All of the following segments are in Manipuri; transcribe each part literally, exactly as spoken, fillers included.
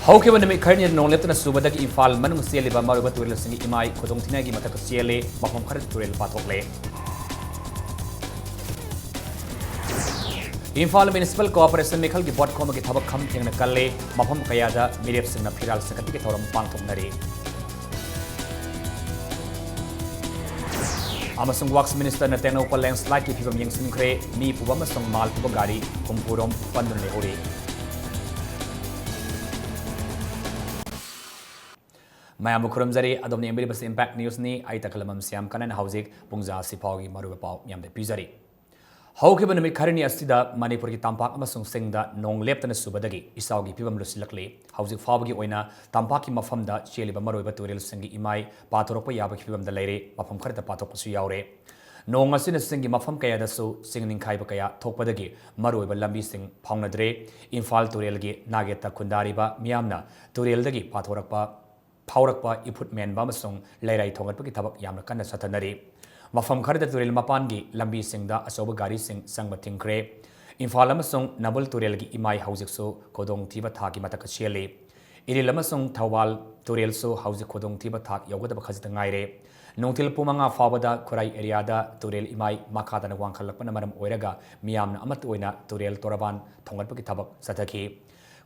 ꯍꯧꯈꯤꯕ ꯅꯨꯃꯤꯠ ꯈꯔꯅꯤꯗ ꯅꯣꯡ ꯂꯦꯞꯇꯅ ꯆꯨꯕꯗꯒꯤ ꯏꯝꯐꯥꯜ ꯃꯅꯨꯡ ꯆꯦꯜꯂꯤꯕ ꯃꯔꯨꯑꯣꯏꯕ ꯇꯨꯔꯦꯜꯁꯤꯡꯒꯤ ꯏꯃꯥꯏ ꯈꯨꯗꯣꯡ ꯊꯤꯅꯤꯡꯉꯥꯏꯒꯤ ꯃꯊꯛꯇ ꯆꯦꯜꯂꯦ, ꯃꯐꯝ ꯈꯔꯗ ꯇꯨꯔꯦꯜ ꯄꯥꯊꯣꯛꯂꯦ꯫ ꯏꯝꯐꯥꯜ ꯃ꯭ꯌꯨꯅꯤꯁꯤꯄꯥꯜ ꯀꯣꯑꯣꯄꯔꯦꯁꯟ ꯃꯤꯈꯜꯒꯤ ꯚꯣꯠ ꯈꯣꯝꯕꯒꯤ ꯊꯕꯛ ꯈꯝ ꯊꯦꯡꯅ ꯀꯜꯂꯦ, ꯃꯐꯝ ꯀꯌꯥꯗ ꯃꯤꯔꯦꯞꯁꯤꯡꯅ ꯐꯤꯔꯥꯜ ꯆꯤꯡꯈꯠꯄꯒꯤ ꯊꯧꯔꯝ ꯄꯥꯡꯊꯣꯛꯅꯔꯤ꯫ ꯑꯃꯁꯨꯡ ꯋꯥꯔꯛꯁ ꯃꯤꯅꯤꯁꯇꯔꯅ ꯇꯦꯡꯅꯧꯄꯜ ꯂꯦꯟꯁꯂꯥꯏꯗꯀꯤ ꯐꯤꯕꯝ ꯌꯦꯡꯁꯤꯟꯈ꯭ꯔꯦ, ꯃꯤ ꯄꯨꯕ ꯑꯃꯁꯨꯡ ꯃꯥꯜ ꯄꯨꯕ ꯒꯥꯔꯤ ꯍꯨꯝꯐꯨ ꯔꯣꯝ ꯄꯟꯗꯨꯅ ꯂꯩꯍꯧꯔꯤ꯫ ꯃꯌꯥꯝꯕꯨ ꯈꯨꯔꯨꯝꯖꯔꯤ꯫ ꯑꯗꯣꯝꯅ ꯌꯦꯡꯕꯤꯔꯤꯕꯁꯤ ꯏꯝꯄꯦꯛ ꯅ꯭ꯌꯨꯁꯅꯤ꯫ ꯑꯩ ꯇꯈꯂꯝꯕꯝ ꯁ꯭ꯌꯥꯝ ꯀꯅꯟ꯫ ꯍꯧꯖꯤꯛ ꯄꯨꯡꯖꯥ ꯑꯁꯤ ꯐꯥꯎꯒꯤ ꯃꯔꯨꯑꯣꯏꯕ ꯄꯥꯎ ꯃꯌꯥꯝꯗ ꯄꯤꯖꯔꯤ꯫ ꯍꯧꯈꯤꯕ ꯅꯨꯃꯤꯠ ꯈꯔꯅꯤ ꯑꯁꯤꯗ ꯃꯅꯤꯄꯨꯔꯒꯤ ꯇꯝꯄꯥꯛ ꯑꯃꯁꯨꯡ ꯆꯤꯡꯗ ꯅꯣꯡ ꯂꯦꯞꯇꯅ ꯆꯨꯕꯗꯒꯤ ꯏꯆꯥꯎꯒꯤ ꯐꯤꯕꯝ ꯂꯨꯁꯤꯜꯂꯛꯂꯤ꯫ ꯍꯧꯖꯤꯛ ꯐꯥꯎꯕꯒꯤ ꯑꯣꯏꯅ ꯇꯝꯄꯥꯛꯀꯤ ꯃꯐꯝꯗ ꯆꯦꯜꯂꯤꯕ ꯃꯔꯨꯑꯣꯏꯕ ꯇꯨꯔꯦꯜꯁꯤꯡꯒꯤ ꯏꯃꯥꯏ ꯄꯥꯊꯣꯔꯛꯄ ꯌꯥꯕꯒꯤ ꯐꯤꯕꯝꯗ ꯂꯩꯔꯦ, ꯃꯐꯝ ꯈꯔꯗ ꯄꯥꯊꯣꯛꯄꯁꯨ ꯌꯥꯎꯔꯦ꯫ ꯅꯣꯡ ꯑꯁꯤꯅ ꯆꯤꯡꯒꯤ ꯃꯐꯝ ꯀꯌꯥꯗꯁꯨ ꯆꯤꯡ ꯅꯤꯡꯈꯥꯏꯕ ꯀꯌꯥ ꯊꯣꯛꯄꯗꯒꯤ ꯃꯔꯨꯑꯣꯏꯕ ꯂꯝꯕꯤꯁꯤꯡ ꯐꯥꯎꯅꯗ꯭ꯔꯦ꯫ ꯏꯝꯐꯥꯜ ꯇꯨꯔꯦꯜꯒꯤ ꯅꯥꯒꯦꯠꯇ ꯈꯨꯟꯗꯥꯔꯤꯕ ꯃꯤꯌꯥꯝꯅ ꯇꯨꯔꯦꯜꯗꯒꯤ ꯄꯥꯊꯣꯔꯛꯄ ꯐꯥꯎꯔꯛꯄ ꯏꯐꯨꯠ ꯃꯦꯟꯕ ꯑꯃꯁꯨꯡ ꯂꯩꯔꯥꯏ ꯊꯣꯡꯒꯠꯄꯒꯤ ꯊꯕꯛ ꯌꯥꯝꯅ ꯀꯟꯅ ꯆꯠꯊꯅꯔꯤ꯫ ꯃꯐꯝ ꯈꯔꯗ ꯇꯨꯔꯦꯜ ꯃꯄꯥꯟꯒꯤ ꯂꯝꯕꯤꯁꯤꯡꯗ ꯑꯆꯧꯕ ꯒꯥꯔꯤꯁꯤꯡ ꯆꯪꯕ ꯊꯤꯡꯈ꯭ꯔꯦ꯫ ꯏꯝꯐꯥꯜ ꯑꯃꯁꯨꯡ ꯅꯝꯕꯨꯜ ꯇꯨꯔꯦꯜꯒꯤ ꯏꯃꯥꯏ ꯍꯧꯖꯤꯛꯁꯨ ꯈꯨꯗꯣꯡꯊꯤꯕ ꯊꯥꯛꯀꯤ ꯃꯊꯛꯇ ꯆꯦꯜꯂꯤ꯫ ꯏꯔꯤꯜ ꯑꯃꯁꯨꯡ ꯊꯧꯕꯥꯜ ꯇꯨꯔꯦꯜꯁꯨ ꯍꯧꯖꯤꯛ ꯈꯨꯗꯣꯡꯊꯤꯕ ꯊꯥꯛ ꯌꯧꯒꯗꯕ ꯈꯖꯤꯛꯇ ꯉꯥꯏꯔꯦ꯫ ꯅꯨꯡꯊꯤꯜ ꯄꯨꯡ ꯃꯉꯥ ꯐꯥꯎꯕꯗ ꯈꯨꯔꯥꯏ ꯑꯦꯔꯤꯌꯥꯗ ꯇꯨꯔꯦꯜ ꯏꯃꯥꯏ ꯃꯈꯥ ꯇꯥꯅ ꯋꯥꯡꯈꯠꯂꯛꯄꯅ ꯃꯔꯝ ꯑꯣꯏꯔꯒ ꯃꯤꯌꯥꯝꯅ ꯑꯃꯠꯇ ꯑꯣꯏꯅ ꯇꯨꯔꯦꯜ ꯇꯣꯔꯕꯥꯟ ꯊꯣꯡꯒꯠꯄꯒꯤ ꯊꯕꯛ ꯆꯠꯊꯈꯤ꯫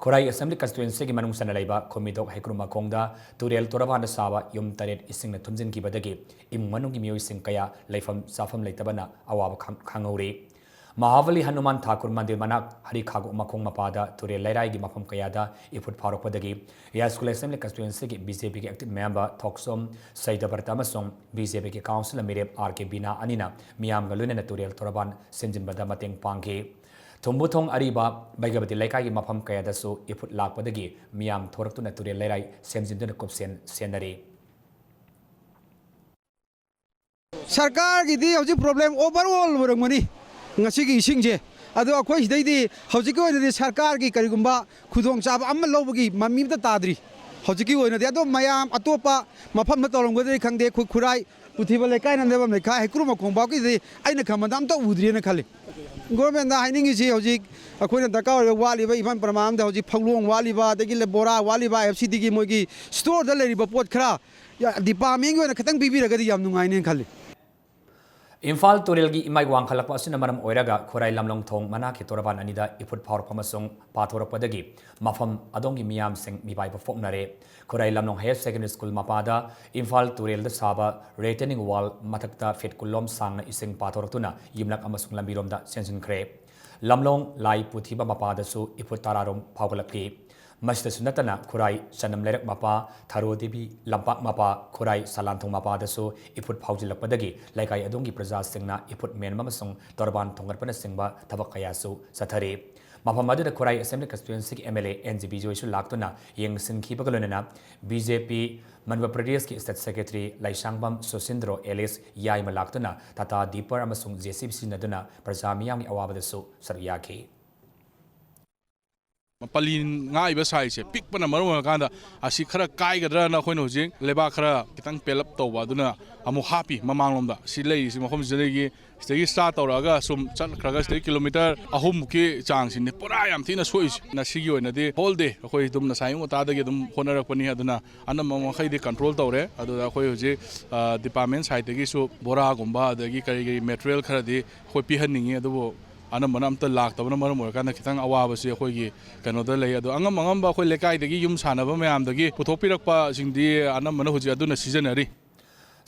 ꯈꯨꯔꯥꯏ ꯑꯦꯁꯦꯝꯕ꯭ꯂꯤ ꯀꯟꯁꯇꯤꯇ꯭ꯋꯦꯟꯁꯤꯒꯤ ꯃꯅꯨꯡ ꯆꯟꯅ ꯂꯩꯕ ꯈꯨꯃꯤꯗꯣꯛ ꯍꯩꯀ꯭ꯔꯨ ꯃꯈꯣꯡꯗ ꯇꯨꯔꯦꯜ ꯇꯣꯔꯕꯥꯟꯗ ꯁꯥꯕ ꯌꯨꯝ ꯇꯔꯦꯠ ꯏꯁꯤꯡꯅ ꯊꯨꯝꯖꯤꯟꯈꯤꯕꯗꯒꯤ ꯏꯃꯨꯡ ꯃꯅꯨꯡꯒꯤ ꯃꯤꯑꯣꯏꯁꯤꯡ ꯀꯌꯥ ꯂꯩꯐꯝ ꯆꯥꯐꯝ ꯂꯩꯇꯕꯅ ꯑꯋꯥꯕ ꯈꯥꯡ-, ꯈꯥꯡꯍꯧꯔꯤ꯫ ꯃꯍꯥꯕꯂꯤ ꯍꯅꯨꯃꯥꯟ ꯊꯥꯀꯨꯔ ꯃꯟꯗꯤꯔ ꯃꯅꯥꯛ ꯍꯔꯤꯈꯥꯒꯣꯛ ꯃꯈꯣꯡ ꯃꯄꯥꯗ ꯇꯨꯔꯦꯜ ꯂꯩꯔꯥꯏꯒꯤ ꯃꯐꯝ ꯀꯌꯥꯗ ꯏꯐꯨꯠ ꯐꯥꯎꯔꯛꯄꯗꯒꯤ ꯌꯥꯏꯁ꯭ꯀꯨꯜ ꯑꯦꯁꯦꯝꯕ꯭ꯂꯤ ꯀꯟꯁꯇꯤꯇ꯭ꯋꯦꯟꯁꯤꯒꯤ ꯕꯤ ꯖꯦ ꯄꯤꯒꯤ ꯑꯦꯛꯇꯤꯚ ꯃꯦꯝꯕꯔ ꯊꯣꯛꯆꯣꯝ ꯁꯩꯗꯕ꯭ꯔꯇ ꯑꯃꯁꯨꯡ ꯕꯤ ꯖꯦ ꯄꯤꯒꯤ ꯀꯥꯎꯟꯁꯤꯂꯔ ꯃꯤꯔꯦꯞ ꯑꯥꯔ ꯀꯦ ꯕꯤꯅꯥ ꯑꯅꯤꯅ ꯃꯤꯌꯥꯝꯒ ꯂꯣꯏꯅꯅ ꯇꯨꯔꯦꯜ ꯇꯣꯔꯕꯥꯟ ꯁꯦꯝꯖꯤꯟꯕꯗ ꯃꯇꯦꯡ ꯄꯥꯡꯈꯤ꯫ ꯊꯨꯝꯕꯨꯊꯣꯡ ꯑꯔꯤꯕ ꯕꯩꯒꯕꯇꯤ ꯂꯩꯀꯥꯏꯒꯤ ꯃꯐꯝ ꯀꯌꯥꯗꯁꯨ ꯏꯐꯨꯠ ꯂꯥꯛꯄꯗꯒꯤ ꯃꯤꯌꯥꯝ ꯊꯣꯔꯛꯇꯨꯅ ꯇꯨꯔꯦꯜ ꯂꯩꯔꯥꯏ ꯁꯦꯝꯖꯤꯟꯗꯨꯅ ꯀꯨꯞꯁꯦꯟ ꯁꯦꯟꯅꯔꯤ꯫ ꯁꯔꯀꯥꯔꯒꯤꯗꯤ ꯍꯧꯖꯤꯛ ꯄ꯭ꯔꯣꯕ꯭ꯂꯦꯝ ꯑꯣꯚꯔ ꯑꯣꯜ ꯑꯣꯏꯔꯝꯒꯅꯤ ꯉꯁꯤꯒꯤ ꯏꯁꯤꯡꯁꯦ꯫ ꯑꯗꯣ ꯑꯩꯈꯣꯏ ꯁꯤꯗꯩꯗꯤ ꯍꯧꯖꯤꯛꯀꯤ ꯑꯣꯏꯅꯗꯤ ꯁꯔꯀꯥꯔꯒꯤ ꯀꯔꯤꯒꯨꯝꯕ ꯈꯨꯗꯣꯡꯆꯥꯕ ꯑꯃ ꯂꯧꯕꯒꯤ ꯃꯃꯤ ꯑꯝꯇ ꯇꯥꯗ꯭ꯔꯤ ꯍꯧꯖꯤꯛꯀꯤ ꯑꯣꯏꯅꯗꯤ꯫ ꯑꯗꯣ ꯃꯌꯥꯝ ꯑꯇꯣꯞꯄ ꯃꯐꯝꯗ ꯇꯧꯔꯝꯒꯗ꯭ꯔꯗꯤ ꯈꯪꯗꯦ, ꯑꯩꯈꯣꯏ ꯈꯨꯔꯥꯏ ꯄꯨꯊꯤꯕ ꯂꯩꯀꯥꯏꯅ ꯅꯦꯕꯝ ꯂꯩꯀꯥꯏ ꯍꯩꯀ꯭ꯔꯨ ꯃꯈꯣꯡ ꯐꯥꯎꯒꯤꯗꯤ ꯑꯩꯅ ꯈꯟꯕꯗ ꯑꯝꯇ ꯎꯗ꯭ꯔꯤꯅ ꯈꯜꯂꯤ꯫ ꯒꯣꯔꯃꯦꯟꯗ ꯍꯥꯏꯅꯤꯡꯉꯤꯁꯤ ꯍꯧꯖꯤꯛ ꯑꯩꯈꯣꯏꯅ ꯗꯔꯀꯥꯔ ꯑꯣꯏꯕ ꯋꯥꯠꯂꯤꯕ ꯏꯝꯐꯥꯜ ꯄ꯭ꯔꯃꯥꯟꯗ ꯍꯧꯖꯤꯛ ꯐꯧꯂꯣꯡ ꯋꯥꯠꯂꯤꯕ, ꯑꯗꯒꯤ ꯕꯣꯔꯥ ꯋꯥꯠꯂꯤꯕ, ꯑꯦꯐ ꯁꯤ ꯗꯤꯒꯤ ꯃꯣꯏꯒꯤ ꯁ꯭ꯇꯣꯔꯗ ꯂꯩꯔꯤꯕ ꯄꯣꯠ ꯈꯔ ꯗꯤꯄꯥꯔꯠꯃꯦꯟꯒꯤ ꯑꯣꯏꯅ ꯈꯤꯇꯪ ꯄꯤꯕꯤꯔꯒꯗꯤ ꯌꯥꯝ ꯅꯨꯡꯉꯥꯏꯅꯦꯅ ꯈꯜꯂꯤ꯫ ꯏꯝꯐꯥꯜ ꯇꯨꯔꯦꯜꯒꯤ ꯏꯃꯥꯏ ꯋꯥꯡꯈꯠꯂꯛꯄ ꯑꯁꯤꯅ ꯃꯔꯝ ꯑꯣꯏꯔꯒ ꯈꯨꯔꯥꯏ ꯂꯝꯂꯣꯡ ꯊꯣꯡ ꯃꯅꯥꯛꯀꯤ ꯇꯣꯔꯕꯥꯟ ꯑꯅꯤꯗ ꯏꯐꯨꯠ ꯐꯥꯎꯔꯛꯄ ꯑꯃꯁꯨꯡ ꯄꯥꯊꯣꯔꯛꯄꯗꯒꯤ ꯃꯐꯝ ꯑꯗꯣꯝꯒꯤ ꯃꯤꯌꯥꯝꯁꯤꯡ ꯃꯤꯄꯥꯏꯕ ꯐꯣꯡꯅꯔꯦ꯫ ꯈꯨꯔꯥꯏ ꯂꯝꯂꯣꯡ ꯍꯥꯌꯔ ꯁꯦꯀꯦꯟꯗꯔꯤ ꯁ꯭ꯀꯨꯜ ꯃꯄꯥꯗ ꯏꯝꯐꯥꯜ ꯇꯨꯔꯦꯜꯗ ꯁꯥꯕ retaining wall ꯃꯊꯛꯇ ꯐꯤꯠ ꯀꯨꯟꯂꯣꯝ ꯁꯥꯡꯅ ꯏꯁꯤꯡ ꯄꯥꯊꯣꯔꯛꯇꯨꯅ ꯌꯨꯝꯂꯛ ꯑꯃꯁꯨꯡ ꯂꯝꯕꯤꯔꯣꯝꯗ ꯆꯦꯟꯁꯤꯟꯈ꯭ꯔꯦ꯫ ꯂꯝꯂꯣꯡ ꯂꯥꯏ ꯄꯨꯊꯤꯕ ꯃꯄꯥꯗꯁꯨ ꯏꯐꯨꯠ ꯇꯔꯥꯔꯣꯝ ꯐꯥꯎꯒꯠꯂꯛꯂꯤ꯫ ꯃꯁꯤꯗꯁꯨ ꯅꯠꯇꯅ ꯈꯨꯔꯥꯏ ꯆꯅꯝ ꯂꯩꯔꯛ ꯃꯄꯥ, ꯊꯔꯣ ꯗꯦꯕꯤ ꯂꯝꯄꯥꯛ ꯃꯄꯥ, ꯈꯨꯔꯥꯏ ꯁꯂꯥꯟꯊꯣꯡ ꯃꯄꯥꯗꯁꯨ ꯏꯐꯨꯠ ꯐꯥꯎꯖꯤꯜꯂꯛꯄꯗꯒꯤ ꯂꯩꯀꯥꯏ ꯑꯗꯣꯝꯒꯤ ꯄ꯭ꯔꯖꯥꯁꯤꯡꯅ ꯏꯐꯨꯠ ꯃꯦꯟꯕ ꯑꯃꯁꯨꯡ ꯇꯣꯔꯕꯥꯟ ꯊꯣꯡꯒꯠꯄꯅꯆꯤꯡꯕ ꯊꯕꯛ ꯀꯌꯥꯁꯨ ꯆꯠꯊꯔꯤ꯫ ꯃꯐꯝ ꯑꯗꯨꯗ ꯈꯨꯔꯥꯏ ꯑꯦꯁꯦꯝꯕ꯭ꯂꯤ ꯀꯟꯁꯇꯤꯇ꯭ꯋꯦꯟꯁꯤꯒꯤ M L A N G ꯕꯤꯖꯣꯏꯁꯨ ꯂꯥꯛꯇꯨꯅ ꯌꯦꯡꯁꯤꯟꯈꯤꯕꯒ ꯂꯣꯏꯅꯅ ꯕꯤ ꯖꯦ ꯄꯤ ꯃꯅꯤꯄꯨꯔ ꯄ꯭ꯔꯗꯦꯁꯀꯤ ꯁ꯭ꯇꯦꯠ ꯁꯦꯀ꯭ꯔꯦꯇꯔꯤ ꯂꯩꯁꯥꯡꯕꯝ ꯁꯨꯁꯤꯟꯗ꯭ꯔꯣ ꯑꯦꯂꯤꯁ ꯌꯥꯏꯃ ꯂꯥꯛꯇꯨꯅ ꯇꯥꯇꯥ ꯗꯤꯄꯔ ꯑꯃꯁꯨꯡ ꯖꯦ ꯁꯤ ꯕꯤ ꯁꯤꯖꯤꯟꯅꯗꯨꯅ ꯄ꯭ꯔꯖꯥ ꯃꯤꯌꯥꯝꯒꯤ ꯑꯋꯥꯕꯗꯁꯨ ꯁꯔꯨꯛ ꯌꯥꯈꯤ꯫ ꯄꯜꯂꯤ ꯉꯥꯛꯏꯕ ꯁꯥꯏꯖꯁꯦ ꯄꯤꯛꯄꯅ ꯃꯔꯝ ꯑꯣꯏꯔꯀꯥꯟꯗ ꯑꯁꯤ ꯈꯔ ꯀꯥꯏꯒꯗ꯭ꯔꯅ ꯑꯩꯈꯣꯏꯅ ꯍꯧꯖꯤꯛ ꯂꯩꯕꯥꯛ ꯈꯔ ꯈꯤꯇꯪ ꯄꯦꯜꯂꯞ ꯇꯧꯕ ꯑꯗꯨꯅ ꯑꯃꯨꯛ ꯍꯥꯞꯄꯤ꯫ ꯃꯃꯥꯡꯂꯣꯝꯗ ꯁꯤ ꯂꯩꯔꯤꯁꯤ ꯃꯐꯝꯁꯤꯗꯒꯤ ꯁꯤꯗꯒꯤ ꯁ꯭ꯇꯥꯔꯠ ꯇꯧꯔꯛꯑꯒ ꯁꯨꯝ ꯆꯠꯈ꯭ꯔꯒ ꯁꯤꯗꯒꯤ ꯀꯤꯂꯣꯃꯤꯇꯔ ꯑꯍꯨꯝꯃꯨꯛꯀꯤ ꯆꯥꯡꯁꯤꯅꯤ ꯄꯨꯔꯥ ꯌꯥꯝ ꯊꯤꯅ ꯁꯣꯛꯏꯁꯦ꯫ ꯉꯁꯤꯒꯤ ꯑꯣꯏꯅꯗꯤ ꯍꯣꯜ ꯗꯦ ꯑꯩꯈꯣꯏ ꯑꯗꯨꯝ ꯉꯁꯥꯏ ꯑꯌꯨꯛ ꯉꯟꯇꯥꯗꯒꯤ ꯑꯗꯨꯝ ꯍꯣꯠꯅꯔꯛꯄꯅꯤ꯫ ꯑꯗꯨꯅ ꯑꯅꯝꯕ ꯃꯈꯩꯗꯤ ꯀꯟꯇ꯭ꯔꯣꯜ ꯇꯧꯔꯦ꯫ ꯑꯗꯨꯗ ꯑꯩꯈꯣꯏ ꯍꯧꯖꯤꯛ ꯗꯤꯄꯥꯔꯠꯃꯦꯟ ꯁꯥꯏꯠꯇꯒꯤꯁꯨ ꯕꯣꯔꯥꯒꯨꯝꯕ ꯑꯗꯒꯤ ꯀꯔꯤ ꯀꯔꯤ ꯃꯦꯇꯔꯤꯌꯦꯜ ꯈꯔꯗꯤ ꯑꯩꯈꯣꯏ ꯄꯤꯍꯟꯅꯤꯡꯉꯤ꯫ ꯑꯗꯨꯕꯨ ꯑꯅꯝꯕꯅ ꯑꯝꯇ ꯂꯥꯛꯇꯕꯅ ꯃꯔꯝ ꯑꯣꯏꯔꯀꯥꯟꯗ ꯈꯤꯇꯪ ꯑꯋꯥꯕꯁꯤ ꯑꯩꯈꯣꯏꯒꯤ ꯀꯩꯅꯣꯗ ꯂꯩ꯫ ꯑꯗꯣ ꯑꯉꯝ ꯑꯉꯝꯕ ꯑꯩꯈꯣꯏ ꯂꯩꯀꯥꯏꯗꯒꯤ ꯌꯨꯝ ꯁꯥꯟꯅꯕ ꯃꯌꯥꯝꯗꯒꯤ ꯄꯨꯊꯣꯛꯄꯤꯔꯛꯄꯁꯤꯡꯗꯤ ꯑꯅꯝꯕꯅ ꯍꯧꯖꯤꯛ ꯑꯗꯨꯅ ꯁꯤꯖꯤꯟꯅꯔꯤ꯫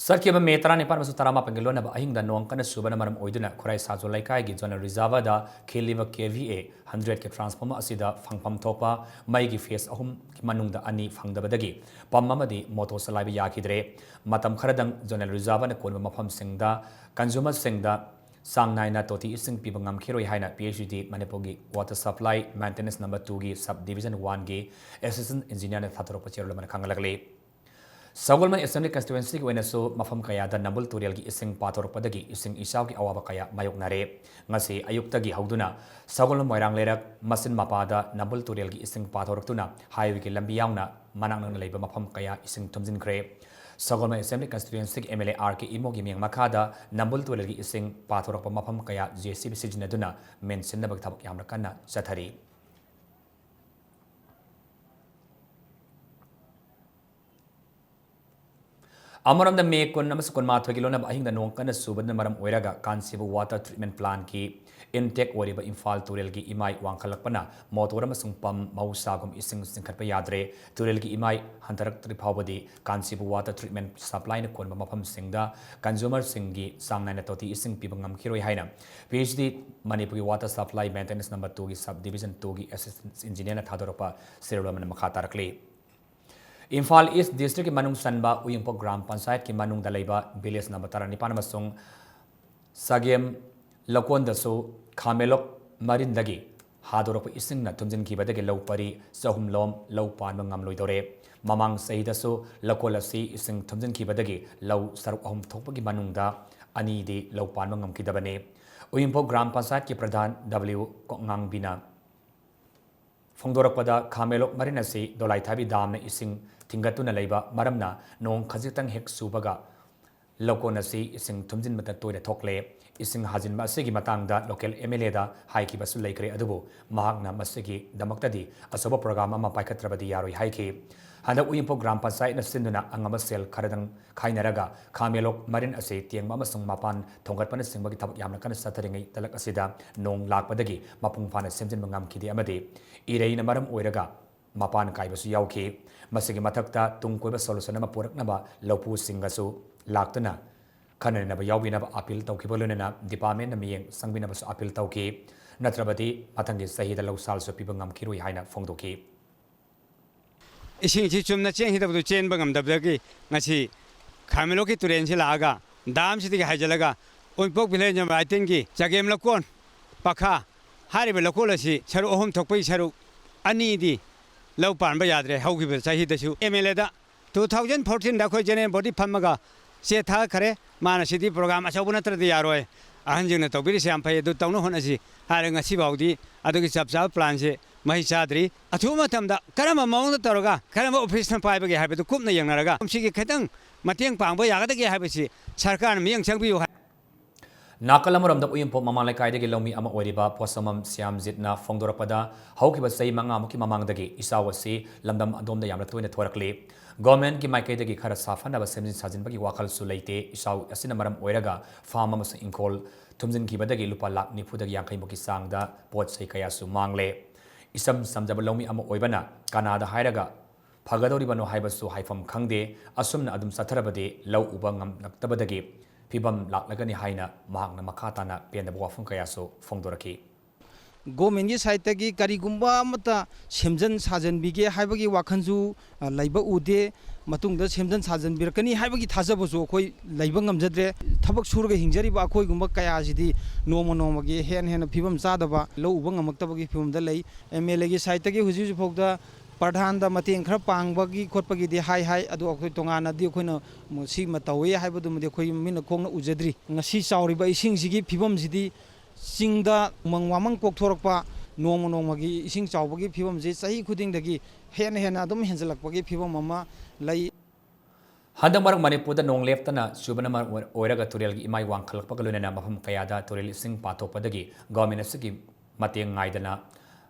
ꯆꯠꯈꯤꯕ ꯃꯦ ꯇꯔꯥꯅꯤꯄꯥꯟ ꯑꯃꯁꯨꯡ ꯇꯔꯥꯃꯥꯄꯟꯒꯤ ꯂꯣꯟꯅꯕ ꯑꯍꯤꯡꯗ ꯅꯣꯡ ꯀꯟꯅ ꯆꯨꯕꯅ ꯃꯔꯝ ꯑꯣꯏꯗꯨꯅ ꯈꯨꯔꯥꯏ ꯁꯥꯖꯣꯜ ꯂꯩꯀꯥꯏꯒꯤ ꯖꯣꯅꯦꯜ ꯔꯤꯖꯥꯔꯚꯔꯗ ꯈꯤꯜꯂꯤꯕ ꯀꯦ ꯚꯤ ꯑꯦ ꯍꯟꯗ꯭ꯔꯦꯠꯀꯤ ꯇ꯭ꯔꯥꯟꯁꯐꯣꯔꯃꯔ ꯑꯁꯤꯗ ꯐꯪꯐꯝ ꯊꯣꯛꯄ ꯃꯩꯒꯤ ꯐꯦꯁ ꯑꯍꯨꯝꯒꯤ ꯃꯅꯨꯡꯗ ꯑꯅꯤ ꯐꯪꯗꯕꯗꯒꯤ ꯄꯝ ꯑꯃꯗꯤ ꯃꯣꯇꯣꯔ ꯆꯂꯥꯏꯕ ꯌꯥꯈꯤꯗ꯭ꯔꯦ꯫ ꯃꯇꯝ ꯈꯔꯗꯪ ꯖꯣꯅꯦꯜ ꯔꯤꯖꯥꯔꯚꯔꯅ ꯀꯣꯟꯕ ꯃꯐꯝꯁꯤꯡꯗ ꯀꯟꯖꯨꯃꯔꯁꯤꯡꯗ ꯆꯥꯡ ꯅꯥꯏꯅ ꯇꯣꯇꯤ ꯏꯁꯤꯡ ꯄꯤꯕ ꯉꯝꯈꯤꯔꯣꯏ ꯍꯥꯏꯅ ꯄꯤ ꯑꯩꯆ ꯏ ꯗꯤ ꯃꯅꯤꯄꯨꯔꯒꯤ ꯋꯥꯇꯔ ꯁꯄ꯭ꯂꯥꯏ ꯃꯦꯟꯇꯦꯅꯦꯟꯁ ꯅꯝꯕꯔ ꯇꯨꯒꯤ ꯁꯕ ꯗꯤꯚꯤꯖꯟ ꯋꯥꯟꯒꯤ ꯑꯦꯁꯤꯁꯇꯦꯟ ꯏꯟꯖꯤꯅꯤꯌꯔꯅ ꯊꯥꯗꯣꯔꯛꯄ ꯆꯦꯔꯣꯜ ꯑꯃꯅ ꯈꯪꯍꯜꯂꯛꯂꯤ꯫ ꯁꯒꯣꯜꯕꯟ ꯑꯦꯁꯦꯝꯕ꯭ꯂꯤ ꯀꯟꯁꯇꯤꯇ꯭ꯋꯦꯟꯁꯤꯒꯤ ꯑꯣꯏꯅꯁꯨ ꯃꯐꯝ ꯀꯌꯥꯗ ꯅꯝꯕꯨꯜ ꯇꯨꯔꯦꯜꯒꯤ ꯏꯁꯤꯡ ꯄꯥꯊꯣꯔꯛꯄꯗꯒꯤ ꯏꯁꯤꯡ ꯏꯆꯥꯎꯒꯤ ꯑꯋꯥꯕ ꯀꯌꯥ ꯃꯥꯌꯣꯛꯅꯔꯦ꯫ ꯉꯁꯤ ꯑꯌꯨꯛꯇꯒꯤ ꯍꯧꯗꯨꯅ ꯁꯒꯣꯜꯕꯟ ꯃꯣꯏꯔꯥꯡ ꯂꯩꯔꯛ ꯃꯆꯤꯟ ꯃꯄꯥꯗ ꯅꯝꯕꯨꯜ ꯇꯨꯔꯦꯜꯒꯤ ꯏꯁꯤꯡ ꯄꯥꯊꯣꯔꯛꯇꯨꯅ ꯍꯥꯏꯋꯦꯒꯤ ꯂꯝꯕꯤ ꯌꯥꯎꯅ ꯃꯅꯥꯛ ꯅꯛꯅ ꯂꯩꯕ ꯃꯐꯝ ꯀꯌꯥ ꯏꯁꯤꯡ ꯊꯨꯝꯖꯤꯟꯈ꯭ꯔꯦ꯫ ꯁꯒꯣꯜꯕꯟ Assembly Constituencyꯒꯤ MLA R K ꯏꯃꯣꯒꯤ ꯃꯤꯠꯌꯦꯡ ꯃꯈꯥꯗ ꯅꯝꯕꯨꯜ ꯇꯨꯔꯦꯜꯒꯤ ꯏꯁꯤꯡ ꯄꯥꯊꯣꯔꯛꯄ ꯃꯐꯝ ꯀꯌꯥ JCB ꯁꯤꯖꯤꯟꯅꯗꯨꯅ ꯃꯦꯟꯁꯤꯟꯅꯕꯒꯤ ꯊꯕꯛ ꯌꯥꯝꯅ ꯀꯟꯅ ꯆꯠꯊꯔꯤ꯫ ꯑꯃꯔꯣꯝꯗ, ꯃꯦ ꯀꯨꯟ ꯑꯃꯁꯨꯡ ꯀꯨꯟꯃꯥꯊꯣꯏꯒꯤ ꯂꯣꯟꯅꯕ ꯑꯍꯤꯡꯗ ꯅꯣꯡ ꯀꯟꯅ ꯆꯨꯕꯅ ꯃꯔꯝ ꯑꯣꯏꯔꯒ ꯀꯥꯟꯆꯤꯄꯨꯔ Water Treatment Plantꯀꯤ intake ꯑꯣꯏꯔꯤꯕ ꯏꯝꯐꯥꯜ ꯇꯨꯔꯦꯜꯒꯤ ꯏꯃꯥꯏ ꯋꯥꯡꯈꯠꯂꯛꯄꯅ motor ꯑꯃꯁꯨꯡ pump ꯃꯍꯧꯁꯥꯒꯨꯝ ꯏꯁꯤꯡ ꯆꯤꯡꯈꯠꯄ ꯌꯥꯗ꯭ꯔꯦ꯫ ꯇꯨꯔꯦꯜꯒꯤ ꯏꯃꯥꯏ ꯍꯟꯊꯔꯛꯇ꯭ꯔꯤ ꯐꯥꯎꯕꯗꯤ ꯀꯥꯟꯆꯤꯄꯨꯔ Water Treatment Supplyꯅ ꯀꯣꯟꯕ ꯃꯐꯝꯁꯤꯡꯗ consumerꯁꯤꯡꯒꯤ ꯆꯥꯡ ꯅꯥꯏꯅ ꯇꯣꯇꯤ ꯏꯁꯤꯡ ꯄꯤꯕ ꯉꯝꯈꯤꯔꯣꯏ ꯍꯥꯏꯅ PHED ꯃꯅꯤꯄꯨꯔꯒꯤ Water Supply Maintenance number twoꯒꯤ Sub Division twoꯒꯤ Assistant Engineerꯅ ꯊꯥꯗꯣꯔꯛꯄ ꯁꯦꯜꯂꯨꯟ ꯑꯃꯅ ꯃꯈꯥ ꯇꯥꯔꯛꯂꯤ꯫ ꯏꯝꯐꯥꯜ East Districtꯀꯤ ꯃꯅꯨꯡ ꯆꯟꯕ ꯎꯌꯨꯡꯄꯣꯛ ꯒ꯭ꯔꯥꯝ ꯄꯟꯆꯥꯌꯠꯀꯤ ꯃꯅꯨꯡꯗ ꯂꯩꯕ village number ꯇꯔꯥꯅꯤꯄꯥꯟ ꯑꯃꯁꯨꯡ ꯆꯒꯦꯝ ꯂꯧꯀꯣꯟꯗꯁꯨ ꯈꯥꯃꯦꯂꯣꯛ ꯃꯔꯤꯟꯗꯒꯤ ꯍꯥꯗꯣꯔꯛꯄ ꯏꯁꯤꯡꯅ ꯊꯨꯝꯖꯤꯟꯈꯤꯕꯗꯒꯤ ꯂꯧ ꯄꯔꯤ ꯆꯍꯨꯝ ꯂꯣꯝ ꯂꯧ ꯄꯥꯟꯕ ꯉꯝꯂꯣꯏꯗꯧꯔꯦ꯫ ꯃꯃꯥꯡ ꯆꯍꯤꯗꯁꯨ ꯂꯧꯀꯣꯜ ꯑꯁꯤ ꯏꯁꯤꯡ ꯊꯨꯝꯖꯤꯟꯈꯤꯕꯗꯒꯤ ꯂꯧ ꯁꯔꯨꯛ ꯑꯍꯨꯝ ꯊꯣꯛꯄꯒꯤ ꯃꯅꯨꯡꯗ ꯑꯅꯤꯗꯤ ꯂꯧ ꯄꯥꯟꯕ ꯉꯝꯈꯤꯗꯕꯅꯤ꯫ ꯎꯌꯨꯡꯄꯣꯛ ꯒ꯭ꯔꯥꯝ ꯄꯟꯆꯥꯌꯠꯀꯤ ꯄ꯭ꯔꯙꯥꯟ W ꯀꯣꯛꯉꯥꯡꯕꯤꯅ ꯐꯣꯡꯗꯣꯔꯛꯄꯗ, ꯈꯥꯃꯦꯂꯣꯛ ꯃꯔꯤꯟ ꯑꯁꯤ ꯗꯣꯂꯥꯏꯊꯥꯕꯤ ꯗꯥꯝꯅ ꯏꯁꯤꯡ ꯊꯤꯡꯒꯠꯇꯨꯅ ꯂꯩꯕ ꯃꯔꯝꯅ ꯅꯣꯡ ꯈꯖꯤꯛꯇꯪ ꯍꯦꯛ ꯆꯨꯕꯒ ꯂꯧꯀꯣꯟ ꯑꯁꯤ ꯏꯁꯤꯡ ꯊꯨꯝꯖꯤꯟꯕꯗ ꯇꯣꯏꯅ ꯊꯣꯛꯂꯦ꯫ ꯏꯁꯤꯡ ꯍꯥꯖꯤꯟꯕ ꯑꯁꯤꯒꯤ ꯃꯇꯥꯡꯗ local MLAꯗ ꯍꯥꯏꯈꯤꯕꯁꯨ ꯂꯩꯈ꯭ꯔꯦ, ꯑꯗꯨꯕꯨ ꯃꯍꯥꯛꯅ ꯃꯁꯤꯒꯤꯗꯃꯛꯇꯗꯤ ꯑꯆꯧꯕ program ꯑꯃ ꯄꯥꯏꯈꯠꯇ꯭ꯔꯕꯗꯤ ꯌꯥꯔꯣꯏ ꯍꯥꯏꯈꯤ꯫ ꯍꯟꯗꯛ ꯎꯌꯨꯡꯄꯣꯛ ꯒ꯭ꯔꯥꯝ ꯄꯟꯆꯥꯌꯠꯅ ꯁꯤꯟꯗꯨꯅ ꯑꯉꯝꯕ ꯁꯦꯜ ꯈꯔꯗꯪ ꯈꯥꯏꯅꯔꯒ ꯈꯥꯃꯦꯂꯣꯛ ꯃꯔꯤꯟ ꯑꯁꯤ ꯇꯦꯡꯕ ꯑꯃꯁꯨꯡ ꯃꯄꯥꯟ ꯊꯣꯡꯒꯠꯄꯅꯆꯤꯡꯕꯒꯤ ꯊꯕꯛ ꯌꯥꯝꯅ ꯀꯟꯅ ꯆꯠꯊꯔꯤꯉꯩ ꯇꯂꯛ ꯑꯁꯤꯗ ꯅꯣꯡ ꯂꯥꯛꯄꯗꯒꯤ ꯃꯄꯨꯡ ꯐꯥꯅ ꯁꯦꯝꯖꯤꯟꯕ ꯉꯝꯈꯤꯗꯦ ꯑꯃꯗꯤ ꯏꯔꯩꯅ ꯃꯔꯝ ꯑꯣꯏꯔꯒ ꯃꯄꯥꯟ ꯀꯥꯏꯕꯁꯨ ꯌꯥꯎꯈꯤ꯫ ꯃꯁꯤꯒꯤ ꯃꯊꯛꯇ ꯇꯨꯡ ꯀꯣꯏꯕ solution ꯑꯃ ꯄꯨꯔꯛꯅꯕ ꯂꯧꯄꯨꯁꯤꯡꯒꯁꯨ ꯂꯥꯛꯇꯨꯅ ꯈꯟꯅ ꯅꯩꯅꯕ ꯌꯥꯎꯕꯤꯅꯕ appeal ꯇꯧꯈꯤꯕ ꯂꯣꯏꯅꯅ departmentꯅ ꯃꯤꯠꯌꯦꯡ ꯆꯪꯕꯤꯅꯕꯁꯨ appeal ꯇꯧꯈꯤ꯫ ꯅꯠꯇ꯭ꯔꯕꯗꯤ ꯃꯊꯪꯒꯤ ꯆꯍꯤꯗ ꯂꯧꯁꯥꯜꯁꯨ ꯄꯤꯕ ꯉꯝꯈꯤꯔꯣꯏ ꯍꯥꯏꯅ ꯐꯣꯡꯗꯣꯛꯈꯤ꯫ ꯏꯁꯤꯡꯁꯤ ꯆꯨꯝꯅ ꯆꯦꯟꯈꯤꯗꯕꯗꯨ ꯆꯦꯟꯕ ꯉꯝꯗꯕꯗꯒꯤ ꯉꯁꯤ ꯈꯥꯃꯦꯂꯣꯛꯀꯤ ꯇꯨꯔꯦꯟꯁꯤ ꯂꯥꯛꯑꯒ ꯗꯥꯝꯁꯤꯗꯒꯤ ꯍꯥꯏꯖꯤꯜꯂꯒ ꯎꯌꯨꯡꯄꯣꯛ village number eighteenꯒꯤ ꯆꯒꯦꯝ ꯂꯧꯀꯣꯟ ꯄꯈꯥ ꯍꯥꯏꯔꯤꯕ ꯂꯧꯀꯣꯜ ꯑꯁꯤ ꯁꯔꯨꯛ ꯑꯍꯨꯝ ꯊꯣꯛꯄꯒꯤ ꯁꯔꯨꯛ ꯑꯅꯤꯗꯤ ꯂꯧ ꯄꯥꯟꯕ ꯌꯥꯗ꯭ꯔꯦ꯫ ꯍꯧꯈꯤꯕ ꯆꯍꯤꯗꯁꯨ MLAꯗ two thousand fourteenꯗ ꯑꯩꯈꯣꯏ general body ꯐꯝꯃꯒ ꯆꯦ ꯊꯥꯒꯠꯈ꯭ꯔꯦ꯫ ꯃꯥꯅ ꯁꯤꯗꯤ program ꯑꯆꯧꯕ ꯅꯠꯇ꯭ꯔꯗꯤ ꯌꯥꯔꯣꯏ, ꯑꯍꯟꯁꯤꯡꯅ ꯇꯧꯕꯤꯔꯤꯁꯦ ꯌꯥꯝ ꯐꯩ, ꯑꯗꯨ ꯇꯧꯅ ꯍꯣꯠꯅꯁꯤ ꯍꯥꯏꯔꯒ ꯉꯁꯤꯐꯥꯎꯗꯤ ꯑꯗꯨꯒꯤ ꯆꯞ ꯆꯥꯕ planꯁꯦ ꯃꯍꯩ ꯆꯥꯗ꯭ꯔꯤ꯫ ꯑꯊꯨꯕ ꯃꯇꯝꯗ ꯀꯔꯝꯕ ꯃꯑꯣꯡꯗ ꯇꯧꯔꯒ ꯀꯔꯝꯕ ꯑꯣꯐꯤꯁꯅ ꯄꯥꯏꯕꯒꯦ ꯍꯥꯏꯕꯗꯨ ꯀꯨꯞꯅ ꯌꯦꯡꯅꯔꯒ ꯃꯁꯤꯒꯤ ꯈꯤꯇꯪ ꯃꯇꯦꯡ ꯄꯥꯡꯕ ꯌꯥꯒꯗꯒꯦ ꯍꯥꯏꯕꯁꯤ ꯁꯔꯀꯥꯔꯅ ꯃꯤꯠꯌꯦꯡ ꯆꯪꯕꯤꯌꯨ ꯍꯥꯏ꯫ ꯅꯥꯀꯜ ꯑꯃꯔꯣꯝꯗ ꯎꯌꯨꯝꯄꯣꯛ ꯃꯃꯥ ꯂꯩꯀꯥꯏꯗꯒꯤ ꯂꯧꯃꯤ ꯑꯃ ꯑꯣꯏꯔꯤꯕ ꯄꯣꯠꯁꯝꯕꯝ ꯁ꯭ꯌꯥꯝꯖꯤꯠꯅ ꯐꯣꯡꯗꯣꯔꯛꯄꯗ, ꯍꯧꯈꯤꯕ ꯆꯍꯤ ꯃꯉꯥꯃꯨꯛꯀꯤ ꯃꯃꯥꯡꯗꯒꯤ ꯏꯆꯥꯎ ꯑꯁꯤ ꯂꯝꯗꯝ ꯑꯗꯣꯝꯗ ꯌꯥꯝꯅ ꯇꯣꯏꯅ ꯊꯣꯔꯛꯂꯤ꯫ ꯒꯣꯔꯃꯦꯟꯒꯤ ꯃꯥꯏꯀꯩꯗꯒꯤ ꯈꯔ ꯁꯥꯐꯅꯕ ꯁꯦꯝꯖꯤꯟ ꯁꯥꯖꯤꯟꯕꯒꯤ ꯋꯥꯈꯜꯁꯨ ꯂꯩꯇꯦ꯫ ꯏꯆꯥꯎ ꯑꯁꯤꯅ ꯃꯔꯝ ꯑꯣꯏꯔꯒ ꯐꯥꯔꯝ ꯑꯃꯁꯨꯡ ꯏꯪꯈꯣꯜ ꯊꯨꯝꯖꯤꯟꯈꯤꯕꯗꯒꯤ ꯂꯨꯄꯥ ꯂꯥꯈ ꯅꯤꯐꯨꯗꯒꯤ ꯌꯥꯡꯈꯩ ꯃꯨꯛꯀꯤ ꯆꯥꯡꯗ ꯄꯣꯠ ꯆꯩ ꯀꯌꯥꯁꯨ ꯃꯥꯡꯂꯦ꯫ ꯏꯆꯝ ꯆꯝꯖꯕ ꯂꯧꯃꯤ ꯑꯃ ꯑꯣꯏꯕꯅ ꯀꯅꯥꯗ ꯍꯥꯏꯔꯒ ꯐꯒꯗꯧꯔꯤꯕꯅꯣ ꯍꯥꯏꯕꯁꯨ ꯍꯥꯏꯐꯝ ꯈꯪꯗꯦ꯫ ꯑꯁꯨꯝꯅ ꯑꯗꯨꯝ ꯆꯠꯊꯔꯕꯗꯤ ꯂꯧ ꯎꯕ ꯉꯝꯂꯛꯇꯕꯗꯒꯤ ꯐꯤꯕꯝ ꯂꯥꯛꯂꯒꯅꯤ ꯍꯥꯏꯅ ꯃꯍꯥꯛꯅ ꯃꯈꯥ ꯇꯥꯅ ꯄꯦꯟꯗꯕ ꯋꯥꯐꯝ ꯀꯌꯥꯁꯨ ꯐꯣꯡꯗꯣꯔꯛꯈꯤ꯫ ꯒꯣꯔꯃꯦꯟꯒꯤ ꯁꯥꯏꯠꯇꯒꯤ ꯀꯔꯤꯒꯨꯝꯕ ꯑꯃꯠꯇ ꯁꯦꯝꯖꯤꯟ ꯁꯥꯖꯤꯟꯕꯤꯒꯦ ꯍꯥꯏꯕꯒꯤ ꯋꯥꯈꯜꯁꯨ, ꯑ, ꯂꯩꯕ ꯎꯗꯦ꯫ ꯃꯇꯨꯡꯗ ꯁꯦꯝꯖꯤꯟ ꯁꯥꯖꯤꯟꯕꯤꯔꯛꯀꯅꯤ ꯍꯥꯏꯕꯒꯤ ꯊꯥꯖꯕꯁꯨ ꯑꯩꯈꯣꯏ ꯂꯩꯕ ꯉꯝꯖꯗ꯭ꯔꯦ꯫ ꯊꯕꯛ ꯁꯨꯔꯒ ꯍꯤꯡꯖꯔꯤꯕ ꯑꯩꯈꯣꯏꯒꯨꯝꯕ ꯀꯌꯥꯁꯤꯗꯤ ꯅꯣꯡꯃ ꯅꯣꯡꯃꯒꯤ ꯍꯦꯟꯅ ꯍꯦꯟꯅ ꯐꯤꯕꯝ ꯆꯥꯗꯕ, ꯂꯧ ꯎꯕ ꯉꯝꯃꯛꯇꯕꯒꯤ ꯐꯤꯕꯝꯗ ꯂꯩ꯫ ꯑꯦꯝ ꯑꯦꯜ ꯑꯦꯒꯤ ꯁꯥꯏꯠꯇꯒꯤ ꯍꯧꯖꯤꯛ ꯍꯧꯖꯤꯛ ꯐꯥꯎꯗ ꯄ꯭ꯔꯙꯥꯟꯗ ꯃꯇꯦꯡ ꯈꯔ ꯄꯥꯡꯕꯒꯤ ꯈꯣꯠꯄꯒꯤꯗꯤ ꯍꯥꯏ ꯍꯥꯏ, ꯑꯗꯣ ꯑꯩꯈꯣꯏ ꯇꯣꯉꯥꯟꯅꯗꯤ ꯑꯩꯈꯣꯏꯅ ꯁꯤꯃ ꯇꯧꯏ ꯍꯥꯏꯕꯗꯨꯃꯗꯤ ꯑꯩꯈꯣꯏ ꯃꯤꯠꯅ ꯈꯣꯡꯅ ꯎꯖꯗ꯭ꯔꯤ꯫ ꯉꯁꯤ ꯆꯥꯎꯔꯤꯕ ꯏꯁꯤꯡꯁꯤꯒꯤ ꯐꯤꯕꯝꯁꯤꯗꯤ ꯆꯤꯡꯗ ꯎꯃꯪ ꯋꯥꯃꯪ ꯀꯣꯛꯊꯣꯔꯛꯄ, ꯅꯣꯡꯃ ꯅꯣꯡꯃꯒꯤ ꯏꯁꯤꯡ ꯆꯥꯎꯕꯒꯤ ꯐꯤꯕꯝꯁꯤ ꯆꯍꯤ ꯈꯨꯗꯤꯡꯗꯒꯤ ꯍꯦꯟꯅ ꯍꯦꯟꯅ ꯑꯗꯨꯝ ꯍꯦꯟꯖꯜꯂꯛꯄꯒꯤ ꯐꯤꯕꯝ ꯑꯃ ꯂꯩ꯫ ꯍꯟꯗꯛ ꯃꯔꯛ ꯃꯅꯤꯄꯨꯔꯗ ꯅꯣꯡ ꯂꯦꯞꯇꯅ ꯆꯨꯕꯅ ꯃꯔꯝ ꯑꯣꯏꯔꯒ ꯇꯨꯔꯦꯜꯒꯤ ꯏꯃꯥꯏ ꯋꯥꯡꯈꯠꯂꯛꯄꯒ ꯂꯣꯏꯅꯅ ꯃꯐꯝ ꯀꯌꯥꯗ ꯇꯨꯔꯦꯜ ꯏꯁꯤꯡ ꯄꯥꯊꯣꯛꯄꯗꯒꯤ ꯒꯣꯔꯃꯦꯟ ꯑꯁꯤꯒꯤ ꯃꯇꯦꯡ ꯉꯥꯏꯗꯅ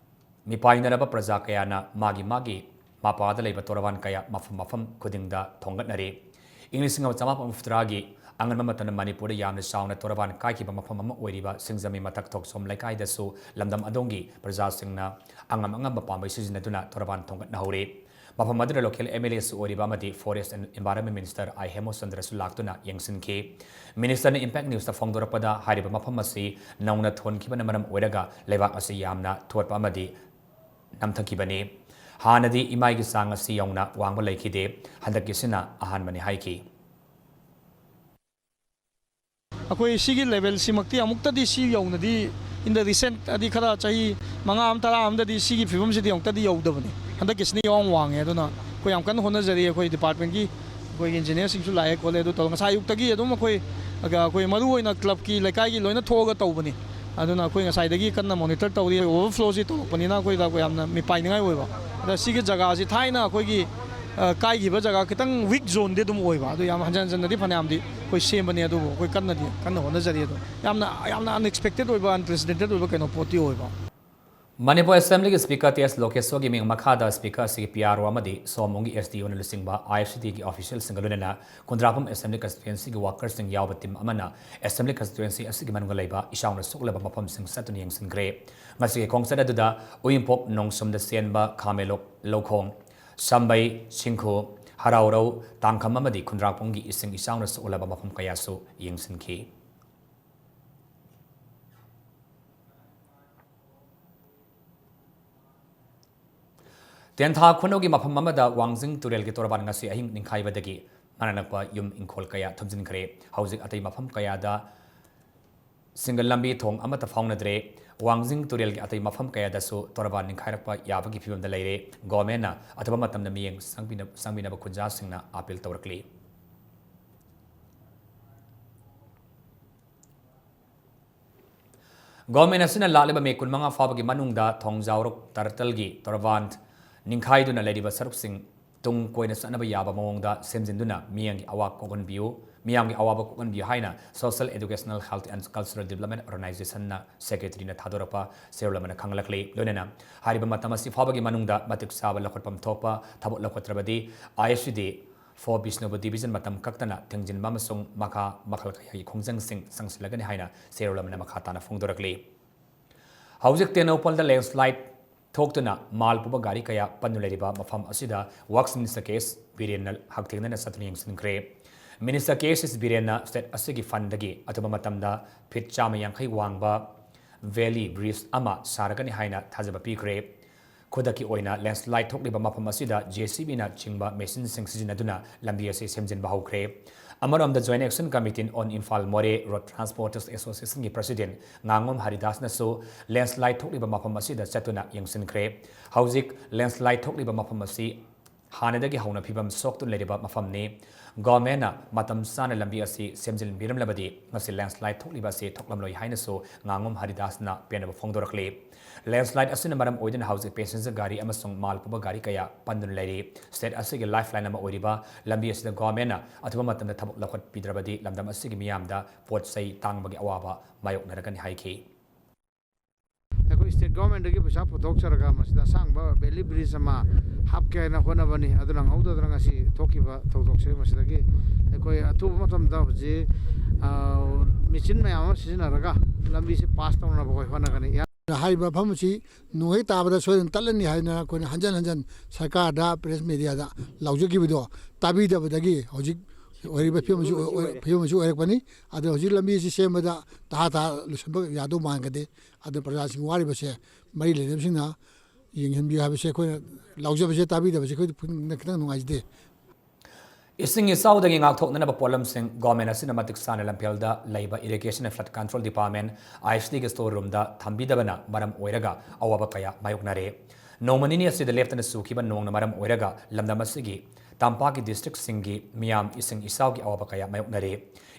ꯃꯤꯄꯥꯏꯅꯔꯕ ꯄ꯭ꯔꯖꯥ ꯀꯌꯥꯅ ꯃꯥꯒꯤ ꯃꯥꯒꯤ ꯃꯄꯥꯗ ꯂꯩꯕ ꯇꯣꯔꯕꯥꯟ ꯀꯌꯥ ꯃꯐꯝ ꯃꯐꯝ ꯈꯨꯗꯤꯡꯗ ꯊꯣꯡꯒꯠꯅꯔꯤ꯫ ꯏꯪ ꯂꯤꯁꯤꯡ ꯑꯃ ꯆꯃꯥꯄꯟ ꯃꯔꯤꯐꯨꯇꯔꯥꯒꯤ ꯑꯉꯟꯕ ꯃꯇꯝꯗ ꯃꯅꯤꯄꯨꯔꯗ ꯌꯥꯝꯅ ꯆꯥꯎꯅ ꯇꯣꯔꯕꯥꯟ ꯀꯥꯏꯈꯤꯕ ꯃꯐꯝ ꯑꯃ ꯑꯣꯏꯔꯤꯕ ꯁꯤꯡꯖꯃꯩ ꯃꯊꯛ ꯊꯣꯛꯆꯣꯝ ꯂꯩꯀꯥꯏꯗꯁꯨ ꯂꯝꯗꯝ ꯑꯗꯣꯝꯒꯤ ꯄ꯭ꯔꯖꯥꯁꯤꯡꯅ ꯑꯉꯝ ꯑꯉꯝꯕ ꯄꯥꯝꯕꯩ ꯁꯤꯖꯤꯟꯅꯗꯨꯅ ꯇꯣꯔꯕꯥꯟ ꯊꯣꯡꯒꯠꯅꯍꯧꯔꯤ꯫ ꯃꯐꯝ ꯑꯗꯨꯗ ꯂꯣꯀꯦꯜ ꯑꯦꯝ ꯑꯦꯜ ꯑꯦꯁꯨ ꯑꯣꯏꯔꯤꯕ ꯑꯃꯗꯤ ꯐꯣꯔꯦꯁ ꯑꯦꯟ ꯏꯟꯚꯥꯏꯔꯣꯟꯃꯦꯟ ꯃꯤꯅꯤꯁꯇꯔ ꯑꯥꯏ ꯍꯦꯃꯆꯟꯗ꯭ꯔꯁꯨ ꯂꯥꯛꯇꯨꯅ ꯌꯦꯡꯁꯤꯟꯈꯤ꯫ ꯃꯤꯅꯤꯁꯇꯔꯅ ꯏꯝꯄꯦꯛ ꯅ꯭ꯌꯨꯁꯇ ꯐꯣꯡꯗꯣꯔꯛꯄꯗ, ꯍꯥꯏꯔꯤꯕ ꯃꯐꯝ ꯑꯁꯤ ꯅꯧꯅ ꯊꯣꯟꯈꯤꯕꯅ ꯃꯔꯝ ꯑꯣꯏꯔꯒ ꯂꯩꯕꯥꯛ ꯑꯁꯤ ꯌꯥꯝꯅ ꯊꯣꯠꯄ ꯑꯃꯗꯤ ꯅꯝꯊꯈꯤꯕꯅꯤ꯫ ꯍꯥꯟꯅꯗꯤ ꯏꯃꯥꯏꯒꯤ ꯆꯥꯡ ꯑꯁꯤ ꯌꯧꯅ ꯋꯥꯡꯕ ꯂꯩꯈꯤꯗꯦ, ꯍꯟꯗꯛꯀꯤꯁꯤꯅ ꯑꯍꯥꯟꯕꯅꯤ ꯍꯥꯏꯈꯤ꯫ ꯑꯩꯈꯣꯏ ꯁꯤꯒꯤ ꯂꯦꯚꯦꯜꯁꯤꯃꯛꯇꯤ ꯑꯃꯨꯛꯇꯗꯤ ꯁꯤ ꯌꯧꯅꯗꯤ, in the recent, ꯍꯥꯏꯗꯤ ꯈꯔ ꯆꯍꯤ ꯃꯉꯥ ꯑꯃ, ꯇꯔꯥ ꯑꯃꯗꯗꯤ ꯁꯤꯒꯤ ꯐꯤꯕꯝꯁꯤꯗꯤ ꯑꯃꯨꯛꯇꯗꯤ ꯌꯧꯗꯕꯅꯤ꯫ ꯍꯟꯗꯛꯀꯤꯁꯤꯅ ꯌꯥꯝ ꯋꯥꯡꯉꯦ꯫ ꯑꯗꯨꯅ ꯑꯩꯈꯣꯏ ꯌꯥꯝ ꯀꯟꯅ ꯍꯣꯠꯅꯖꯔꯤ꯫ ꯑꯩꯈꯣꯏ ꯗꯤꯄꯥꯔꯠꯃꯦꯟꯒꯤ ꯑꯩꯈꯣꯏꯒꯤ ꯏꯟꯖꯤꯅꯤꯌꯔꯁꯤꯡꯁꯨ ꯂꯥꯛꯑꯦ ꯈꯣꯠꯂꯦ꯫ ꯑꯗꯨ ꯇꯧꯔꯒ ꯉꯁꯥꯏ ꯑꯌꯨꯛꯇꯒꯤ ꯑꯗꯨꯝ ꯑꯩꯈꯣꯏ, ꯑꯩꯈꯣꯏ ꯃꯔꯨ ꯑꯣꯏꯅ ꯀ꯭ꯂꯕꯀꯤ, ꯂꯩꯀꯥꯏꯒꯤ ꯂꯣꯏꯅ ꯊꯣꯛꯑꯒ ꯇꯧꯕꯅꯤ꯫ ꯑꯗꯨꯅ ꯑꯩꯈꯣꯏ ꯉꯁꯥꯏꯗꯒꯤ ꯀꯟꯅ ꯃꯣꯅꯤꯇꯔ ꯇꯧꯔꯤ꯫ ꯑꯣꯚꯔꯐ꯭ꯂꯣꯁꯤ ꯇꯧꯔꯛꯄꯅꯤꯅ ꯑꯩꯈꯣꯏꯗ ꯑꯩꯈꯣꯏ ꯌꯥꯝꯅ ꯃꯤꯄꯥꯏꯅꯤꯡꯉꯥꯏ ꯑꯣꯏꯕ꯫ ꯑꯗ ꯁꯤꯒꯤ ꯖꯒꯥꯁꯤ ꯊꯥꯏꯅ ꯑꯩꯈꯣꯏꯒꯤ, ꯑ, ꯀꯥꯏꯈꯤꯕ ꯖꯒꯥ ꯈꯤꯇꯪ ꯋꯤꯛ ꯖꯣꯟꯗꯤ ꯑꯗꯨꯝ ꯑꯣꯏꯕ꯫ ꯑꯗꯨ ꯌꯥꯝ ꯍꯟꯖꯟ ꯍꯟꯖꯟꯅꯗꯤ ꯐꯅꯌꯥꯝꯗꯤ ꯑꯩꯈꯣꯏ ꯁꯦꯝꯕꯅꯦ, ꯑꯗꯨꯕꯨ ꯑꯩꯈꯣꯏ ꯀꯟꯅꯗꯤ ꯀꯟꯅ ꯍꯣꯠꯅꯖꯔꯤ꯫ ꯑꯗꯣ ꯌꯥꯝꯅ, ꯌꯥꯝꯅ ꯑꯟꯑꯦꯛꯁꯄꯦꯛꯇꯦꯠ ꯑꯣꯏꯕ, ꯑꯟꯄ꯭ꯔꯦꯁꯤꯗꯦꯟꯇꯦꯠ ꯑꯣꯏꯕ ꯀꯩꯅꯣ ꯄꯣꯠꯇꯤ ꯑꯣꯏꯕ꯫ ꯃꯅꯤꯄꯨꯔ ꯑꯦꯁꯦꯝꯕ꯭ꯂꯤꯒꯤ ꯁ꯭ꯄꯤꯀꯔ ꯇꯦꯖ ꯂꯣꯀꯦꯁ꯭ꯋꯔꯒꯤ ꯃꯤꯡ ꯃꯈꯥꯗ ꯁ꯭ꯄꯤꯀꯔ ꯑꯁꯤꯒꯤ ꯄꯤ ꯑꯥꯔ ꯑꯣ ꯑꯃꯗꯤ ꯁꯣꯃꯣꯡꯒꯤ ꯑꯦꯁ ꯗꯤ ꯑꯣꯅ ꯂꯨꯆꯤꯡꯕ ꯑꯥꯏ ꯑꯦꯐ ꯁꯤ ꯗꯤꯒꯤ ꯑꯣꯐꯤꯁꯤꯌꯦꯜꯁꯤꯡꯒ ꯂꯣꯏꯅꯅ ꯈꯨꯟꯗ꯭ꯔꯥꯛꯄꯝ ꯑꯦꯁꯦꯝꯕ꯭ꯂꯤ ꯀꯟꯁꯇꯤꯇ꯭ꯋꯦꯟꯁꯤꯒꯤ ꯋꯥꯔꯀꯔꯁꯤꯡ ꯌꯥꯎꯕ ꯇꯤꯝ ꯑꯃꯅ ꯑꯦꯁꯦꯝꯕ꯭ꯂꯤ ꯀꯟꯁꯇꯤꯇ꯭ꯋꯦꯟꯁꯤ ꯑꯁꯤꯒꯤ ꯃꯅꯨꯡꯗ ꯂꯩꯕ ꯏꯆꯥꯎꯅ ꯁꯣꯛꯂꯕ ꯃꯐꯝꯁꯤꯡ ꯆꯠꯇꯨꯅ ꯌꯦꯡꯁꯤꯟꯈ꯭ꯔꯦ꯫ ꯉꯁꯤꯒꯤ ꯈꯣꯡꯆꯠ ꯑꯗꯨꯗ ꯎꯌꯨꯝꯄꯣꯛ ꯅꯣꯡꯁꯨꯝꯗ ꯆꯦꯟꯕ ꯈꯥꯃꯦꯂꯣꯛ ꯂꯧꯈꯣꯡ, ꯁꯝꯕꯩ, ꯁꯤꯡꯈꯨ, ꯍꯔꯥꯎꯔꯧ, ꯇꯥꯡꯈꯝ ꯑꯃꯗꯤ ꯈꯨꯟꯗ꯭ꯔꯥꯛꯄꯝꯒꯤ ꯏꯁꯤꯡ ꯏꯆꯥꯎꯅ ꯁꯣꯛꯂꯕ ꯃꯐꯝ ꯀꯌꯥꯁꯨ ꯌꯦꯡꯁꯤꯟꯈꯤ꯫ ꯇꯦꯟꯊꯥ ꯈꯨꯅꯧꯒꯤ ꯃꯐꯝ ꯑꯃꯗ ꯋꯥꯡꯖꯤꯡ ꯇꯨꯔꯦꯜꯒꯤ ꯇꯣꯔꯕꯥꯟ ꯉꯁꯤ ꯑꯍꯤꯡ ꯅꯤꯡꯈꯥꯏꯕꯗꯒꯤ ꯃꯅꯥꯛ ꯅꯛꯄ ꯌꯨꯝ ꯏꯪꯈꯣꯜ ꯀꯌꯥ ꯊꯨꯝꯖꯤꯟꯈ꯭ꯔꯦ꯫ ꯍꯧꯖꯤꯛ ꯑꯇꯩ ꯃꯐꯝ ꯀꯌꯥꯗ ꯁꯤꯡꯒꯜ ꯂꯝꯕꯤ ꯊꯣꯡ ꯑꯃꯠꯇ ꯐꯥꯎꯅꯗ꯭ꯔꯦ꯫ ꯋꯥꯡꯖꯤꯡ ꯇꯨꯔꯦꯜꯒꯤ ꯑꯇꯩ ꯃꯐꯝ ꯀꯌꯥꯗꯁꯨ ꯇꯣꯔꯕꯥꯟ ꯅꯤꯡꯈꯥꯏꯔꯛꯄ ꯌꯥꯕꯒꯤ ꯐꯤꯕꯝꯗ ꯂꯩꯔꯦ꯫ ꯒꯣꯔꯃꯦꯟꯅ ꯑꯊꯨꯕ ꯃꯇꯝꯗ ꯃꯤꯠꯌꯦꯡ ꯆꯪꯕꯤꯅ-, ꯆꯪꯕꯤꯅꯕ ꯈꯨꯟꯖꯥꯁꯤꯡꯅ ꯑꯥꯄꯤꯜ ꯇꯧꯔꯛꯂꯤ꯫ ꯒꯣꯔꯃꯦꯟ ꯑꯁꯤꯅ ꯂꯥꯛꯂꯤꯕ ꯃꯦ ꯀꯨꯟꯃꯉꯥ ꯐꯥꯎꯕꯒꯤ ꯃꯅꯨꯡꯗ ꯊꯣꯡꯖꯥꯎꯔꯣꯛ ꯇꯔꯇꯜꯒꯤ ꯇꯣꯔꯕꯥꯟ ꯅꯤꯡꯈꯥꯏꯗꯨꯅ ꯂꯩꯔꯤꯕ ꯁꯔꯨꯛꯁꯤꯡ ꯇꯨꯡ ꯀꯣꯏꯅ ꯆꯠꯅꯕ ꯌꯥꯕ ꯃꯑꯣꯡꯗ ꯁꯦꯝꯖꯤꯟꯗꯨꯅ ꯃꯤꯌꯥꯝꯒꯤ ꯑꯋꯥ ꯀꯣꯛꯍꯟꯕꯤꯌꯨ, ꯃꯤꯌꯥꯝꯒꯤ ꯑꯋꯥꯕ ꯀꯣꯛꯍꯟꯕꯤꯌꯨ ꯍꯥꯏꯅ Social Educational Health and Cultural Development Organizationꯅ ꯁꯦꯀ꯭ꯔꯦꯇꯔꯤꯅ ꯊꯥꯗꯣꯔꯛꯄ ꯆꯦꯔꯣꯜ ꯑꯃꯅ ꯈꯪꯍꯜꯂꯛꯂꯤ꯫ ꯂꯣꯏꯅꯅ ꯍꯥꯏꯔꯤꯕ ꯃꯇꯝ ꯑꯁꯤ ꯐꯥꯎꯕꯒꯤ ꯃꯅꯨꯡꯗ ꯃꯇꯤꯛ ꯆꯥꯕ ꯂꯧꯈꯠꯐꯝ ꯊꯣꯛꯄ ꯊꯕꯛ ꯂꯧꯈꯠꯇ꯭ꯔꯕꯗꯤ ꯑꯥꯏ F C D four Bishnupur division ꯃꯇꯝ ꯀꯛꯇꯅ ꯊꯤꯡꯖꯤꯟꯕ ꯑꯃꯁꯨꯡ ꯃꯈꯥ ꯃꯈꯜ ꯀꯌꯥꯒꯤ ꯈꯣꯡꯖꯪꯁꯤꯡ ꯆꯪꯁꯤꯜꯂꯒꯅꯤ ꯍꯥꯏꯅ ꯆꯦꯔꯣꯜ ꯑꯃꯅ ꯃꯈꯥ ꯇꯥꯅ ꯐꯣꯡꯗꯣꯔꯛꯂꯤ꯫ ꯍꯧꯖꯤꯛ ꯇꯦꯡꯅꯧꯄꯜꯗ ꯂꯦꯟꯁꯂꯥꯏꯠ ꯊꯣꯛꯇꯨꯅ ꯃꯥꯜ ꯄꯨꯕ ꯒꯥꯔꯤ ꯀꯌꯥ ꯄꯟꯗꯨꯅ ꯂꯩꯔꯤꯕ ꯃꯐꯝ ꯑꯁꯤꯗ ꯋꯥꯔꯛꯁ ꯃꯤꯅꯤꯁꯇꯔ ꯀꯦ ꯑꯦꯁ ꯕꯤꯔꯦꯟꯅ ꯍꯛꯊꯦꯡꯅꯅ ꯆꯠꯇꯨꯅ ꯌꯦꯡꯁꯤꯟꯈ꯭ꯔꯦ꯫ ꯃꯤꯅꯤꯁꯇꯔ ꯀꯦ ꯑꯦꯁ ꯕꯤꯔꯦꯟꯅ ꯁ꯭ꯇꯦꯠ ꯑꯁꯤꯒꯤ ꯐꯟꯗꯒꯤ ꯑꯊꯨꯕ ꯃꯇꯝꯗ ꯐꯤꯠ ꯆꯥꯝꯃ ꯌꯥꯡꯈꯩ ꯋꯥꯡꯕ ꯚꯦꯂꯤ ꯕ꯭ꯔꯤꯖ ꯑꯃ ꯁꯥꯔꯒꯅꯤ ꯍꯥꯏꯅ ꯊꯥꯖꯕ ꯄꯤꯈ꯭ꯔꯦ꯫ ꯈꯨꯗꯛꯀꯤ ꯑꯣꯏꯅ ꯂꯦꯟꯁꯂꯥꯏꯠ ꯊꯣꯛꯂꯤꯕ ꯃꯐꯝ ꯑꯁꯤꯗ ꯖꯦ ꯁꯤ ꯕꯤꯅ ꯆꯤꯡꯕ ꯃꯦꯁꯤꯟꯁꯤꯡ ꯁꯤꯖꯤꯟꯅꯗꯨꯅ ꯂꯝꯕꯤ ꯑꯁꯤ ꯁꯦꯝꯖꯤꯟꯕ ꯍꯧꯈ꯭ꯔꯦ꯫ ꯑꯃꯔꯣꯝꯗ Joint Action Committee on Imphal More Road Transporters Associationꯒꯤ ꯄ꯭ꯔꯁꯤꯗꯦꯟ ꯉꯥꯉꯣꯝ ꯍꯔꯤꯗꯥꯁꯅꯁꯨ ꯂꯦꯟꯁꯂꯥꯏꯠ ꯊꯣꯛꯂꯤꯕ ꯃꯐꯝ ꯑꯁꯤꯗ ꯆꯠꯇꯨꯅ ꯌꯦꯡꯁꯤꯟꯈ꯭ꯔꯦ꯫ ꯍꯧꯖꯤꯛ ꯂꯦꯟꯁꯂꯥꯏꯠ ꯊꯣꯛꯂꯤꯕ ꯃꯐꯝ ꯑꯁꯤ ꯍꯥꯟꯅꯗꯒꯤ ꯍꯧꯅ ꯐꯤꯕꯝ ꯁꯣꯛꯇꯨꯅ ꯂꯩꯔꯤꯕ ꯃꯐꯝꯅꯤ꯫ ꯒꯣꯔꯃꯦꯟꯅ ꯃꯇꯝ ꯆꯥꯅ ꯂꯝꯕꯤ ꯑꯁꯤ ꯁꯦꯝꯖꯤꯟꯕꯤꯔꯝꯂꯕꯗꯤ ꯉꯁꯤ ꯂꯦꯟꯁꯂꯥꯏꯗ ꯊꯣꯛꯂꯤꯕ ꯑꯁꯤ ꯊꯣꯛꯂꯝꯂꯣꯏ ꯍꯥꯏꯅꯁꯨ ꯉꯥꯉꯣꯝ ꯍꯔꯤꯗꯥꯁꯅ ꯄꯦꯟꯅꯕ ꯐꯣꯡꯗꯣꯔꯛꯂꯤ꯫ ꯂꯦꯟꯁꯂꯥꯏꯗ ꯑꯁꯤꯅ ꯃꯔꯝ ꯑꯣꯏꯗꯨꯅ ꯍꯧꯖꯤꯛ ꯄꯦꯁꯦꯟꯖꯔ ꯒꯥꯔꯤ ꯑꯃꯁꯨꯡ ꯃꯥꯜ ꯄꯨꯕ ꯒꯥꯔꯤ ꯀꯌꯥ ꯄꯟꯗꯨꯅ ꯂꯩꯔꯤ꯫ ꯁ꯭ꯇꯦꯠ ꯑꯁꯤꯒꯤ ꯂꯥꯏꯐꯂꯥꯏꯟ ꯑꯃ ꯑꯣꯏꯔꯤꯕ ꯂꯝꯕꯤ ꯑꯁꯤꯗ ꯒꯣꯔꯃꯦꯟꯅ ꯑꯊꯨꯕ ꯃꯇꯝꯗ ꯊꯕꯛ ꯂꯧꯈꯠꯄꯤꯗ꯭ꯔꯕꯗꯤ ꯂꯝꯗꯝ ꯑꯁꯤꯒꯤ ꯃꯤꯌꯥꯝꯗ ꯄꯣꯠ ꯆꯩ ꯇꯥꯡꯕꯒꯤ ꯑꯋꯥꯕ ꯃꯥꯌꯣꯛꯅꯔꯒꯅꯤ ꯍꯥꯏꯈꯤ꯫ ꯑꯩꯈꯣꯏ ꯁ꯭ꯇꯦꯠ ꯒꯣꯔꯃꯦꯟꯗꯒꯤ ꯄꯩꯁꯥ ꯄꯨꯊꯣꯛꯆꯔꯒ ꯃꯁꯤꯗ ꯑꯁꯥꯡꯕ ꯕꯦꯂꯤ ꯕ꯭ꯔꯤꯖ ꯑꯃ ꯍꯥꯞꯀꯦ ꯍꯥꯏꯅ ꯍꯣꯠꯅꯕꯅꯤ꯫ ꯑꯗꯨ ꯅꯪꯍꯧꯗꯗꯅ ꯉꯁꯤ ꯊꯣꯛꯈꯤꯕ ꯊꯧꯗꯣꯛꯁꯦ ꯃꯁꯤꯗꯒꯤ ꯑꯩꯈꯣꯏ ꯑꯊꯨꯕ ꯃꯇꯝꯗ ꯍꯧꯖꯤꯛ ꯃꯦꯆꯤꯟ ꯃꯌꯥꯝ ꯑꯃ ꯁꯤꯖꯤꯟꯅꯔꯒ ꯂꯝꯕꯤꯁꯦ ꯄꯥꯁ ꯇꯧꯅꯕ ꯑꯩꯈꯣꯏ ꯍꯣꯠꯅꯒꯅꯤ꯫ ꯍꯥꯏꯔꯤꯕ ꯃꯐꯝ ꯑꯁꯤ ꯅꯣꯡ ꯍꯦꯛ ꯇꯥꯕꯗ ꯁꯣꯏꯗꯅ ꯇꯠꯂꯅꯤ ꯍꯥꯏꯗꯅ ꯑꯩꯈꯣꯏꯅ ꯍꯟꯖꯟ ꯍꯟꯖꯟ ꯁꯔꯀꯥꯔꯗ, ꯄ꯭ꯔꯦꯁ ꯃꯦꯗꯤꯌꯥꯗ ꯂꯥꯎꯖꯈꯤꯕꯗꯣ ꯇꯥꯕꯤꯗꯕꯗꯒꯤ ꯍꯧꯖꯤꯛ ꯑꯣꯏꯔꯤꯕ ꯐꯤꯕꯝ ꯑꯁꯤ ꯑꯣꯏ-, ꯑꯣꯏ-, ꯐꯤꯕꯝ ꯑꯁꯤ ꯑꯣꯏꯔꯛꯄꯅꯤ꯫ ꯑꯗꯣ ꯍꯧꯖꯤꯛ ꯂꯝꯕꯤ ꯑꯁꯤ ꯁꯦꯝꯕꯗ ꯇꯍꯥ ꯇꯍꯥ ꯂꯣꯏꯁꯤꯟꯕ ꯌꯥꯗꯧ ꯃꯥꯟꯒꯗꯦ꯫ ꯑꯗꯨꯅ ꯄ꯭ꯔꯖꯥꯁꯤꯡ ꯋꯥꯔꯤꯕꯁꯦ ꯃꯔꯤ ꯂꯩꯅꯕꯁꯤꯡꯅ ꯌꯦꯡꯁꯤꯟꯕꯤꯌꯨ ꯍꯥꯏꯕꯁꯦ ꯑꯩꯈꯣꯏꯅ ꯂꯥꯎꯖꯕꯁꯦ, ꯇꯥꯕꯤꯗꯕꯁꯦ ꯑꯩꯈꯣꯏ ꯈꯤꯇꯪ ꯅꯨꯡꯉꯥꯏꯖꯗꯦ꯫ ꯏꯁꯤꯡ ꯏꯆꯥꯎꯗꯒꯤ ꯉꯥꯛꯊꯣꯛꯅꯅꯕ ꯄꯣꯠꯂꯝꯁꯤꯡ ꯒꯣꯔꯃꯦꯟ ꯑꯁꯤꯅ ꯃꯇꯤꯛ ꯆꯥꯅ ꯂꯝꯐꯦꯜꯗ ꯂꯩꯕ Irrigation and Flood Control Department, IFCD ꯒꯤ ꯁ꯭ꯇꯣꯔ ꯔꯨꯝꯗ ꯊꯝꯕꯤꯗꯕꯅ ꯃꯔꯝ ꯑꯣꯏꯔꯒ ꯑꯋꯥꯕ ꯀꯌꯥ ꯃꯥꯌꯣꯛꯅꯔꯦ꯫ ꯅꯣꯡꯃ ꯅꯤꯅꯤ ꯑꯁꯤꯗ ꯂꯦꯞꯇꯅ ꯆꯨꯈꯤꯕ ꯅꯣꯡꯅ ꯃꯔꯝ ꯑꯣꯏꯔꯒ ꯂꯝꯗꯝ ꯑꯁꯤꯒꯤ ꯇꯝꯄꯥꯛꯀꯤ ꯗꯤꯁꯇ꯭ꯔꯤꯛꯁꯤꯡꯒꯤ ꯃꯤꯌꯥꯝ ꯏꯁꯤꯡ ꯏꯆꯥꯎꯒꯤ ꯑꯋꯥꯕ ꯀꯌꯥ ꯃꯥꯌꯣꯛꯅꯔꯦ꯫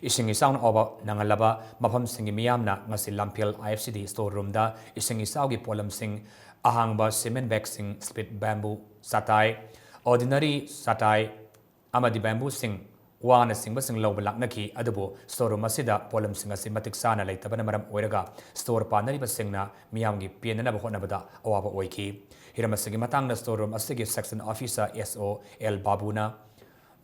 ꯏꯁꯤꯡ ꯏꯆꯥꯎꯅ ꯑꯋꯥꯕ ꯅꯪꯍꯜꯂꯕ ꯃꯐꯝꯁꯤꯡꯒꯤ ꯃꯤꯌꯥꯝꯅ ꯉꯁꯤ ꯂꯝꯐꯦꯜ IFCD ꯁ꯭ꯇꯣꯔ ꯔꯨꯝꯗ ꯏꯁꯤꯡ ꯏꯆꯥꯎꯒꯤ ꯄꯣꯠꯂꯝꯁꯤꯡ, ꯑꯍꯥꯡꯕ ꯁꯤꯃꯦꯟ ꯕꯦꯒꯁꯤꯡ, ꯁ꯭ꯄ꯭ꯂꯤꯠ ꯕꯦꯝꯕꯨ, ꯆꯇꯥꯏ, ꯑꯣꯔꯗꯤꯅꯔꯤ ꯆꯇꯥꯏ ꯑꯃꯗꯤ ꯕꯦꯝꯕꯨꯁꯤꯡ, ꯋꯥꯅꯆꯤꯡꯕꯁꯤꯡ ꯂꯧꯕ ꯂꯥꯛꯅꯈꯤ꯫ ꯑꯗꯨꯕꯨ ꯁ꯭ꯇꯣꯔ ꯔꯨꯝ ꯑꯁꯤꯗ ꯄꯣꯠꯂꯝꯁꯤꯡ ꯑꯁꯤ ꯃꯇꯤꯛ ꯆꯥꯅ ꯂꯩꯇꯕꯅ ꯃꯔꯝ ꯑꯣꯏꯔꯒ ꯁ꯭ꯇꯣꯔ ꯄꯥꯟꯅꯔꯤꯕꯁꯤꯡꯅ ꯃꯤꯌꯥꯝꯒꯤ ꯄꯦꯟꯅꯅꯕ ꯍꯣꯠꯅꯕꯗ ꯑꯋꯥꯕ ꯑꯣꯏꯈꯤ꯫ ꯍꯤꯔꯝ ꯑꯁꯤꯒꯤ ꯃꯇꯥꯡꯗ ꯁ꯭ꯇꯣꯔ ꯔꯨꯝ ꯑꯁꯤꯒꯤ ꯁꯦꯛꯁꯟ ꯑꯣꯐꯤꯁꯔ SO L ꯕꯥꯕꯨꯅ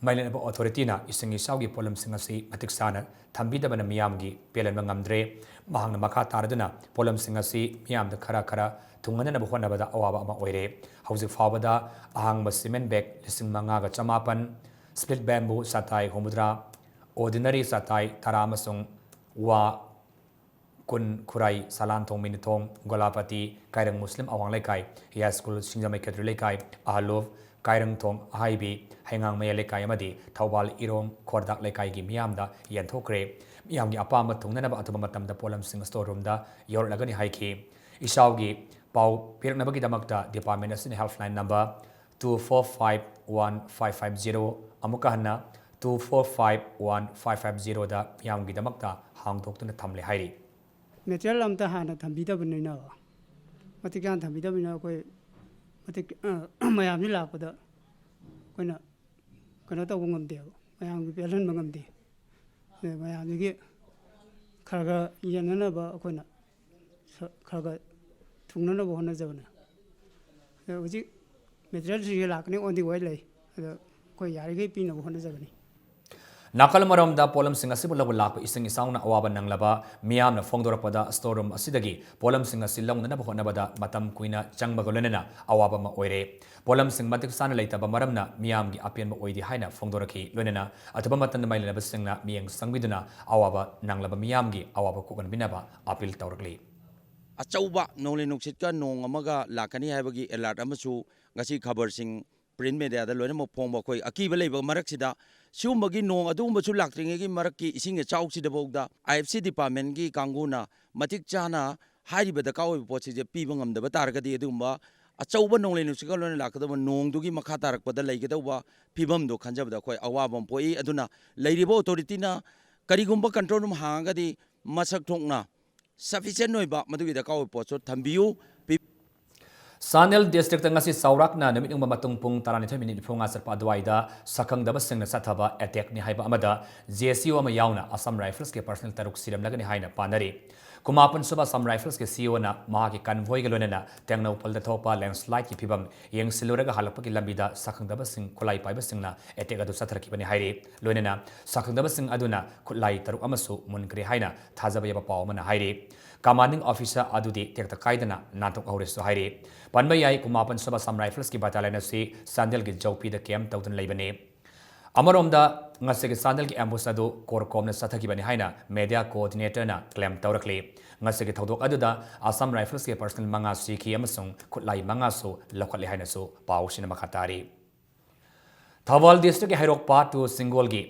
ꯃꯩꯂꯦꯟꯕ ꯑꯣꯊꯣꯔꯤꯇꯤꯅ ꯏꯁꯤꯡ ꯏꯆꯥꯎꯒꯤ ꯄꯣꯠꯂꯝꯁꯤꯡ ꯑꯁꯤ ꯃꯇꯤꯛ ꯆꯥꯅ ꯊꯝꯕꯤꯗꯕꯅ ꯃꯤꯌꯥꯝꯒꯤ ꯄꯦꯜꯍꯟꯕ ꯉꯝꯗ꯭ꯔꯦ꯫ ꯃꯍꯥꯛꯅ ꯃꯈꯥ ꯇꯥꯔꯗꯨꯅ ꯄꯣꯠꯂꯝꯁꯤꯡ ꯑꯁꯤ ꯃꯤꯌꯥꯝꯗ ꯈꯔ ꯈꯔ ꯊꯨꯡꯍꯟꯅꯅꯕ ꯍꯣꯠꯅꯕꯗ ꯑꯋꯥꯕ ꯑꯃ ꯑꯣꯏꯔꯦ꯫ ꯍꯧꯖꯤꯛ ꯐꯥꯎꯕꯗ ꯑꯍꯥꯡꯕ ꯁꯤꯃꯦꯟ ꯕꯦꯒ ꯂꯤꯁꯤꯡ ꯃꯉꯥꯒ ꯆꯃꯥꯄꯟ, ꯁ꯭ꯄ꯭ꯂꯤꯠ ꯕꯦꯝꯕꯨ ꯆꯇꯥꯏ ꯍꯨꯝꯐꯨꯇꯔꯥ, ꯑꯣꯔꯗꯤꯅꯔꯤ ꯆꯇꯥꯏ ꯇꯔꯥ ꯑꯃꯁꯨꯡ ꯋꯥ ꯀꯨꯟ, ꯈꯨꯔꯥꯏ, ꯁꯂꯥꯟꯊꯣꯡ, ꯃꯤꯅꯨꯊꯣꯡ, ꯒꯣꯂꯥꯄꯇꯤ, ꯀꯥꯏꯔꯪ ꯃꯨꯁꯂꯤꯝ ꯑꯋꯥꯡ ꯂꯩꯀꯥꯏ, ꯌꯥꯏꯁ꯭ꯀꯨꯜ, ꯁꯤꯡꯖꯃꯩ ꯈꯦꯇ꯭ꯔꯤ ꯂꯩꯀꯥꯏ, ꯑꯍꯂꯨꯞ, ꯀꯥꯏꯔꯪꯊꯣꯡ, ꯑꯍꯥꯏꯕꯤ, ꯍꯩꯉꯥꯡꯃꯌꯥꯏ ꯂꯩꯀꯥꯏ ꯑꯃꯗꯤ ꯊꯧꯕꯥꯜ ꯏꯔꯣꯡ ꯈꯣꯔꯗꯥꯛ ꯂꯩꯀꯥꯏꯒꯤ ꯃꯤꯌꯥꯝꯗ ꯌꯦꯟꯊꯣꯛꯈ꯭ꯔꯦ꯫ ꯃꯤꯌꯥꯝꯒꯤ ꯑꯄꯥꯝꯕ ꯊꯨꯡꯅꯅꯕ ꯑꯊꯨꯕ ꯃꯇꯝꯗ ꯄꯣꯠꯂꯝꯁꯤꯡ ꯁ꯭ꯇꯣꯔ ꯔꯨꯝꯗ ꯌꯧꯔꯛꯂꯒꯅꯤ ꯍꯥꯏꯈꯤ꯫ ꯏꯆꯥꯎꯒꯤ ꯄꯥꯎ ꯄꯤꯔꯛꯅꯕꯒꯤꯗꯃꯛꯇ ꯗꯤꯄꯥꯔꯠꯃꯦꯟ ꯑꯁꯤꯅ helpline number Two four five one five five zero, ꯑꯃꯨꯛꯀ ꯍꯟꯅ two four five one five five zero ꯗ ꯃꯤꯌꯥꯝꯒꯤꯗꯃꯛꯇ ꯍꯥꯡꯗꯣꯛꯇꯨꯅ ꯊꯝꯂꯦ ꯍꯥꯏꯔꯤ꯫ ꯃꯦꯇꯔꯤꯌꯦꯜ ꯑꯝꯇ ꯍꯥꯟꯅ ꯊꯝꯕꯤꯗꯕꯅꯤꯅ, ꯃꯇꯤꯛ ꯆꯥꯅ ꯊꯝꯕꯤꯗꯕꯅꯤꯅ ꯑꯩꯈꯣꯏ ꯃꯇꯤꯛ ꯃꯌꯥꯝꯁꯤ ꯂꯥꯛꯄꯗ ꯑꯩꯈꯣꯏꯅ ꯀꯩꯅꯣ ꯇꯧꯕ ꯉꯝꯗꯦꯕ, ꯃꯌꯥꯝꯒꯤ ꯄꯦꯜꯍꯟꯕ ꯉꯝꯗꯦ꯫ ꯑꯗꯨ ꯃꯌꯥꯝꯁꯤꯒꯤ ꯈꯔ ꯈꯔ ꯌꯦꯡꯅꯅꯕ ꯑꯩꯈꯣꯏꯅ ꯈꯔ ꯈꯔ ꯊꯨꯡꯅꯅꯕ ꯍꯣꯠꯅꯖꯕꯅꯦ꯫ ꯑꯗꯣ ꯍꯧꯖꯤꯛ ꯃꯦꯇꯔꯤꯌꯦꯜꯁꯤꯡꯁꯦ ꯂꯥꯛꯀꯅꯤ, on the way ꯂꯩ꯫ ꯑꯗꯣ ꯑꯩꯈꯣꯏ ꯌꯥꯔꯤꯈꯩ ꯄꯤꯅꯕ ꯍꯣꯠꯅꯖꯒꯅꯤ꯫ ꯅꯥꯀꯜ ꯑꯃꯔꯣꯝꯗ ꯄꯣꯠꯂꯝꯁꯤꯡ ꯑꯁꯤꯕꯨ ꯂꯧꯕ ꯂꯥꯛꯄ ꯏꯁꯤꯡ ꯏꯆꯥꯎꯅ ꯑꯋꯥꯕ ꯅꯪꯂꯕ ꯃꯤꯌꯥꯝꯅ ꯐꯣꯡꯗꯣꯔꯛꯄꯗ, ꯁ꯭ꯇꯣꯔ ꯔꯨꯝ ꯑꯁꯤꯗꯒꯤ ꯄꯣꯠꯂꯝꯁꯤꯡ ꯑꯁꯤ ꯂꯧꯅꯅꯕ ꯍꯣꯠꯅꯕꯗ ꯃꯇꯝ ꯀꯨꯏꯅ ꯆꯪꯕꯒ ꯂꯣꯏꯅꯅ ꯑꯋꯥꯕ ꯑꯃ ꯑꯣꯏꯔꯦ꯫ ꯄꯣꯠꯂꯝꯁꯤꯡ ꯃꯇꯤꯛ ꯆꯥꯅ ꯂꯩꯇꯕ ꯃꯔꯝꯅ ꯃꯤꯌꯥꯝꯒꯤ ꯑꯄꯦꯟꯕ ꯑꯣꯏꯗꯦ ꯍꯥꯏꯅ ꯐꯣꯡꯗꯣꯔꯛꯈꯤ꯫ ꯂꯣꯏꯅꯅ ꯑꯊꯨꯕ ꯃꯇꯝꯗ ꯃꯩ ꯂꯩꯅꯕꯁꯤꯡꯅ ꯃꯤꯠꯌꯦꯡ ꯆꯪꯕꯤꯗꯨꯅ ꯑꯋꯥꯕ ꯅꯪꯂꯕ ꯃꯤꯌꯥꯝꯒꯤ ꯑꯋꯥꯕ ꯀꯣꯛꯍꯟꯕꯤꯅꯕ ꯑꯄꯤꯜ ꯇꯧꯔꯛꯂꯤ꯫ ꯑꯆꯧꯕ ꯅꯣꯡꯂꯩ ꯅꯨꯡꯁꯤꯠꯀ ꯅꯣꯡ ꯑꯃꯒ ꯂꯥꯛꯀꯅꯤ ꯍꯥꯏꯕꯒꯤ ꯑꯦꯂꯔꯠ ꯑꯃꯁꯨ ꯉꯁꯤ ꯈꯕꯔꯁꯤꯡ, ꯄ꯭ꯔꯤꯟ ꯃꯦꯗꯤꯌꯥꯗ ꯂꯣꯏꯅꯃꯛ ꯐꯣꯡꯕ ꯑꯩꯈꯣꯏ ꯑꯀꯤꯕ ꯂꯩꯕ ꯃꯔꯛꯁꯤꯗ, ꯁꯤꯒꯨꯝꯕꯒꯤ ꯅꯣꯡ ꯑꯗꯨꯒꯨꯝꯕꯁꯨ ꯂꯥꯛꯇ꯭ꯔꯤꯉꯩꯒꯤ ꯃꯔꯛꯀꯤ ꯏꯁꯤꯡ ꯏꯆꯥꯎꯁꯤꯗꯐꯥꯎꯗ ꯑꯥꯏ ꯑꯦꯐ ꯁꯤ ꯗꯤꯄꯥꯔꯠꯃꯦꯟꯒꯤ ꯀꯥꯡꯕꯨꯅ ꯃꯇꯤꯛ ꯆꯥꯅ ꯍꯥꯏꯔꯤꯕ ꯗꯔꯀꯥꯔ ꯑꯣꯏꯕ ꯄꯣꯠꯁꯤꯡꯁꯦ ꯄꯤꯕ ꯉꯝꯗꯕ ꯇꯥꯔꯒꯗꯤ, ꯑꯗꯨꯒꯨꯝꯕ ꯑꯆꯧꯕ ꯅꯣꯡꯂꯩ ꯅꯨꯡꯁꯤꯠꯀ ꯂꯣꯏꯅ ꯂꯥꯛꯀꯗꯧꯕ ꯅꯣꯡꯗꯨꯒꯤ ꯃꯈꯥ ꯇꯥꯔꯛꯄꯗ ꯂꯩꯒꯗꯧꯕ ꯐꯤꯕꯝꯗꯣ ꯈꯟꯖꯕꯗ ꯑꯩꯈꯣꯏ ꯑꯋꯥꯕ ꯑꯃ ꯄꯣꯛꯏ꯫ ꯑꯗꯨꯅ ꯂꯩꯔꯤꯕ ꯑꯣꯊꯣꯔꯤꯇꯤꯅ ꯀꯔꯤꯒꯨꯝꯕ ꯀꯟꯇ꯭ꯔꯣꯜ ꯔꯨꯝ ꯍꯥꯡꯉꯒꯗꯤ ꯃꯁꯛ ꯊꯣꯛꯅ ꯁꯐꯤꯁꯦꯟ ꯑꯣꯏꯕ ꯃꯗꯨꯒꯤ ꯗꯔꯀꯥꯔ ꯑꯣꯏꯕ ꯄꯣꯠꯁꯨ ꯊꯝꯕꯤꯌꯨ꯫ ꯄꯤ- ꯆꯥꯟꯗꯦꯜ ꯗꯤꯁꯇ꯭ꯔꯤꯛꯇ ꯉꯁꯤ ꯆꯥꯎꯔꯥꯛꯅ ꯅꯨꯃꯤꯠ ꯌꯨꯡꯕ ꯃꯇꯨꯡ ꯄꯨꯡ ꯇꯔꯥꯅꯤꯊꯣꯏ ꯃꯤꯅꯤꯠ ꯅꯤꯐꯨꯃꯉꯥ ꯆꯠꯄ ꯑꯗꯨꯋꯥꯏꯗ ꯁꯛꯈꯪꯗꯕꯁꯤꯡꯅ ꯆꯠꯊꯕ ꯑꯦꯇꯦꯛꯅꯤ ꯍꯥꯏꯕ ꯑꯃꯗ ꯖꯦ ꯑꯦꯁ ꯌꯨ ꯑꯃ ꯌꯥꯎꯅ ꯑꯁꯥꯝ ꯔꯥꯏꯐꯜꯁꯀꯤ ꯄꯔꯁꯅꯦꯜ ꯇꯔꯨꯛ ꯁꯤꯔꯝꯂꯒꯅꯤ ꯍꯥꯏꯅ ꯄꯥꯅꯔꯤ꯫ ꯀꯨꯟꯃꯥꯄꯟ ꯁꯨꯕ ꯑꯁꯥꯝ ꯔꯥꯏꯐꯜꯁꯀꯤ ꯁꯤ ꯏ ꯑꯣꯅ ꯃꯍꯥꯛꯀꯤ ꯀꯟꯚꯣꯏꯒ ꯂꯣꯏꯅꯅ ꯇꯦꯡꯅꯧꯄꯜꯗ ꯊꯣꯛꯄ ꯂꯦꯟꯁꯂꯥꯏꯠꯀꯤ ꯐꯤꯕꯝ ꯌꯦꯡꯁꯤꯜꯂꯨꯔꯒ ꯍꯜꯂꯛꯄꯒꯤ ꯂꯝꯕꯤꯗ ꯁꯛꯈꯪꯗꯕꯁꯤꯡ ꯈꯨꯠꯂꯥꯏ ꯄꯥꯏꯕꯁꯤꯡꯅ ꯑꯦꯇꯦꯛ ꯑꯗꯨ ꯆꯠꯊꯔꯛꯈꯤꯕꯅꯤ ꯍꯥꯏꯔꯤ꯫ ꯂꯣꯏꯅꯅ ꯁꯛꯈꯪꯗꯕꯁꯤꯡ ꯑꯗꯨꯅ ꯈꯨꯠꯂꯥꯏ ꯇꯔꯨꯛ ꯑꯃꯁꯨ ꯃꯨꯟꯈ꯭ꯔꯦ ꯍꯥꯏꯅ ꯊꯥꯖꯕ ꯌꯥꯕ ꯄꯥꯎ ꯑꯃꯅ ꯍꯥꯏꯔꯤ꯫ ꯀꯃꯥꯟꯗꯤꯡ ꯑꯣꯐꯤꯁꯥꯔ ꯑꯗꯨꯗꯤ ꯇꯦꯛꯇ ꯀꯥꯏꯗꯅ ꯅꯥꯟꯊꯣꯛꯍꯧꯔꯦꯁꯨ ꯍꯥꯏꯔꯤ꯫ ꯄꯟꯕ ꯌꯥꯏ, ꯀꯨꯟꯃꯥꯄꯟ ꯁꯨꯕ ꯑꯁꯥꯝ ꯔꯥꯏꯐꯜꯁꯀꯤ ꯕꯇꯥꯂꯤꯌꯟ ꯑꯁꯤ ꯆꯥꯟꯗꯦꯜꯒꯤ ꯖꯧꯄꯤꯗ ꯀꯦꯝꯞ ꯇꯧꯗꯨꯅ ꯂꯩꯕꯅꯤ꯫ ꯑꯃꯔꯣꯝꯗ, ꯉꯁꯤꯒꯤ ꯆꯥꯟꯗꯦꯜꯒꯤ ꯑꯦꯝꯕꯨꯁ ꯑꯗꯨ ꯀꯣꯔꯀꯣꯝꯅ ꯆꯠꯊꯈꯤꯕꯅꯤ ꯍꯥꯏꯅ ꯃꯦꯗꯤꯌꯥ ꯀꯣꯑꯣꯔꯗꯤꯅꯦꯇꯔꯅ ꯀ꯭ꯂꯦꯝ ꯇꯧꯔꯛꯂꯤ꯫ ꯉꯁꯤꯒꯤ ꯊꯧꯗꯣꯛ ꯑꯗꯨꯗ ꯑꯁꯥꯝ ꯔꯥꯏꯐꯜꯁꯀꯤ ꯄꯔꯁꯅꯦꯜ ꯃꯉꯥ ꯁꯤꯈꯤ ꯑꯃꯁꯨꯡ ꯈꯨꯠꯂꯥꯏ ꯃꯉꯥꯁꯨ ꯂꯧꯈꯠꯂꯦ ꯍꯥꯏꯅꯁꯨ ꯄꯥꯎꯁꯤꯅ ꯃꯈꯥ ꯇꯥꯔꯤ꯫ ꯊꯧꯕꯥꯜ ꯗꯤꯁꯇ꯭ꯔꯤꯛꯀꯤ ꯍꯩꯔꯣꯛ ꯄꯥꯔꯠ ꯇꯨ ꯁꯤꯡꯒꯣꯜꯒꯤ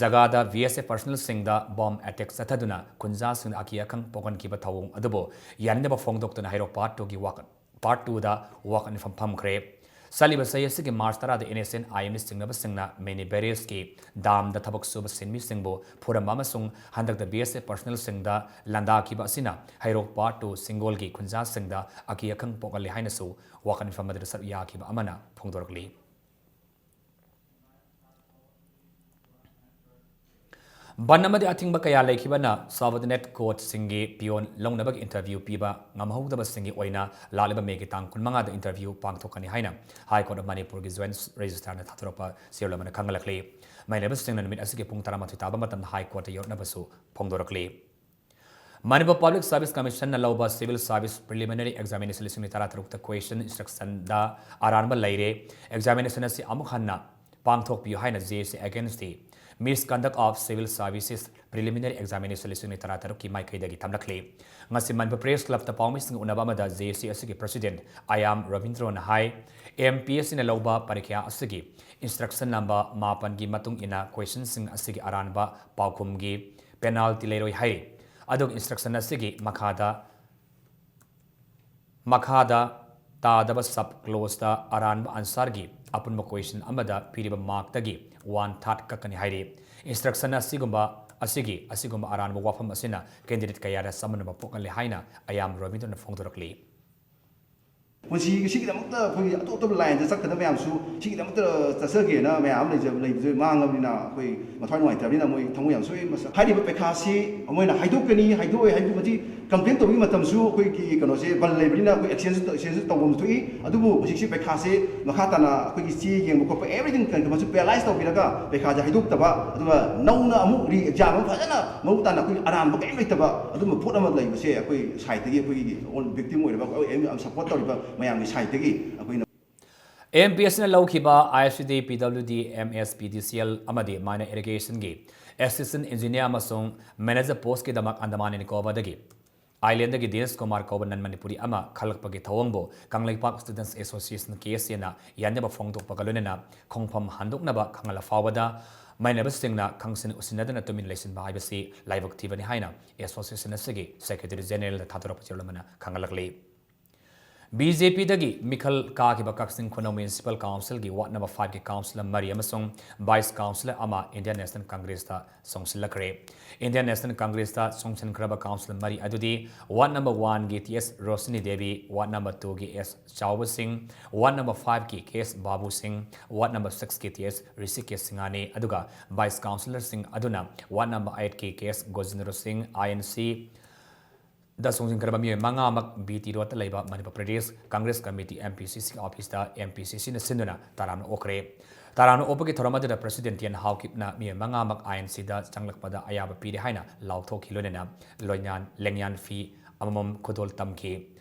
ꯖꯒꯥꯗ ꯕꯤ ꯑꯦꯁ ꯑꯦꯐ ꯄꯔꯁꯅꯦꯜꯁꯤꯡꯗ ꯕꯣꯝ ꯑꯦꯇꯦꯛ ꯆꯠꯊꯗꯨꯅ ꯈꯨꯟꯖꯥꯁꯤꯡꯗ ꯑꯀꯤ ꯑꯈꯪ ꯄꯣꯛꯍꯟꯈꯤꯕ ꯊꯧꯑꯣꯡ ꯑꯗꯨꯕꯨ ꯌꯥꯅꯤꯡꯗꯕ ꯐꯣꯡꯗꯣꯛꯇꯨꯅ ꯍꯩꯔꯣꯛ ꯄꯥꯔꯠ ꯇꯨꯒꯤ ꯋꯥꯀꯠ, ꯄꯥꯔꯠ ꯇꯨꯗ ꯋꯥꯀꯠ ꯃꯤꯐꯝ ꯐꯝꯈ꯭ꯔꯦ꯫ ꯆꯠꯂꯤꯕ ꯆꯍꯤ ꯑꯁꯤꯒꯤ ꯃꯥꯔꯆ ꯇꯔꯥꯗ NSCN-IM ꯆꯤꯡꯅꯕꯁꯤꯡꯅ ꯃꯤꯅꯤ ꯕꯦꯔꯦꯖꯀꯤ ꯗꯥꯝꯗ ꯊꯕꯛ ꯁꯨꯕ ꯁꯤꯟꯃꯤꯁꯤꯡꯕꯨ ꯐꯨꯔꯝꯕ ꯑꯃꯁꯨꯡ ꯍꯟꯗꯛꯇ BSF personnel-ꯁꯤꯡꯗ ꯂꯥꯟꯗꯥꯈꯤꯕ ꯑꯁꯤꯅ ꯍꯩꯔꯣꯛ Part Two ꯁꯤꯡꯒꯣꯜꯒꯤ ꯈꯨꯟꯖꯥꯁꯤꯡꯗ ꯑꯀꯤ ꯑꯈꯪ ꯄꯣꯛꯍꯜꯂꯤ ꯍꯥꯏꯅꯁꯨ ꯋꯥꯀꯠ ꯃꯤꯐꯝ ꯑꯗꯨꯗ ꯁꯔꯨꯛ ꯌꯥꯈꯤꯕ ꯑꯃꯅ ꯐꯣꯡꯗꯣꯔꯛꯂꯤ꯫ ꯕꯟ ꯑꯃꯗꯤ ꯑꯊꯤꯡꯕ ꯀꯌꯥ ꯂꯩꯈꯤꯕꯅ subordinate coachꯁꯤꯡꯒꯤ peon ꯂꯧꯅꯕꯒꯤ interview ꯄꯤꯕ ꯉꯝꯍꯧꯗꯕꯁꯤꯡꯒꯤ ꯑꯣꯏꯅ ꯂꯥꯛꯂꯤꯕ ꯃꯦꯒꯤ ꯇꯥꯡ ꯀꯨꯟꯃꯉꯥꯗ interview ꯄꯥꯡꯊꯣꯛꯀꯅꯤ ꯍꯥꯏꯅ High Court of ꯃꯅꯤꯄꯨꯔꯒꯤ Joint Registrarꯅ ꯊꯥꯗꯣꯔꯛꯄ ꯆꯦꯔꯣꯜ ꯑꯃꯅ ꯈꯪꯍꯜꯂꯛꯂꯤ꯫ ꯃꯩꯂꯩꯕꯁꯤꯡꯅ ꯅꯨꯃꯤꯠ ꯑꯁꯤꯒꯤ ꯄꯨꯡ ꯇꯔꯥꯃꯥꯊꯣꯏ ꯇꯥꯕ ꯃꯇꯝꯗ High Courtꯇ ꯌꯧꯔꯛꯅꯕꯁꯨ ꯐꯣꯡꯗꯣꯔꯛꯂꯤ꯫ ꯃꯅꯤꯄꯨꯔ Public Service Commissionꯅ ꯂꯧꯕ Civil Service Preliminary Examination ꯂꯤꯁꯤꯡ ꯑꯅꯤ ꯇꯔꯥꯇꯔꯨꯛꯇ question instructionꯗ ꯑꯔꯥꯟꯕ ꯂꯩꯔꯦ꯫ Examination ꯑꯁꯤ ꯑꯃꯨꯛ ꯍꯟꯅ ꯄꯥꯡꯊꯣꯛꯄꯤꯌꯨ ꯍꯥꯏꯅ JAC against the Misconduct of Civil Services Preliminary Examination ꯂꯤꯁꯤꯡ ꯑꯅꯤ ꯇꯔꯥꯇꯔꯨꯛꯀꯤ ꯃꯥꯏꯀꯩꯗꯒꯤ ꯊꯝꯂꯛꯂꯤ꯫ ꯉꯁꯤ ꯃꯅꯤꯄꯨꯔ Press Clubꯇ ꯄꯥꯎꯃꯤꯁꯤꯡꯒ ꯎꯅꯕ ꯑꯃꯗ JAC ꯑꯁꯤꯒꯤ President ꯑꯌꯥꯝ ꯔꯕꯤꯟꯗ꯭ꯔꯣꯅ ꯍꯥꯏ, MPSCꯅ ꯂꯧꯕ ꯄꯔꯤꯈ꯭ꯌꯥ ꯑꯁꯤꯒꯤ instruction number ꯃꯥꯄꯟꯒꯤ ꯃꯇꯨꯡ ꯏꯟꯅ questionꯁꯤꯡ ꯑꯁꯤꯒꯤ ꯑꯔꯥꯟꯕ ꯄꯥꯎꯈꯨꯝꯒꯤ penalty ꯂꯩꯔꯣꯏ ꯍꯥꯏꯔꯤ꯫ ꯑꯗꯨꯒ instruction ꯑꯁꯤꯒꯤ ꯃꯈꯥꯗ, ꯃꯈꯥꯗ ꯇꯥꯗꯕ sub clauseꯇ ꯑꯔꯥꯟꯕ answerꯒꯤ ꯑꯄꯨꯟꯕ question ꯑꯃꯗ ꯄꯤꯔꯤꯕ markꯇꯒꯤ one third ꯀꯛꯀꯅꯤ ꯍꯥꯏꯔꯤ꯫ Instruction ꯑꯁꯤꯒꯨꯝꯕ, ꯑꯁꯤꯒꯤ, ꯑꯁꯤꯒꯨꯝꯕ ꯑꯔꯥꯟꯕ ꯋꯥꯐꯝ ꯑꯁꯤꯅ candidate ꯀꯌꯥꯗ ꯆꯃꯝꯅꯕ ꯄꯣꯛꯍꯜꯂꯤ ꯍꯥꯏꯅ ꯑꯌꯥꯝ ꯔꯕꯤꯟꯗ꯭ꯔꯣꯅ ꯐꯣꯡꯗꯣꯔꯛꯂꯤ꯫ ꯄꯨꯟꯁꯤꯒꯤꯁꯤꯒꯤꯗꯃꯛꯇ ꯑꯩꯈꯣꯏꯒꯤ ꯑꯇꯣꯞ ꯑꯇꯣꯞꯄ lineꯗ ꯆꯠꯀꯗꯕ ꯃꯌꯥꯝꯁꯨ ꯁꯤꯒꯤꯗꯃꯛꯇ ꯆꯠꯆꯒꯦꯅ ꯃꯌꯥꯝ ꯑꯃ ꯂꯩꯖꯕ, ꯂꯩꯕꯁꯦ ꯃꯥꯡꯉꯕꯅꯤꯅ ꯑꯩꯈꯣꯏ ꯃꯊ꯭ꯋꯥꯏ ꯅꯨꯡꯉꯥꯏꯇꯕꯅꯤꯅ ꯃꯣꯏ ꯊꯃꯣꯏ ꯌꯥꯝ ꯁꯣꯛꯏ꯫ ꯃꯁ-, ꯍꯥꯏꯔꯤꯕ ꯄꯩꯈꯥꯁꯤ ꯃꯣꯏꯅ ꯍꯥꯏꯗꯣꯛꯀꯅꯤ, ꯍꯥꯏꯗꯣꯛꯑꯣꯏ ꯍꯥꯏꯕꯗꯨꯃꯗꯤ complain ꯇꯧꯕꯒꯤ ꯃꯇꯝꯁꯨ ꯑꯩꯈꯣꯏꯒꯤ ꯀꯩꯅꯣꯁꯦ ꯕꯟ ꯂꯩꯕꯅꯤꯅ ꯑꯩꯈꯣꯏ exchange, exchange ꯇꯧꯐꯝ ꯊꯣꯛꯏ꯫ ꯑꯗꯨꯕꯨ ꯍꯧꯖꯤꯛꯁꯤ ꯄꯩꯈꯥꯁꯦ ꯃꯈꯥ ꯇꯥꯅ ꯑꯩꯈꯣꯏꯒꯤ ꯆꯦ ꯌꯦꯡꯕ ꯈꯣꯠꯄ everything ꯀꯩꯅꯣꯁꯨ paralyze ꯇꯧꯕꯤꯔꯒ ꯄꯩꯈꯥꯁꯦ ꯍꯥꯏꯗꯣꯛꯇꯕ, ꯑꯗꯨꯒ ꯅꯧꯅ ꯑꯃꯨꯛ re-exam ꯑꯃ ꯐꯖꯅ ꯃꯃꯨꯠ ꯇꯥꯅ ꯑꯩꯈꯣꯏꯒꯤ ꯑꯔꯥꯟꯕ ꯀꯔꯤꯝ ꯂꯩꯇꯕ ꯑꯗꯨꯝꯕ ꯄꯣꯠ ꯑꯃ ꯂꯩꯕꯁꯦ ꯑꯩꯈꯣꯏ sideꯇꯒꯤ, ꯑꯩꯈꯣꯏꯒꯤ all victim ꯑꯣꯏꯔꯤꯕ, ꯑꯩꯈꯣꯏ ꯌꯥꯝ support ꯇꯧꯔꯤꯕ ꯃꯌꯥꯝꯒꯤ sideꯇꯒꯤ ꯑꯩꯈꯣꯏꯅ MPSCꯅ ꯂꯧꯈꯤꯕ ISCD, PWD, MSPDCL ꯑꯃꯗꯤ Minor Irrigationꯒꯤ Assistant Engineer ꯑꯃꯁꯨꯡ Manager postꯀꯤꯗꯃꯛ Andaman and Nicobarꯗꯒꯤ Islandꯗꯒꯤ ꯗꯤꯅꯦꯁ ꯀꯨꯃꯥꯔ ꯀꯧꯕ non Manipuri ꯑꯃ ꯈꯜꯂꯛꯄꯒꯤ ꯊꯧꯑꯣꯡꯕꯨ ꯀꯪꯂꯩꯄꯥꯛ Students Association, KSAꯅ ꯌꯥꯅꯕ ꯐꯣꯡꯗꯣꯛꯄꯒ ꯂꯣꯏꯅꯅ ꯈꯣꯡꯐꯝ ꯍꯟꯗꯣꯛꯅꯕ ꯈꯪꯍꯜꯂ ꯐꯥꯎꯕꯗ ꯃꯩꯅꯕꯁꯤꯡꯅ ꯈꯪꯁꯤꯟ ꯎꯁꯤꯟꯅꯗꯅ ꯇꯨꯃꯤꯟ ꯂꯩꯁꯤꯟꯕ ꯍꯥꯏꯕꯁꯤ ꯂꯥꯏꯕꯛ ꯊꯤꯕꯅꯤ ꯍꯥꯏꯅ association ꯑꯁꯤꯒꯤ Secretary Generalꯅ ꯊꯥꯗꯣꯔꯛꯄ ꯆꯦꯔꯣꯜ ꯑꯃꯅ ꯈꯪꯍꯜꯂꯛꯂꯤ꯫ ꯕꯤ ꯖꯦ ꯄꯤꯗꯒꯤ ꯃꯤꯈꯜ ꯀꯥꯈꯤꯕ ꯀꯛꯆꯤꯡ ꯈꯨꯅꯧ Municipal Councilꯒꯤ Ward number fiveꯀꯤ councillor ꯃꯔꯤ ꯑꯃꯁꯨꯡ vice councillor ꯑꯃ Indian National Congressꯇ ꯆꯣꯡꯁꯤꯜꯂꯛꯈ꯭ꯔꯦ꯫ Indian National Congressꯇ ꯆꯣꯡꯁꯤꯟꯈ꯭ꯔꯕ councillor ꯃꯔꯤ ꯑꯗꯨꯗꯤ Ward number oneꯒꯤ ꯇꯤ ꯑꯦꯁ ꯔꯣꯁꯤꯅꯤ ꯗꯦꯕꯤ, Ward number twoꯒꯤ ꯑꯦꯁ ꯆꯥꯎꯕ ꯁꯤꯡ, Ward number fiveꯀꯤ ꯀꯦ ꯑꯦꯁ ꯕꯥꯕꯨ ꯁꯤꯡ, Ward number sixꯀꯤ ꯇꯤ ꯑꯦꯁ ꯔꯤꯁꯤꯀꯦꯁ ꯁꯤꯡꯍꯅꯤ꯫ ꯑꯗꯨꯒ vice councillorꯁꯤꯡ ꯑꯗꯨꯅ Ward number eightꯀꯤ ꯀꯦ ꯑꯦꯁ ꯒꯣꯖꯤꯟꯗ꯭ꯔꯣ ꯁꯤꯡ, ꯑꯥꯏ ꯑꯦꯟ ꯁꯤ, ꯗ ꯆꯣꯡꯁꯤꯟꯈ꯭ꯔꯕ ꯃꯤꯑꯣꯏ ꯃꯉꯥꯃꯛ ꯕꯤ ꯇꯤ ꯔꯣꯗꯇ ꯂꯩꯕ Manipur Pradesh Congress committee, M P C C officeꯇ M P C Cꯅ ꯁꯤꯟꯗꯨꯅ ꯇꯔꯥꯝꯅ ꯑꯣꯛꯈ꯭ꯔꯦ꯫ ꯇꯔꯥꯝꯅ ꯑꯣꯛꯄꯒꯤ ꯊꯧꯔꯝ ꯑꯗꯨꯗ President ꯇꯤ ꯑꯦꯟ ꯍꯥꯎꯀꯤꯞꯅ ꯃꯤꯑꯣꯏ ꯃꯉꯥꯃꯛ ꯑꯥꯏ ꯑꯦꯟ ꯁꯤꯗ ꯆꯪꯂꯛꯄꯗ ꯑꯌꯥꯕ ꯄꯤꯔꯦ ꯍꯥꯏꯅ ꯂꯥꯎꯊꯣꯛꯈꯤ, ꯂꯣꯏꯅꯅ ꯂꯣꯏꯅꯥꯟ, ꯂꯦꯡꯌꯥꯟ ꯐꯤ ꯑꯃꯃꯝ ꯈꯨꯗꯣꯜ ꯇꯝꯈꯤ꯫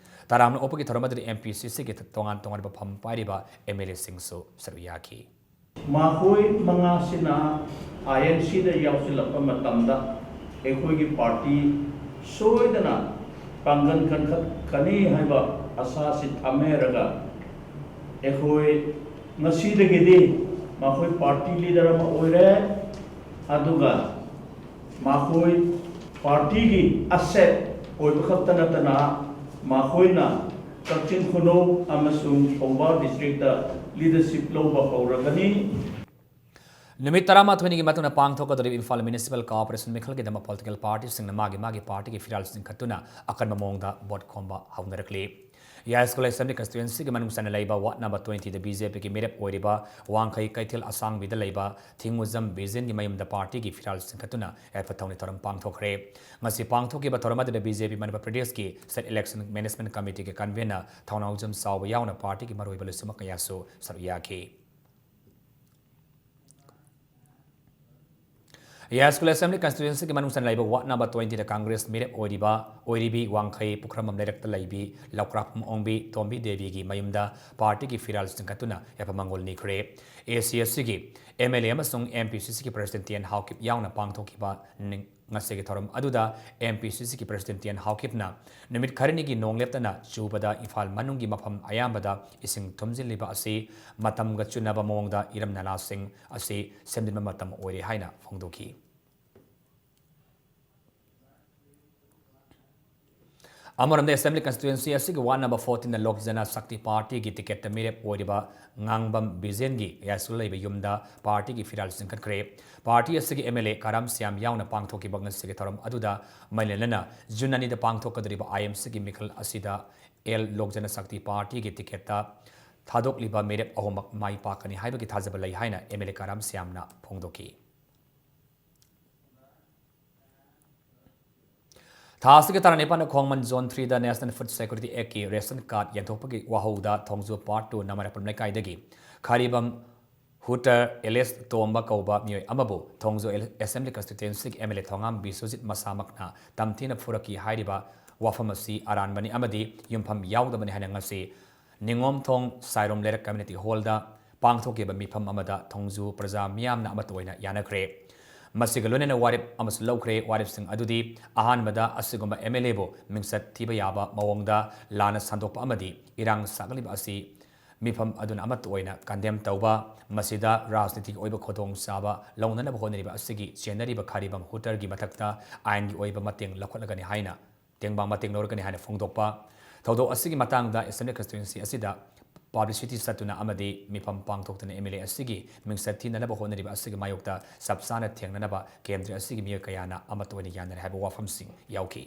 ꯇꯔꯥꯝꯅ ꯑꯣꯛꯄꯒꯤ ꯊꯧꯔꯝ ꯑꯗꯨꯗ M P C Cꯒꯤ ꯇꯣꯉꯥꯟ ꯇꯣꯉꯥꯟꯕ ꯐꯝ ꯄꯥꯏꯔꯤꯕ M L Aꯁꯤꯡꯁꯨ ꯁꯔꯨꯛ ꯌꯥꯈꯤ꯫ ꯃꯈꯣꯏ ꯃꯉꯥꯁꯤꯅ ꯑꯥꯏ ꯑꯦꯟ ꯁꯤꯗ ꯌꯥꯎꯁꯤꯜꯂꯛꯄ ꯃꯇꯝꯗ ꯑꯩꯈꯣꯏꯒꯤ party ꯁꯣꯏꯗꯅ ꯄꯥꯡꯒꯜ ꯀꯟꯈꯠꯀꯅꯤ ꯍꯥꯏꯕ ꯑꯁꯥꯁꯤ ꯊꯝꯃꯦꯔꯒ ꯑꯩꯈꯣꯏ ꯉꯁꯤꯗꯒꯤꯗꯤ ꯃꯈꯣꯏ party leader ꯑꯃ ꯑꯣꯏꯔꯦ꯫ ꯑꯗꯨꯒ ꯃꯈꯣꯏ partyꯒꯤ asset ꯑꯣꯏꯕ ꯈꯛꯇ ꯅꯠꯇꯅ ꯃꯈꯣꯏꯅ ꯀꯛꯆꯤꯡ ꯈꯨꯅꯧ ꯑꯃꯁꯨꯡ ꯊꯧꯕꯥꯜ districtꯇ leadership ꯂꯧꯕ ꯍꯧꯔꯒꯅꯤ꯫ ꯅꯨꯃꯤꯠ ꯇꯔꯥꯃꯥꯊꯣꯏꯅꯤꯒꯤ ꯃꯇꯨꯡꯗ ꯄꯥꯡꯊꯣꯛꯀꯗꯧꯔꯤꯕ ꯏꯝꯐꯥꯜ Municipal Corporation ꯃꯤꯈꯜꯒꯤꯗꯃꯛ political partyꯁꯤꯡꯅ ꯃꯥꯒꯤ ꯃꯥꯒꯤ partyꯒꯤ ꯐꯤꯔꯥꯜꯁꯤꯡ ꯈꯠꯇꯨꯅ ꯑꯀꯟꯕ ꯃꯑꯣꯡꯗ vote ꯈꯣꯝꯕ ꯍꯧꯅꯔꯛꯂꯤ꯫ ꯌꯥꯏꯁ꯭ꯀꯨꯜ Assembly Constituencyꯒꯤ ꯃꯅꯨꯡ ꯆꯟꯅ ꯂꯩꯕ Ward number twentyꯗ B J Pꯒꯤ ꯃꯤꯔꯦꯞ ꯑꯣꯏꯔꯤꯕ ꯋꯥꯡꯈꯩ ꯀꯩꯊꯦꯜ ꯑꯁꯥꯡꯕꯤꯗ ꯂꯩꯕ ꯊꯤꯡꯉꯨꯖꯝ ꯕꯤꯖꯦꯟꯒꯤ ꯃꯌꯨꯝꯗ partyꯒꯤ ꯐꯤꯔꯥꯜ ꯆꯤꯡꯈꯠꯇꯨꯅ ꯌꯥꯏꯐ ꯊꯧꯅꯤ ꯊꯧꯔꯝ ꯄꯥꯡꯊꯣꯛꯈ꯭ꯔꯦ꯫ ꯉꯁꯤ ꯄꯥꯡꯊꯣꯛꯈꯤꯕ ꯊꯧꯔꯝ ꯑꯗꯨꯗ B J P ꯃꯅꯤꯄꯨꯔ ꯄ꯭ꯔꯗꯦꯁꯀꯤ State Election Management Committeeꯒꯤ convener ꯊꯧꯅꯥꯎꯖꯝ ꯆꯥꯎꯕ ꯌꯥꯎꯅ partyꯒꯤ ꯃꯔꯨꯑꯣꯏꯕ ꯂꯨꯆꯤꯡꯕ ꯀꯌꯥꯁꯨ ꯁꯔꯨꯛ ꯌꯥꯈꯤ꯫ ꯌꯥꯏꯁ꯭ꯀꯨꯜ Assembly Constituencyꯒꯤ ꯃꯅꯨꯡ ꯆꯟꯅ ꯂꯩꯕ Ward number twentyꯗ Congress ꯃꯤꯔꯦꯞ ꯑꯣꯏꯔꯤꯕ, ꯑꯣꯏꯔꯤꯕꯤ ꯋꯥꯡꯈꯩ ꯄꯨꯈ꯭ꯔꯝꯕꯝ ꯂꯩꯔꯛꯇ ꯂꯩꯕꯤ ꯂꯧꯀ꯭ꯔꯥꯛꯄꯝ ꯑꯣꯡꯕꯤ ꯇꯣꯝꯕꯤ ꯗꯦꯕꯤꯒꯤ ꯃꯌꯨꯝꯗ partyꯒꯤ ꯐꯤꯔꯥꯜ ꯆꯤꯡꯈꯠꯇꯨꯅ ꯌꯥꯏꯐ ꯃꯪꯒꯣꯜ ꯅꯤꯈ꯭ꯔꯦ꯫ A C Fꯀꯤ M L A ꯑꯃꯁꯨꯡ M P C Cꯒꯤ President ꯇꯤ ꯑꯦꯟ ꯍꯥꯎꯀꯤꯞ ꯌꯥꯎꯅ ꯄꯥꯡꯊꯣꯛꯈꯤꯕ ꯅꯤꯡ-, ꯉꯁꯤꯒꯤ ꯊꯧꯔꯝ ꯑꯗꯨꯗ M P C Cꯒꯤ President ꯇꯤ ꯑꯦꯟ ꯍꯥꯎꯀꯤꯞꯅ ꯅꯨꯃꯤꯠ ꯈꯔꯅꯤꯒꯤ ꯅꯣꯡ ꯂꯦꯞꯇꯅ ꯆꯨꯕꯗ ꯏꯝꯐꯥꯜ ꯃꯅꯨꯡꯒꯤ ꯃꯐꯝ ꯑꯌꯥꯝꯕꯗ ꯏꯁꯤꯡ ꯊꯨꯝꯖꯤꯜꯂꯤꯕ ꯑꯁꯤ ꯃꯇꯝꯒ ꯆꯨꯅꯕ ꯃꯑꯣꯡꯗ ꯏꯔꯝ ꯅꯂꯥꯁꯤꯡ ꯑꯁꯤ ꯁꯦꯝꯖꯤꯟꯕ ꯃꯇꯝ ꯑꯣꯏꯔꯦ ꯍꯥꯏꯅ ꯐꯣꯡꯗꯣꯛꯈꯤ꯫ ꯑꯃꯔꯣꯝꯗ, Assembly Constituency ꯑꯁꯤꯒꯤ Ward number fourteen ꯗ Lok Jana Shakti Party ꯒꯤ ticket ꯇ ꯃꯤꯔꯦꯞ ꯑꯣꯏꯔꯤꯕ ꯉꯥꯡꯕꯝ ꯕꯤꯖꯦꯟꯒꯤ ꯌꯥꯏꯁꯀꯨꯜ ꯂꯩꯕ ꯌꯨꯝꯗ party ꯒꯤ ꯐꯤꯔꯥꯜ ꯆꯤꯡꯈꯠꯈ꯭ꯔꯦ꯫ Party ꯑꯁꯤꯒꯤ M L A ꯀꯔꯥꯝ ꯁ꯭ꯌꯥꯝ ꯌꯥꯎꯅ ꯄꯥꯡꯊꯣꯛꯈꯤꯕ ꯉꯁꯤꯒꯤ ꯊꯧꯔꯝ ꯑꯗꯨꯗ ꯃꯥꯏ ꯂꯩꯅꯅ June ꯑꯅꯤꯗ ꯄꯥꯡꯊꯣꯛꯀꯗꯧꯔꯤꯕ I M C ꯒꯤ ꯃꯤꯈꯜ ꯑꯁꯤꯗ ꯑꯦꯜ ꯂꯣꯛ ꯖꯅ ꯁꯛꯇꯤ party ꯒꯤ ticket ꯇ ꯊꯥꯗꯣꯛꯂꯤꯕ ꯃꯤꯔꯦꯞ ꯑꯍꯨꯝꯃꯛ ꯃꯥꯏ ꯄꯥꯛꯀꯅꯤ ꯍꯥꯏꯕꯒꯤ ꯊꯥꯖꯕ ꯂꯩ ꯍꯥꯏꯅ M L A ꯀꯔꯥꯝ ꯁ꯭ꯌꯥꯝꯅ ꯐꯣꯡꯗꯣꯛꯈꯤ꯫ ꯊꯥ ꯑꯁꯤꯒꯤ ꯇꯔꯥ ꯅꯤꯄꯥꯟꯗ ꯈꯣꯡꯃꯟ Zone three ꯗ National Food Security Act ꯀꯤ ration card ꯌꯦꯟꯊꯣꯛꯄꯒꯤ ꯋꯥꯍꯧꯗ ꯊꯣꯡꯖꯨ Part two ꯅꯃꯥꯏꯔꯥꯛꯄꯝ ꯂꯩꯀꯥꯏꯗꯒꯤ ꯈꯥꯔꯤꯕꯝ ꯍꯨꯇꯔ ꯑꯦꯂꯤꯁ ꯇꯣꯝꯕ ꯀꯧꯕ ꯃꯤꯑꯣꯏ ꯑꯃꯕꯨ ꯊꯣꯡꯖꯨ ꯑꯦꯜ-, Assembly Constituency ꯒꯤ M L A ꯊꯣꯉꯥꯝ ꯕꯤꯁ꯭ꯋꯖꯤꯠ ꯃꯁꯥꯃꯛꯅ ꯇꯝꯊꯤꯅ ꯐꯨꯔꯛꯈꯤ ꯍꯥꯏꯔꯤꯕ ꯋꯥꯐꯝ ꯑꯁꯤ ꯑꯔꯥꯟꯕꯅꯤ ꯑꯃꯗꯤ ꯌꯨꯝꯐꯝ ꯌꯥꯎꯗꯕꯅꯤ ꯍꯥꯏꯅ ꯉꯁꯤ ꯅꯤꯉꯣꯝꯊꯣꯡ ꯁꯥꯏꯔꯣꯝ ꯂꯩꯔꯛ community hall ꯗ ꯄꯥꯡꯊꯣꯛꯈꯤꯕ ꯃꯤꯐꯝ ꯑꯃꯗ ꯊꯣꯡꯖꯨ ꯄ꯭ꯔꯖꯥ ꯃꯤꯌꯥꯝꯅ ꯑꯃꯠꯇ ꯑꯣꯏꯅ ꯌꯥꯅꯈ꯭ꯔꯦ꯫ ꯃꯁꯤꯒ ꯂꯣꯏꯅꯅ ꯋꯥꯔꯦꯞ ꯑꯃꯁꯨ ꯂꯧꯈ꯭ꯔꯦ꯫ ꯋꯥꯔꯦꯞꯁꯤꯡ ꯑꯗꯨꯗꯤ ꯑꯍꯥꯟꯕꯗ ꯑꯁꯤꯒꯨꯝꯕ M L A ꯕꯨ ꯃꯤꯡꯆꯠ ꯊꯤꯕ ꯌꯥꯕ ꯃꯑꯣꯡꯗ ꯂꯥꯟꯅ ꯁꯟꯗꯣꯛꯄ ꯑꯃꯗꯤ ꯏꯔꯥꯡ ꯁꯥꯒꯠꯂꯤꯕ ꯑꯁꯤ ꯃꯤꯐꯝ ꯑꯗꯨꯅ ꯑꯃꯠꯇ ꯑꯣꯏꯅ condemn ꯇꯧꯕ, ꯃꯁꯤꯗ ꯔꯥꯖꯅꯤꯇꯤꯒꯤ ꯑꯣꯏꯕ ꯈꯨꯗꯣꯡꯆꯥꯕ ꯂꯧꯅꯅꯕ ꯍꯣꯠꯅꯔꯤꯕ ꯑꯁꯤꯒꯤ ꯆꯦꯟꯅꯔꯤꯕ ꯈꯥꯔꯤꯕꯝ ꯍꯨꯇꯔꯒꯤ ꯃꯊꯛꯇ ꯑꯥꯏꯟꯒꯤ ꯑꯣꯏꯕ ꯃꯇꯦꯡ ꯂꯧꯈꯠꯂꯒꯅꯤ ꯍꯥꯏꯅ ꯇꯦꯡꯕꯥꯡ ꯃꯇꯦꯡ ꯂꯧꯔꯒꯅꯤ ꯍꯥꯏꯅ ꯐꯣꯡꯗꯣꯛꯄ꯫ ꯊꯧꯗꯣꯛ ꯑꯁꯤꯒꯤ ꯃꯇꯥꯡꯗ Assembly Constituency ꯑꯁꯤꯗ publicity ꯆꯠꯇꯨꯅ ꯑꯃꯗꯤ ꯃꯤꯐꯝ ꯄꯥꯡꯊꯣꯛꯇꯨꯅ M L A ꯑꯁꯤꯒꯤ ꯃꯤꯡꯆꯠ ꯊꯤꯅꯅꯕ ꯍꯣꯠꯅꯔꯤꯕ ꯑꯁꯤꯒꯤ ꯃꯥꯌꯣꯛꯇ ꯆꯞ ꯆꯥꯅ ꯊꯦꯡꯅꯅꯕ ꯀꯦꯟꯗ꯭ꯔ ꯑꯁꯤꯒꯤ ꯃꯤꯑꯣꯏ ꯀꯌꯥꯅ ꯑꯃꯠꯇ ꯑꯣꯏꯅ ꯌꯥꯅꯔꯦ ꯍꯥꯏꯕ ꯋꯥꯐꯝꯁꯤꯡ ꯌꯥꯎꯈꯤ꯫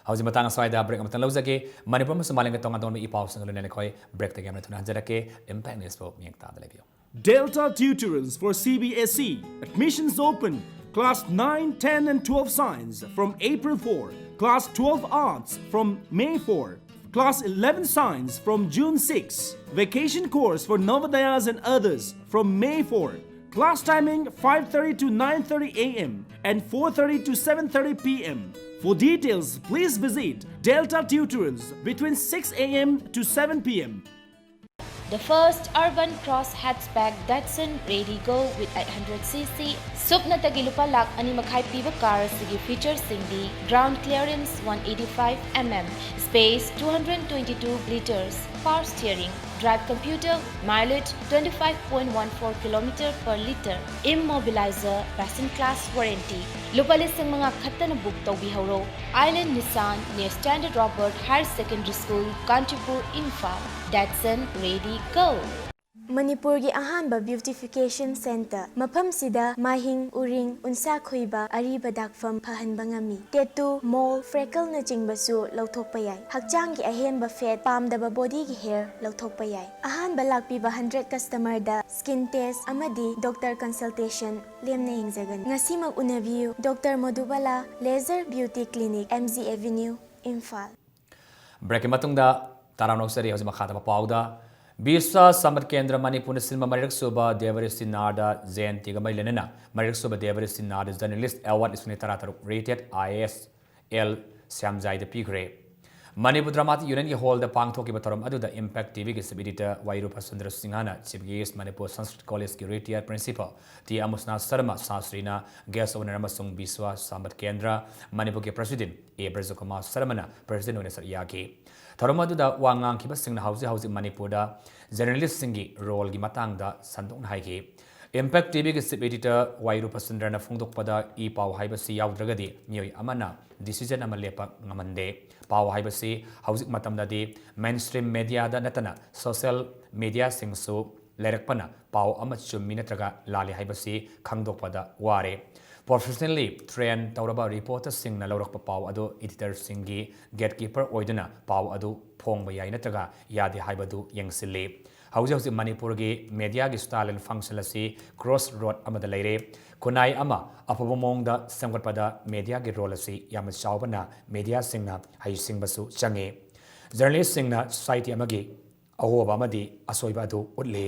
ꯍꯧꯖꯤꯛ ꯃꯇꯥꯡ ꯑꯁ꯭ꯋꯥꯏꯗ break ꯑꯃꯇꯪ ꯂꯧꯖꯒꯦ꯫ ꯃꯅꯤꯄꯨꯔ ꯑꯃꯁꯨꯡ ꯃꯥꯂꯦꯝꯒꯤ ꯇꯣꯉꯥꯟ ꯇꯣꯉꯥꯟꯕ ꯏ ꯄꯥꯎꯁꯤꯡꯒ ꯂꯣꯏꯅꯅ ꯑꯩꯈꯣꯏ break ꯇꯒꯤ ꯌꯥꯝꯅ ꯊꯨꯅ ꯍꯟꯖꯔꯛꯀꯦ꯫ Impact News ꯄꯨ ꯃꯤꯠꯌꯦꯡ ꯇꯥꯗ ꯂꯩꯕꯤꯌꯨ꯫ Delta Tutorials for C B S E. Admissions open. Class nine, ten and twelve Science from April four. Class twelve Arts from May four. Class eleven Science from June six. Vacation course for Navodayas and others from May four. Class timing five thirty to nine thirty A M and four thirty to seven thirty P M. For details, please visit Delta Tutorials between six A M to seven P M. The first urban cross hatchback Datsun Redi-GO with eight hundred C C, ꯁꯨꯞꯅꯇꯒꯤ ꯂꯨꯄꯥ ꯂꯥꯈ ꯑꯅꯤ ꯃꯈꯥꯏ ꯄꯤꯕ car ꯑꯁꯤꯒꯤ featureꯁꯤꯡꯗꯤ: ground clearance one eighty-five M M, space two hundred twenty-two liters, power steering, Drive computer, mileage twenty-five point one four kilometer per liter, immobilizer, best in class warranty. ꯂꯨꯄꯥ ꯂꯤꯁꯤꯡ ꯃꯉꯥ ꯈꯛꯇꯅ book ꯇꯧꯕꯤꯍꯧꯔꯣ꯫ Island Nissan near Standard Robert Higher Secondary School, Kanchipur, Imphal. Datsun, ready, go! ꯃꯅꯤꯄꯨꯔꯒꯤ ꯑꯍꯥꯟꯕ beautification centre꯫ ꯃꯐꯝꯁꯤꯗ ꯃꯥꯏꯍꯤꯡ, ꯎꯔꯤꯡ, ꯎꯟꯁꯥ ꯈꯣꯏꯕ, ꯑꯔꯤꯕ ꯗꯥꯛꯐꯝ ꯐꯍꯟꯕ ꯉꯝꯃꯤ꯫ Tattoo, mole, freckleꯅꯆꯤꯡꯕꯁꯨ ꯂꯧꯊꯣꯛꯄ ꯌꯥꯏ꯫ ꯍꯛꯆꯥꯡꯒꯤ ꯑꯍꯦꯟꯕ fat, ꯄꯥꯝꯗꯕ bodyꯒꯤ hair ꯂꯧꯊꯣꯛꯄ ꯌꯥꯏ꯫ ꯑꯍꯥꯟꯕ ꯂꯥꯛꯄꯤꯕ hundred customerꯗ skin test ꯑꯃꯗꯤ doctor consultation ꯂꯦꯝꯅ ꯌꯦꯡꯖꯒꯅꯤ꯫ ꯉꯁꯤꯃꯛ ꯎꯅꯕꯤꯌꯨ꯫ Doctor Madhubala Laser Beauty Clinic, M G Avenue, Imphal. Breakꯀꯤ ꯃꯇꯨꯡꯗ ꯇꯔꯥꯝꯅ ꯑꯣꯛꯆꯔꯤ꯫ ꯍꯧꯖꯤꯛ ꯃꯈꯥ ꯇꯥꯕ ꯄꯥꯎꯗ, ꯕꯤꯁ꯭ꯋ ꯁꯝꯕꯠ ꯀꯦꯟꯗ꯭ꯔ ꯃꯅꯤꯄꯨꯔꯅ ꯁꯤꯟꯕ ꯃꯔꯤꯔꯛ ꯁꯨꯕ ꯗꯦꯕꯔꯤꯁꯤ ꯅꯥꯔꯗ ꯖꯌꯟꯇꯤꯒ ꯃꯔꯤ ꯂꯩꯅꯅ ꯃꯔꯤꯔꯛ ꯁꯨꯕ ꯗꯦꯕꯔꯤꯁꯤ ꯅꯥꯔꯗ Journalist Award ꯂꯤꯁꯤꯡ ꯑꯅꯤ ꯇꯔꯥꯇꯔꯨꯛ rated I A S L ꯁ꯭ꯌꯥꯝꯖꯥꯏꯗ ꯄꯤꯈ꯭ꯔꯦ꯫ ꯃꯅꯤꯄꯨꯔ ꯗ꯭ꯔꯃꯥꯇꯤꯛ ꯌꯨꯅꯤꯌꯟꯒꯤ ꯍꯣꯜꯗ ꯄꯥꯡꯊꯣꯛꯈꯤꯕ ꯊꯧꯔꯝ ꯑꯗꯨꯗ Impact TVꯒꯤ chief editor ꯋꯥꯏꯔꯨ ꯄꯁꯟꯗ꯭ꯔ ꯁꯤꯡꯍꯅ chief guest, ꯃꯅꯤꯄꯨꯔ ꯁꯪꯁꯀ꯭ꯔꯤꯠ ꯀꯣꯂꯦꯖꯀꯤ retired principal T Amusana Sarma ꯁꯥꯁ꯭ꯔꯤꯅ guest of honour ꯑꯃꯁꯨꯡ ꯕꯤꯁ꯭ꯋ ꯁꯝꯕꯠ ꯀꯦꯟꯗ꯭ꯔ ꯃꯅꯤꯄꯨꯔꯒꯤ president ꯑꯦ ꯕ꯭ꯔꯖꯀꯨꯃꯥꯔ ꯁꯔꯃꯅ president ꯑꯣꯏꯅ ꯁꯔꯨꯛ ꯌꯥꯈꯤ꯫ ꯊꯧꯔꯝ ꯑꯗꯨꯗ ꯋꯥ ꯉꯥꯡꯈꯤꯕꯁꯤꯡꯅ ꯍꯧꯖꯤꯛ ꯍꯧꯖꯤꯛ ꯃꯅꯤꯄꯨꯔꯗ journalistꯁꯤꯡꯒꯤ roleꯒꯤ ꯃꯇꯥꯡꯗ ꯁꯟꯗꯣꯛꯅ ꯍꯥꯏꯈꯤ꯫ Impact TVꯒꯤ chief editor ꯋꯥꯏꯔꯨ ꯄꯁꯟꯗ꯭ꯔꯅ ꯐꯣꯡꯗꯣꯛꯄꯗ, ꯏ ꯄꯥꯎ ꯍꯥꯏꯕꯁꯤ ꯌꯥꯎꯗ꯭ꯔꯒꯗꯤ ꯃꯤꯑꯣꯏ ꯑꯃꯅ decision ꯑꯃ ꯂꯦꯞꯄ ꯉꯝꯍꯟꯗꯦ꯫ ꯄꯥꯎ ꯍꯥꯏꯕꯁꯤ ꯍꯧꯖꯤꯛ ꯃꯇꯝꯗꯗꯤ mainstream mediaꯗ ꯅꯠꯇꯅ social mediaꯁꯤꯡꯁꯨ ꯂꯩꯔꯛꯄꯅ ꯄꯥꯎ ꯑꯃ ꯆꯨꯝꯃꯤ ꯅꯠꯇ꯭ꯔꯒ ꯂꯥꯜꯂꯤ ꯍꯥꯏꯕꯁꯤ ꯈꯪꯗꯣꯛꯄꯗ ꯋꯥꯔꯦ꯫ Professionally train ꯇꯧꯔꯕ reporterꯁꯤꯡꯅ ꯂꯧꯔꯛꯄ ꯄꯥꯎ ꯑꯗꯨ editorꯁꯤꯡꯒꯤ gatekeeper ꯑꯣꯏꯗꯨꯅ ꯄꯥꯎ ꯑꯗꯨ ꯐꯣꯡꯕ ꯌꯥꯏ ꯅꯠꯇ꯭ꯔꯒ ꯌꯥꯗꯦ ꯍꯥꯏꯕꯗꯨ ꯌꯦꯡꯁꯤꯜꯂꯤ꯫ ꯍꯧꯖꯤꯛ ꯍꯧꯖꯤꯛ ꯃꯅꯤꯄꯨꯔꯒꯤ mediaꯒꯤ style and function ꯑꯁꯤ crossroad ꯑꯃꯗ ꯂꯩꯔꯦ꯫ ꯈꯨꯟꯅꯥꯏ ꯑꯃ ꯑꯐꯕ ꯃꯑꯣꯡꯗ ꯁꯦꯝꯒꯠꯄꯗ mediaꯒꯤ role ꯑꯁꯤ ꯌꯥꯝꯅ ꯆꯥꯎꯕꯅ mediaꯁꯤꯡꯅ ꯍꯩꯁꯤꯡꯕꯁꯨ ꯆꯪꯉꯤ꯫ Journalistꯁꯤꯡꯅ society ꯑꯃꯒꯤ ꯑꯍꯣꯕ ꯑꯃꯗꯤ ꯑꯁꯣꯏꯕ ꯑꯗꯨ ꯎꯠꯂꯤ꯫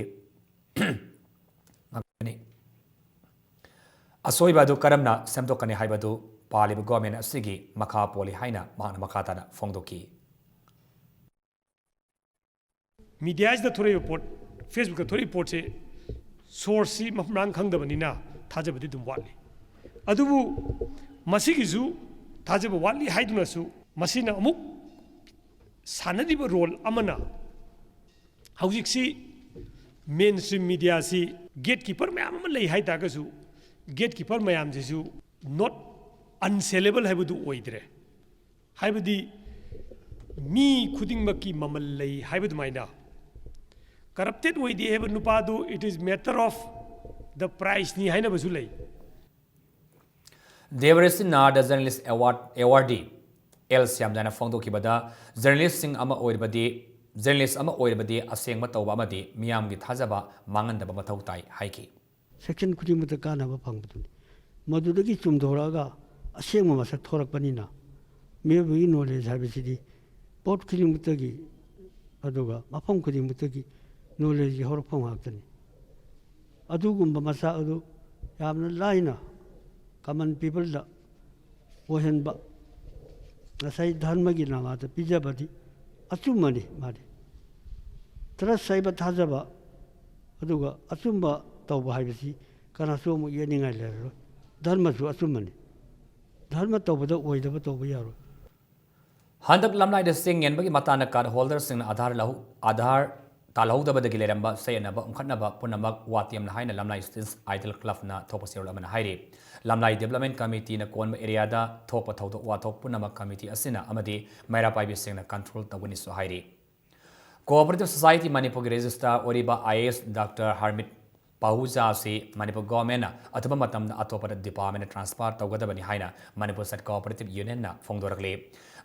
ꯑꯁꯣꯏꯕ ꯑꯗꯨ ꯀꯔꯝꯅ ꯁꯦꯝꯗꯣꯛꯀꯅꯤ ꯍꯥꯏꯕꯗꯨ ꯄꯥꯜꯂꯤꯕ government ꯑꯁꯤꯒꯤ ꯃꯈꯥ ꯄꯣꯜꯂꯤ ꯍꯥꯏꯅ ꯃꯍꯥꯛꯅ ꯃꯈꯥ ꯇꯥꯅ ꯐꯣꯡꯗꯣꯛꯈꯤ꯫ Mediaꯁꯤꯗ ꯊꯣꯔꯛꯏꯕ ꯄꯣꯠ, Facebookꯇ ꯊꯣꯔꯛꯏꯕ ꯄꯣꯠꯁꯦ sourceꯁꯤ ꯃꯔꯥꯡ ꯈꯪꯗꯕꯅꯤꯅ ꯊꯥꯖꯕꯗꯤ ꯑꯗꯨꯝ ꯋꯥꯠꯂꯤ꯫ ꯑꯗꯨꯕꯨ ꯃꯁꯤꯒꯤꯁꯨ ꯊꯥꯖꯕ ꯋꯥꯠꯂꯤ ꯍꯥꯏꯗꯨꯅꯁꯨ ꯃꯁꯤꯅ ꯑꯃꯨꯛ ꯁꯥꯟꯅꯔꯤꯕ role ꯑꯃꯅ ꯍꯧꯖꯤꯛꯁꯤ ꯃꯦꯟ ꯁ꯭ꯇ꯭ꯔꯤꯝ ꯃꯤꯗꯤꯌꯥꯁꯤ ꯒꯦꯠ ꯀꯤꯄꯔ ꯃꯌꯥꯝ ꯑꯃ ꯂꯩ ꯍꯥꯏ ꯇꯥꯔꯒꯁꯨ, ꯒꯦꯠ ꯀꯤꯄꯔ ꯃꯌꯥꯝꯁꯤꯁꯨ ꯅꯣꯠ ꯑꯟꯁꯦꯂꯦꯕꯜ ꯍꯥꯏꯕꯗꯨ ꯑꯣꯏꯗ꯭ꯔꯦ꯫ ꯍꯥꯏꯕꯗꯤ ꯃꯤ ꯈꯨꯗꯤꯡꯃꯛꯀꯤ ꯃꯃꯜ ꯂꯩ ꯍꯥꯏꯕ ꯑꯗꯨꯃꯥꯏꯅ, ꯀꯔꯞꯇꯦꯠ ꯑꯣꯏꯗꯦ ꯍꯥꯏꯕ ꯅꯨꯄꯥꯗꯨ it is matter of the price ꯅꯤ ꯍꯥꯏꯅꯕꯁꯨ ꯂꯩ꯫ ꯗꯦꯕꯔꯦꯁꯤꯅꯥꯗ ꯖꯔꯅꯦꯂꯤꯁ ꯑꯦꯋꯥꯔꯗ ꯑꯦꯋꯥꯔꯗꯤ ꯑꯦꯜ ꯁ꯭ꯌꯥꯝꯖꯥꯅ ꯐꯣꯡꯗꯣꯛꯈꯤꯕꯗ, ꯖꯔꯅꯦꯂꯤꯁꯁꯤꯡ ꯑꯃ ꯑꯣꯏꯔꯕꯗꯤ ꯖꯔꯅꯦꯂꯤꯁ ꯑꯃ ꯑꯣꯏꯔꯕꯗꯤ ꯑꯁꯦꯡꯕ ꯇꯧꯕ ꯑꯃꯗꯤ ꯃꯤꯌꯥꯝꯒꯤ ꯊꯥꯖꯕ ꯃꯥꯡꯍꯟꯗꯕ ꯃꯊꯧ ꯇꯥꯏ ꯍꯥꯏꯈꯤ꯫ ꯁꯦꯛꯁꯟ ꯈꯨꯗꯤꯡꯃꯛꯇ ꯀꯥꯟꯅꯕ ꯐꯪꯕꯗꯨꯅꯤ꯫ ꯃꯗꯨꯗꯒꯤ ꯆꯨꯝꯊꯣꯔꯛꯑꯒ ꯑꯁꯦꯡꯕ ꯃꯁꯛ ꯊꯣꯔꯛꯄꯅꯤꯅ, ꯃꯤꯑꯣꯏꯕꯒꯤ ꯅꯣꯂꯦꯖ ꯍꯥꯏꯕꯁꯤꯗꯤ ꯄꯣꯠ ꯈꯨꯗꯤꯡꯃꯛꯇꯒꯤ ꯑꯗꯨꯒ ꯃꯐꯝ ꯈꯨꯗꯤꯡꯃꯛꯇꯒꯤ ꯅꯣꯂꯦꯖꯀꯤ ꯍꯧꯔꯛꯐꯝ ꯉꯥꯛꯇꯅꯤ꯫ ꯑꯗꯨꯒꯨꯝꯕ ꯃꯆꯥꯛ ꯑꯗꯨ ꯌꯥꯝꯅ ꯂꯥꯏꯅ ꯀꯃꯟ ꯄꯤꯄꯜꯗ ꯑꯣꯏꯍꯟꯕ, ꯉꯁꯥꯏ ꯙꯔꯃꯒꯤ ꯅꯥꯃꯥꯗ ꯄꯤꯖꯕꯗꯤ ꯑꯆꯨꯝꯕꯅꯤ꯫ ꯃꯥꯗꯤ ꯇ꯭ꯔꯁ ꯍꯥꯏꯕ ꯊꯥꯖꯕ, ꯑꯗꯨꯒ ꯑꯆꯨꯝꯕ ꯇꯧꯕ ꯍꯥꯏꯕꯁꯤ ꯀꯅꯥꯁꯨ ꯑꯃꯨꯛ ꯌꯦꯠꯅꯤꯡꯉꯥꯏ ꯂꯩꯔꯔꯣꯏ꯫ ꯙꯔꯃꯁꯨ ꯑꯆꯨꯝꯕꯅꯤ꯫ ꯙꯔꯃ ꯇꯧꯕꯗ ꯑꯣꯏꯗꯕ ꯇꯧꯕ ꯌꯥꯔꯣꯏ꯫ ꯍꯟꯗꯛ ꯂꯝꯂꯥꯏꯗ ꯆꯦꯡ ꯌꯦꯟꯕꯒꯤ ꯃꯇꯥꯡꯗ ꯀꯥꯔꯗ ꯍꯣꯜꯗꯔꯁꯤꯡꯅ ꯑꯥꯙꯥꯔ ꯂꯧꯍꯧ ꯑꯥꯙꯥꯔ ꯇꯥꯜꯍꯧꯗꯕꯗꯒꯤ ꯂꯩꯔꯝꯕ ꯆꯌꯦꯠꯅꯕ ꯎꯪꯈꯠꯅꯕ ꯄꯨꯝꯅꯃꯛ ꯋꯥ ꯇꯦꯝꯅ ꯍꯥꯏꯅ ꯂꯝꯂꯥꯏ ꯁ꯭ꯇꯨꯗꯦꯟꯠꯁ ꯑꯥꯏꯗꯜ ꯀ꯭ꯂꯕꯅ ꯊꯣꯛꯄ ꯆꯦꯔꯣꯜ ꯑꯃꯅ ꯍꯥꯏꯔꯤ꯫ ꯂꯝꯂꯥꯏ ꯗꯤꯕꯦꯂꯞꯃꯦꯟ ꯀꯃꯤꯇꯤꯅ ꯀꯣꯟꯕ ꯑꯦꯔꯤꯌꯥꯗ ꯊꯣꯛꯄ ꯊꯧꯗꯣꯛ ꯋꯥꯊꯣꯛ ꯄꯨꯝꯅꯃꯛ ꯀꯃꯤꯇꯤ ꯑꯁꯤꯅ ꯑꯃꯗꯤ ꯃꯩꯔꯥ ꯄꯥꯏꯕꯤꯁꯤꯡꯅ ꯀꯟꯇ꯭ꯔꯣꯜ ꯇꯧꯒꯅꯤꯁꯨ ꯍꯥꯏꯔꯤ꯫ ꯀꯣꯑꯣꯄꯔꯦꯇꯤꯚ ꯁꯣꯁꯥꯏꯇꯤ ꯃꯅꯤꯄꯨꯔꯒꯤ ꯔꯦꯖꯤꯁꯇ꯭ꯔꯥꯔ ꯑꯣꯏꯔꯤꯕ ꯑꯥꯏ ꯑꯦ ꯑꯦꯁ ꯗꯥꯛꯇꯔ ꯍꯔꯃꯤꯠ ꯄꯥꯍꯨꯖꯥ ꯑꯁꯤ ꯃꯅꯤꯄꯨꯔ ꯒꯣꯔꯃꯦꯟꯅ ꯑꯊꯨꯕ ꯃꯇꯝꯗ ꯑꯇꯣꯞꯄꯗ ꯗꯤꯄꯥꯔꯠꯃꯦꯟꯗ ꯇ꯭ꯔꯥꯟꯁꯐꯔ ꯇꯧꯒꯗꯕꯅꯤ ꯍꯥꯏꯅ ꯃꯅꯤꯄꯨꯔ ꯁꯦꯠ ꯀꯣꯑꯣꯄꯔꯦꯇꯤꯚ ꯌꯨꯅꯤꯌꯟꯅ ꯐꯣꯡꯗꯣꯔꯛꯂꯤ꯫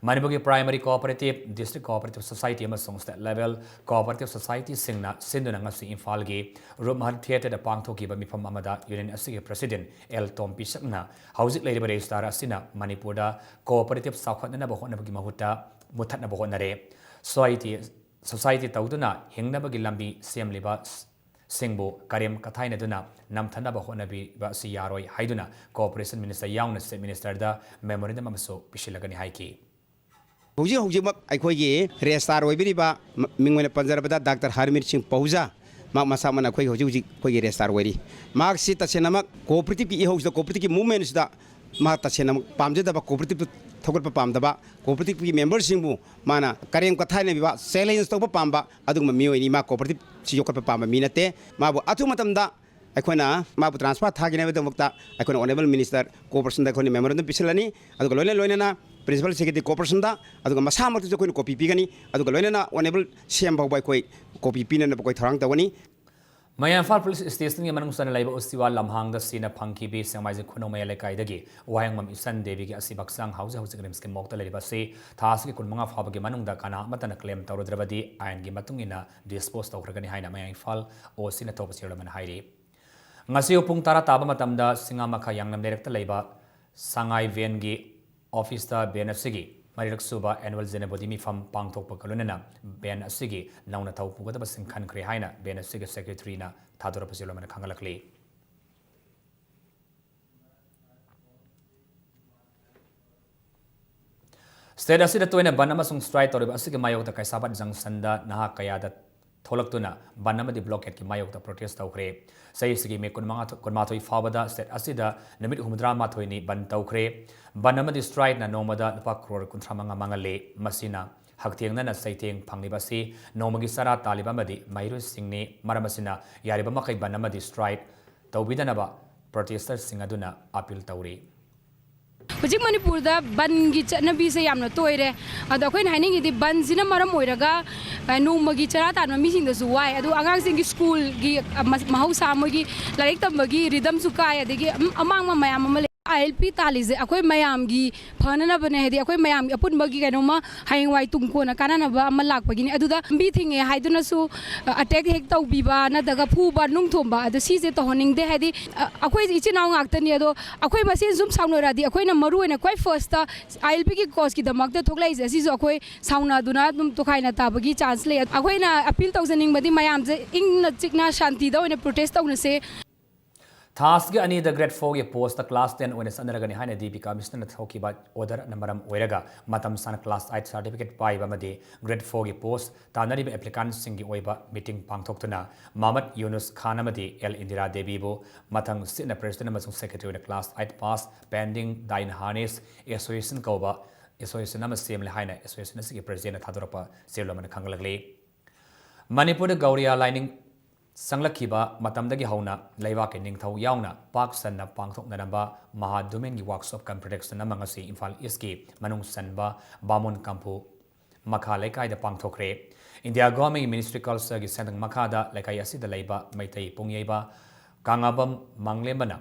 ꯃꯅꯤꯄꯨꯔꯒꯤ primary cooperative, district cooperative society ꯑꯃꯁꯨꯡ ꯁ꯭ꯇꯦꯠ ꯂꯦꯚꯦꯜ ꯀꯣꯑꯣꯄꯔꯦꯇꯤꯚ ꯁꯣꯁꯥꯏꯇꯤꯁꯤꯡꯅ ꯁꯤꯟꯗꯨꯅ ꯉꯁꯤ ꯏꯝꯐꯥꯜꯒꯤ ꯔꯨꯞꯃꯍꯜ ꯊꯤꯌꯦꯇꯔꯗ ꯄꯥꯡꯊꯣꯛꯈꯤꯕ ꯃꯤꯐꯝ ꯑꯃꯗ ꯌꯨꯅꯤꯌꯟ ꯑꯁꯤꯒꯤ ꯄ꯭ꯔꯦꯁꯤꯗꯦꯟꯠ ꯑꯦꯜ ꯇꯣꯝ ꯄꯤꯁꯛꯅ ꯍꯧꯖꯤꯛ ꯂꯩꯔꯤꯕ ꯔꯦꯖꯤꯁꯇ꯭ꯔꯥꯔ ꯑꯁꯤꯅ ꯃꯅꯤꯄꯨꯔꯗ ꯀꯣꯑꯣꯄꯔꯦꯇꯤꯚ ꯆꯥꯎꯈꯠꯅꯅꯕ ꯍꯣꯠꯅꯕꯒꯤ ꯃꯍꯨꯠꯇ ꯃꯨꯠꯊꯠꯅꯕ ꯍꯣꯠꯅꯔꯦ꯫ ꯁꯣꯁꯥꯏꯇꯤ ꯁꯣꯁꯥꯏꯇꯤ ꯇꯧꯗꯨꯅ ꯍꯤꯡꯅꯕꯒꯤ ꯂꯝꯕꯤ ꯁꯦꯝꯂꯤꯕ ꯁꯤꯡꯕꯨ ꯀꯔꯦꯝ ꯀꯊꯥꯏꯅꯗꯨꯅ ꯅꯝꯊꯅꯕ ꯍꯣꯠꯅꯕꯤꯕ ꯑꯁꯤ ꯌꯥꯔꯣꯏ ꯍꯥꯏꯗꯨꯅ ꯀꯣꯑꯣꯄꯔꯦꯁꯟ ꯃꯤꯅꯤꯁꯇꯔ ꯌꯥꯎꯅ ꯆꯤꯐ ꯃꯤꯅꯤꯁꯇꯔꯗ ꯃꯦꯃꯣꯔꯦꯟꯗꯝ ꯑꯃꯁꯨ ꯄꯤꯁꯤꯜꯂꯒꯅꯤ ꯍꯥꯏꯈꯤ꯫ ꯍꯧꯖꯤꯛ ꯍꯧꯖꯤꯛꯃꯛ ꯑꯩꯈꯣꯏꯒꯤ ꯔꯦꯖꯤꯁꯇ꯭ꯔꯥꯔ ꯑꯣꯏꯕꯤꯔꯤꯕ, ꯃ-, ꯃꯤꯡ ꯑꯣꯏꯅ ꯄꯟꯖꯔꯕꯗ ꯗꯥꯛꯇꯔ ꯍꯔꯃꯤꯠ ꯁꯤꯡ ꯄꯍꯨꯖꯥ, ꯃꯍꯥꯛ ꯃꯁꯥꯃꯛꯅ ꯑꯩꯈꯣꯏꯒꯤ ꯍꯧꯖꯤꯛ ꯍꯧꯖꯤꯛ ꯑꯩꯈꯣꯏꯒꯤ ꯔꯦꯖꯤꯁꯇ꯭ꯔꯥꯔ ꯑꯣꯏꯔꯤ꯫ ꯃꯍꯥꯛꯁꯤ ꯇꯁꯦꯡꯅꯃꯛ ꯀꯣꯑꯣꯄꯔꯦꯇꯤꯚꯀꯤ ꯏꯍꯧꯁꯤꯗ, ꯀꯣꯑꯣꯄꯔꯦꯇꯤꯚꯀꯤ ꯃꯨꯚꯃꯦꯟꯁꯤꯗ ꯃꯍꯥꯛ ꯇꯁꯦꯡꯅ ꯄꯥꯝꯖꯗꯕ, ꯀꯣꯑꯣꯄꯔꯦꯇꯤꯞꯇ ꯊꯧꯒꯠꯄ ꯄꯥꯝꯗꯕ, ꯀꯣꯑꯣꯄꯔꯦꯇꯤꯞꯀꯤ ꯃꯦꯝꯕꯔꯁꯤꯡꯕꯨ ꯃꯥꯅ ꯀꯔꯦꯝ ꯀꯊꯥꯏꯅꯕꯤꯕ, ꯆꯦꯂꯦꯟꯖ ꯇꯧꯕ ꯄꯥꯝꯕ ꯑꯗꯨꯒꯨꯝꯕ ꯃꯤꯑꯣꯏꯅꯤ꯫ ꯃꯥ ꯀꯣꯑꯣꯄꯔꯦꯇꯤꯞꯁꯤ ꯌꯣꯛꯈꯠꯄ ꯄꯥꯝꯕ ꯃꯤ ꯅꯠꯇꯦ꯫ ꯃꯥꯕꯨ ꯑꯊꯨꯕ ꯃꯇꯝꯗ ꯑꯩꯈꯣꯏꯅ ꯃꯥꯕꯨ ꯇ꯭ꯔꯥꯟꯁꯐꯔ ꯊꯥꯈꯤꯅꯕꯒꯤꯗꯃꯛꯇ ꯑꯩꯈꯣꯏꯅ ꯑꯣꯅꯔꯦꯕꯜ ꯃꯤꯅꯤꯁꯇꯔ ꯀꯣꯑꯣꯄꯔꯦꯁꯟꯗ ꯑꯩꯈꯣꯏꯅ ꯃꯦꯃꯣꯔꯦꯟꯗꯝ ꯄꯤꯁꯤꯜꯂꯅꯤ꯫ ꯑꯗꯨꯒ ꯂꯣꯏꯅ ꯂꯣꯏꯅꯅ ꯄ꯭ꯔꯤꯟꯁꯤꯄꯥꯜ ꯁꯦꯀ꯭ꯔꯦꯇꯔꯤ ꯀꯣꯑꯣꯄꯔꯦꯁꯟꯗ, ꯑꯗꯨꯒ ꯃꯁꯥꯃꯛꯇꯁꯨ ꯑꯩꯈꯣꯏꯅ ꯀꯣꯄꯤ ꯄꯤꯒꯅꯤ꯫ ꯑꯗꯨꯒ ꯂꯣꯏꯅꯅ ꯑꯣꯅꯔꯦꯕꯜ ꯁꯤ ꯑꯦꯝ ꯐꯥꯎꯕ ꯑꯩꯈꯣꯏ ꯀꯣꯄꯤ ꯄꯤꯅꯅꯕ ꯑꯩꯈꯣꯏ ꯊꯧꯔꯥꯡ ꯇꯧꯒꯅꯤ꯫ ꯃꯌꯥꯡ ꯏꯝꯐꯥꯜ ꯄꯨꯂꯤꯁ ꯁ꯭ꯇꯦꯁꯟꯒꯤ ꯃꯅꯨꯡ ꯆꯟꯅ ꯂꯩꯕ ꯎꯆꯤꯋꯥ ꯂꯝꯍꯥꯡꯗ ꯁꯤꯅ ꯐꯪꯈꯤꯕꯤ ꯁꯦꯡꯃꯥꯏꯖꯤꯡ ꯈꯨꯅꯧ ꯃꯌꯥꯏ ꯂꯩꯀꯥꯏꯗꯒꯤ ꯋꯥꯍꯦꯡꯕꯝ ꯏꯆꯟ ꯗꯦꯕꯤꯒꯤ ꯑꯁꯤꯕ ꯍꯛꯆꯥꯡ ꯍꯧꯖꯤꯛ ꯍꯧꯖꯤꯛ ꯔꯤꯝꯁꯀꯤ ꯃꯣꯔꯒꯇ ꯂꯩꯔꯤꯕ ꯑꯁꯤ ꯊꯥ ꯑꯁꯤꯒꯤ ꯀꯨꯟꯃꯉꯥ ꯐꯥꯎꯕꯒꯤ ꯃꯅꯨꯡꯗ ꯀꯅꯥ ꯑꯃꯠꯇꯅ ꯀ꯭ꯂꯦꯝ ꯇꯧꯔꯨꯗ꯭ꯔꯕꯗꯤ ꯑꯥꯏꯟꯒꯤ ꯃꯇꯨꯡ ꯏꯟꯅ ꯗꯤꯁꯄꯣꯖ ꯇꯧꯈ꯭ꯔꯒꯅꯤ ꯍꯥꯏꯅ ꯃꯌꯥꯡ ꯏꯝꯐꯥꯜ ꯑꯣ ꯁꯤꯅ ꯊꯣꯛꯄ ꯆꯦꯔꯣꯜ ꯑꯃꯅ ꯍꯥꯏꯔꯤ꯫ ꯉꯁꯤ ꯄꯨꯡ ꯇꯔꯥ ꯇꯥꯕ ꯃꯇꯝꯗ ꯁꯤꯡꯉꯥꯃꯈꯥ ꯌꯥꯡꯂꯝ ꯂꯩꯔꯛꯇ ꯂꯩꯕ ꯁꯉꯥꯏ ꯚꯦꯟꯒꯤ ꯑꯣꯐꯤꯁꯇ ꯚꯦꯟ ꯑꯁꯤꯒꯤ ꯃꯔꯤꯔꯛ ꯁꯨꯕ ꯑꯦꯅꯨꯋꯦꯜ ꯖꯦꯅꯕꯣꯗꯤ ꯃꯤꯐꯝ ꯄꯥꯡꯊꯣꯛꯄꯒ ꯂꯣꯏꯅꯅ ꯚꯦꯟ ꯑꯁꯤꯒꯤ ꯅꯧꯅ ꯊꯧ ꯄꯨꯒꯗꯕꯁꯤꯡ ꯈꯟꯈ꯭ꯔꯦ ꯍꯥꯏꯅ ꯚꯦꯟ ꯑꯁꯤꯒꯤ ꯁꯦꯀ꯭ꯔꯦꯇꯔꯤꯅ ꯊꯥꯗꯣꯔꯛꯄ ꯆꯦꯔꯣꯜ ꯑꯃꯅ ꯈꯪꯍꯜꯂꯛꯂꯤ꯫ ꯁ꯭ꯇꯦꯠ ꯑꯁꯤꯗ ꯇꯣꯏꯅ ꯕꯟ ꯑꯃꯁꯨꯡ ꯁ꯭ꯇ꯭ꯔꯥꯏꯛ ꯇꯧꯔꯤꯕ ꯑꯁꯤꯒꯤ ꯃꯥꯌꯣꯛꯇ ꯀꯩꯁꯥꯝꯄꯥꯠ ꯖꯪꯁꯟꯗ ꯅꯍꯥ ꯀꯌꯥꯗ ꯊꯣꯛꯂꯛꯇꯨꯅ ꯕꯟ ꯑꯃꯗꯤ ꯕ꯭ꯂꯣꯀꯦꯠꯀꯤ ꯃꯥꯌꯣꯛꯇ ꯄ꯭ꯔꯣꯇꯦꯁ ꯇꯧꯈ꯭ꯔꯦ꯫ ꯆꯍꯤꯁꯤꯒꯤ ꯃꯦ ꯀꯨꯟꯃꯉꯥ, ꯀꯨꯟꯃꯥꯊꯣꯏ ꯐꯥꯎꯕꯗ ꯁ꯭ꯇꯦꯠ ꯑꯁꯤꯗ ꯅꯨꯃꯤꯠ ꯍꯨꯝꯐꯨꯇꯔꯥ ꯃꯥꯊꯣꯏꯅꯤ ꯕꯟ ꯇꯧꯈ꯭ꯔꯦ꯫ ꯕꯟ ꯑꯃꯗꯤ ꯁ꯭ꯇ꯭ꯔꯥꯏꯛꯅ ꯅꯣꯡꯃꯗ ꯂꯨꯄꯥ ꯀ꯭ꯔꯣꯔ ꯀꯨꯟꯊ꯭ꯔꯥ ꯃꯉꯥ ꯃꯥꯡꯍꯜꯂꯦ꯫ ꯃꯁꯤꯅ ꯍꯛꯊꯦꯡꯅꯅ ꯆꯩꯊꯦꯡ ꯐꯪꯂꯤꯕ ꯑꯁꯤ ꯅꯣꯡꯃꯒꯤ ꯆꯔꯥ ꯇꯥꯜꯂꯤꯕ ꯑꯃꯗꯤ ꯃꯍꯩꯔꯣꯏꯁꯤꯡꯅꯤ꯫ ꯃꯔꯝ ꯑꯁꯤꯅ ꯌꯥꯔꯤꯕ ꯃꯈꯩ ꯕꯟ ꯑꯃꯗꯤ ꯁ꯭ꯇ꯭ꯔꯥꯏꯛ ꯇꯧꯕꯤꯗꯅꯕ ꯄ꯭ꯔꯣꯇꯦꯁꯇꯔꯁꯤꯡ ꯑꯗꯨꯅ ꯑꯥꯄꯤꯜ ꯇꯧꯔꯤ꯫ ꯍꯧꯖꯤꯛ ꯃꯅꯤꯄꯨꯔꯗ ꯕꯟꯒꯤ ꯆꯠꯅꯕꯤꯁꯦ ꯌꯥꯝꯅ ꯇꯣꯏꯔꯦ꯫ ꯑꯗꯣ ꯑꯩꯈꯣꯏꯅ ꯍꯥꯏꯅꯤꯡꯉꯤꯗꯤ ꯕꯟꯁꯤꯅ ꯃꯔꯝ ꯑꯣꯏꯔꯒ, ꯑ, ꯅꯣꯡꯃꯒꯤ ꯆꯔꯥ ꯇꯥꯟꯕ ꯃꯤꯁꯤꯡꯗꯁꯨ ꯋꯥꯏ꯫ ꯑꯗꯨ ꯑꯉꯥꯡꯁꯤꯡꯒꯤ ꯁ꯭ꯀꯨꯜꯒꯤ, ꯑ, ꯃ-, ꯃꯍꯧꯁꯥ ꯃꯣꯏꯒꯤ ꯂꯥꯏꯔꯤꯛ ꯇꯝꯕꯒꯤ ꯔꯤꯗꯝꯁꯨ ꯀꯥꯏ, ꯑꯗꯒꯤ ꯑꯃ-, ꯑꯃꯥꯡꯕ ꯃꯌꯥꯝ ꯑꯃ ꯂꯩ꯫ ꯑꯥꯏ ꯑꯦꯜ ꯄꯤ ꯇꯥꯜꯂꯤꯁꯦ ꯑꯩꯈꯣꯏ ꯃꯌꯥꯝꯒꯤ ꯐꯅꯅꯕꯅꯦ, ꯍꯥꯏꯗꯤ ꯑꯩꯈꯣꯏ ꯃꯌꯥꯝꯒꯤ ꯑꯄꯨꯟꯕꯒꯤ ꯀꯩꯅꯣꯝꯃ ꯍꯌꯦꯡꯋꯥꯏ ꯇꯨꯡ ꯀꯣꯟꯅ ꯀꯥꯟꯅꯅꯕ ꯑꯃ ꯂꯥꯛꯄꯒꯤꯅꯤ꯫ ꯑꯗꯨꯗ ꯂꯝꯕꯤ ꯊꯤꯡꯉꯦ ꯍꯥꯏꯗꯨꯅꯁꯨ, ꯑ, ꯑꯇꯦꯛ ꯍꯦꯛ ꯇꯧꯕꯤꯕ ꯅꯠꯇ꯭ꯔꯒ ꯐꯨꯕ ꯅꯨꯡ ꯊꯣꯝꯕ, ꯑꯗꯣ ꯁꯤꯁꯦ ꯇꯧꯍꯟꯅꯤꯡꯗꯦ꯫ ꯍꯥꯏꯗꯤ, ꯑ, ꯑꯩꯈꯣꯏ ꯏꯆꯤꯟ ꯏꯅꯥꯎ ꯉꯥꯛꯇꯅꯤ꯫ ꯑꯗꯣ ꯑꯩꯈꯣꯏ ꯃꯁꯦꯟ ꯁꯨꯝ ꯁꯥꯎꯅꯔꯗꯤ ꯑꯩꯈꯣꯏꯅ ꯃꯔꯨ ꯑꯣꯏꯅ ꯈ꯭ꯋꯥꯏ ꯐꯥꯔꯁꯇ ꯑꯥꯏ ꯑꯦꯜ ꯄꯤꯒꯤ ꯀꯣꯖꯀꯤꯗꯃꯛꯇ ꯊꯣꯛꯂꯛꯏꯁꯦ, ꯑꯁꯤꯁꯨ ꯑꯩꯈꯣꯏ ꯁꯥꯎꯅꯗꯨꯅ ꯑꯗꯨꯝ ꯇꯣꯈꯥꯏꯅ ꯇꯥꯕꯒꯤ ꯆꯥꯟꯁ ꯂꯩ꯫ ꯑꯩꯈꯣꯏꯅ ꯑꯄꯤꯜ ꯇꯧꯖꯅꯤꯡꯕꯗꯤ ꯃꯌꯥꯝꯁꯦ ꯏꯪꯅ ꯆꯤꯛꯅ ꯁꯥꯟꯇꯤꯗ ꯑꯣꯏꯅ ꯄ꯭ꯔꯣꯇꯦꯁ ꯇꯧꯅꯁꯦ꯫ ꯊꯥꯁꯤꯒꯤ ꯑꯅꯤꯗ grade fourꯒꯤ postꯇ class ten ꯑꯣꯏꯅ ꯆꯠꯅꯔꯒꯅꯤ ꯍꯥꯏꯅ DP Commissionerꯅ ꯊꯣꯛꯈꯤꯕ orderꯅ ꯃꯔꯝ ꯑꯣꯏꯔꯒ ꯃꯇꯝ ꯁꯥꯡꯅ class eight certificate ꯄꯥꯏꯕ ꯑꯃꯗꯤ grade fourꯒꯤ post ꯇꯥꯟꯅꯔꯤꯕ applicantꯁꯤꯡꯒꯤ ꯑꯣꯏꯕ meeting ꯄꯥꯡꯊꯣꯛꯇꯨꯅ ꯃꯥꯃꯠ ꯌꯨꯅꯨꯁ ꯈꯥꯟ ꯑꯃꯗꯤ ꯑꯦꯜ ꯏꯟꯗꯤꯔꯥ ꯗꯦꯕꯤꯕꯨ ꯃꯊꯪ ꯁꯤꯠꯅ president ꯑꯃꯁꯨꯡ secretary ꯑꯣꯏꯅ class eight pass pending dine harness association ꯀꯧꯕ association ꯑꯃ ꯁꯦꯝꯂꯦ ꯍꯥꯏꯅ association ꯑꯁꯤꯒꯤ presidentꯅ ꯊꯥꯗꯣꯔꯛꯄ ꯆꯦꯔꯣꯜ ꯑꯃꯅ ꯈꯪꯍꯜꯂꯛꯂꯤ꯫ ꯃꯅꯤꯄꯨꯔꯗ ꯒꯧꯔꯤꯌꯥ ꯂꯥꯏꯅꯤꯡ ꯆꯪꯂꯛꯈꯤꯕ ꯃꯇꯝꯗꯒꯤ ꯍꯧꯅ ꯂꯩꯕꯥꯛꯀꯤ ꯅꯤꯡꯊꯧ ꯌꯥꯎꯅ ꯄꯥꯛ ꯁꯟꯅ ꯄꯥꯡꯊꯣꯛꯅꯔꯝꯕ ꯃꯍꯥ ꯗꯨꯃꯦꯟꯒꯤ workshop cum production ꯑꯃ ꯉꯁꯤ ꯏꯝꯐꯥꯜ ꯏꯁꯀꯤ ꯃꯅꯨꯡ ꯆꯟꯕ ꯕꯥꯃꯣꯟ ꯀꯝꯐꯨ ꯃꯈꯥ ꯂꯩꯀꯥꯏꯗ ꯄꯥꯡꯊꯣꯛꯈ꯭ꯔꯦ꯫ ꯏꯟꯗꯤꯌꯥ ꯒꯣꯚꯔꯟꯃꯦꯟꯠꯀꯤ Ministry Cultureꯒꯤ ꯁꯦꯟꯗꯪ ꯃꯈꯥꯗ ꯂꯩꯀꯥꯏ ꯑꯁꯤꯗ ꯂꯩꯕ ꯃꯩꯇꯩ ꯄꯨꯡꯌꯩꯕ ꯀꯥꯉꯥꯕꯝ ꯃꯪꯂꯦꯝꯕꯅ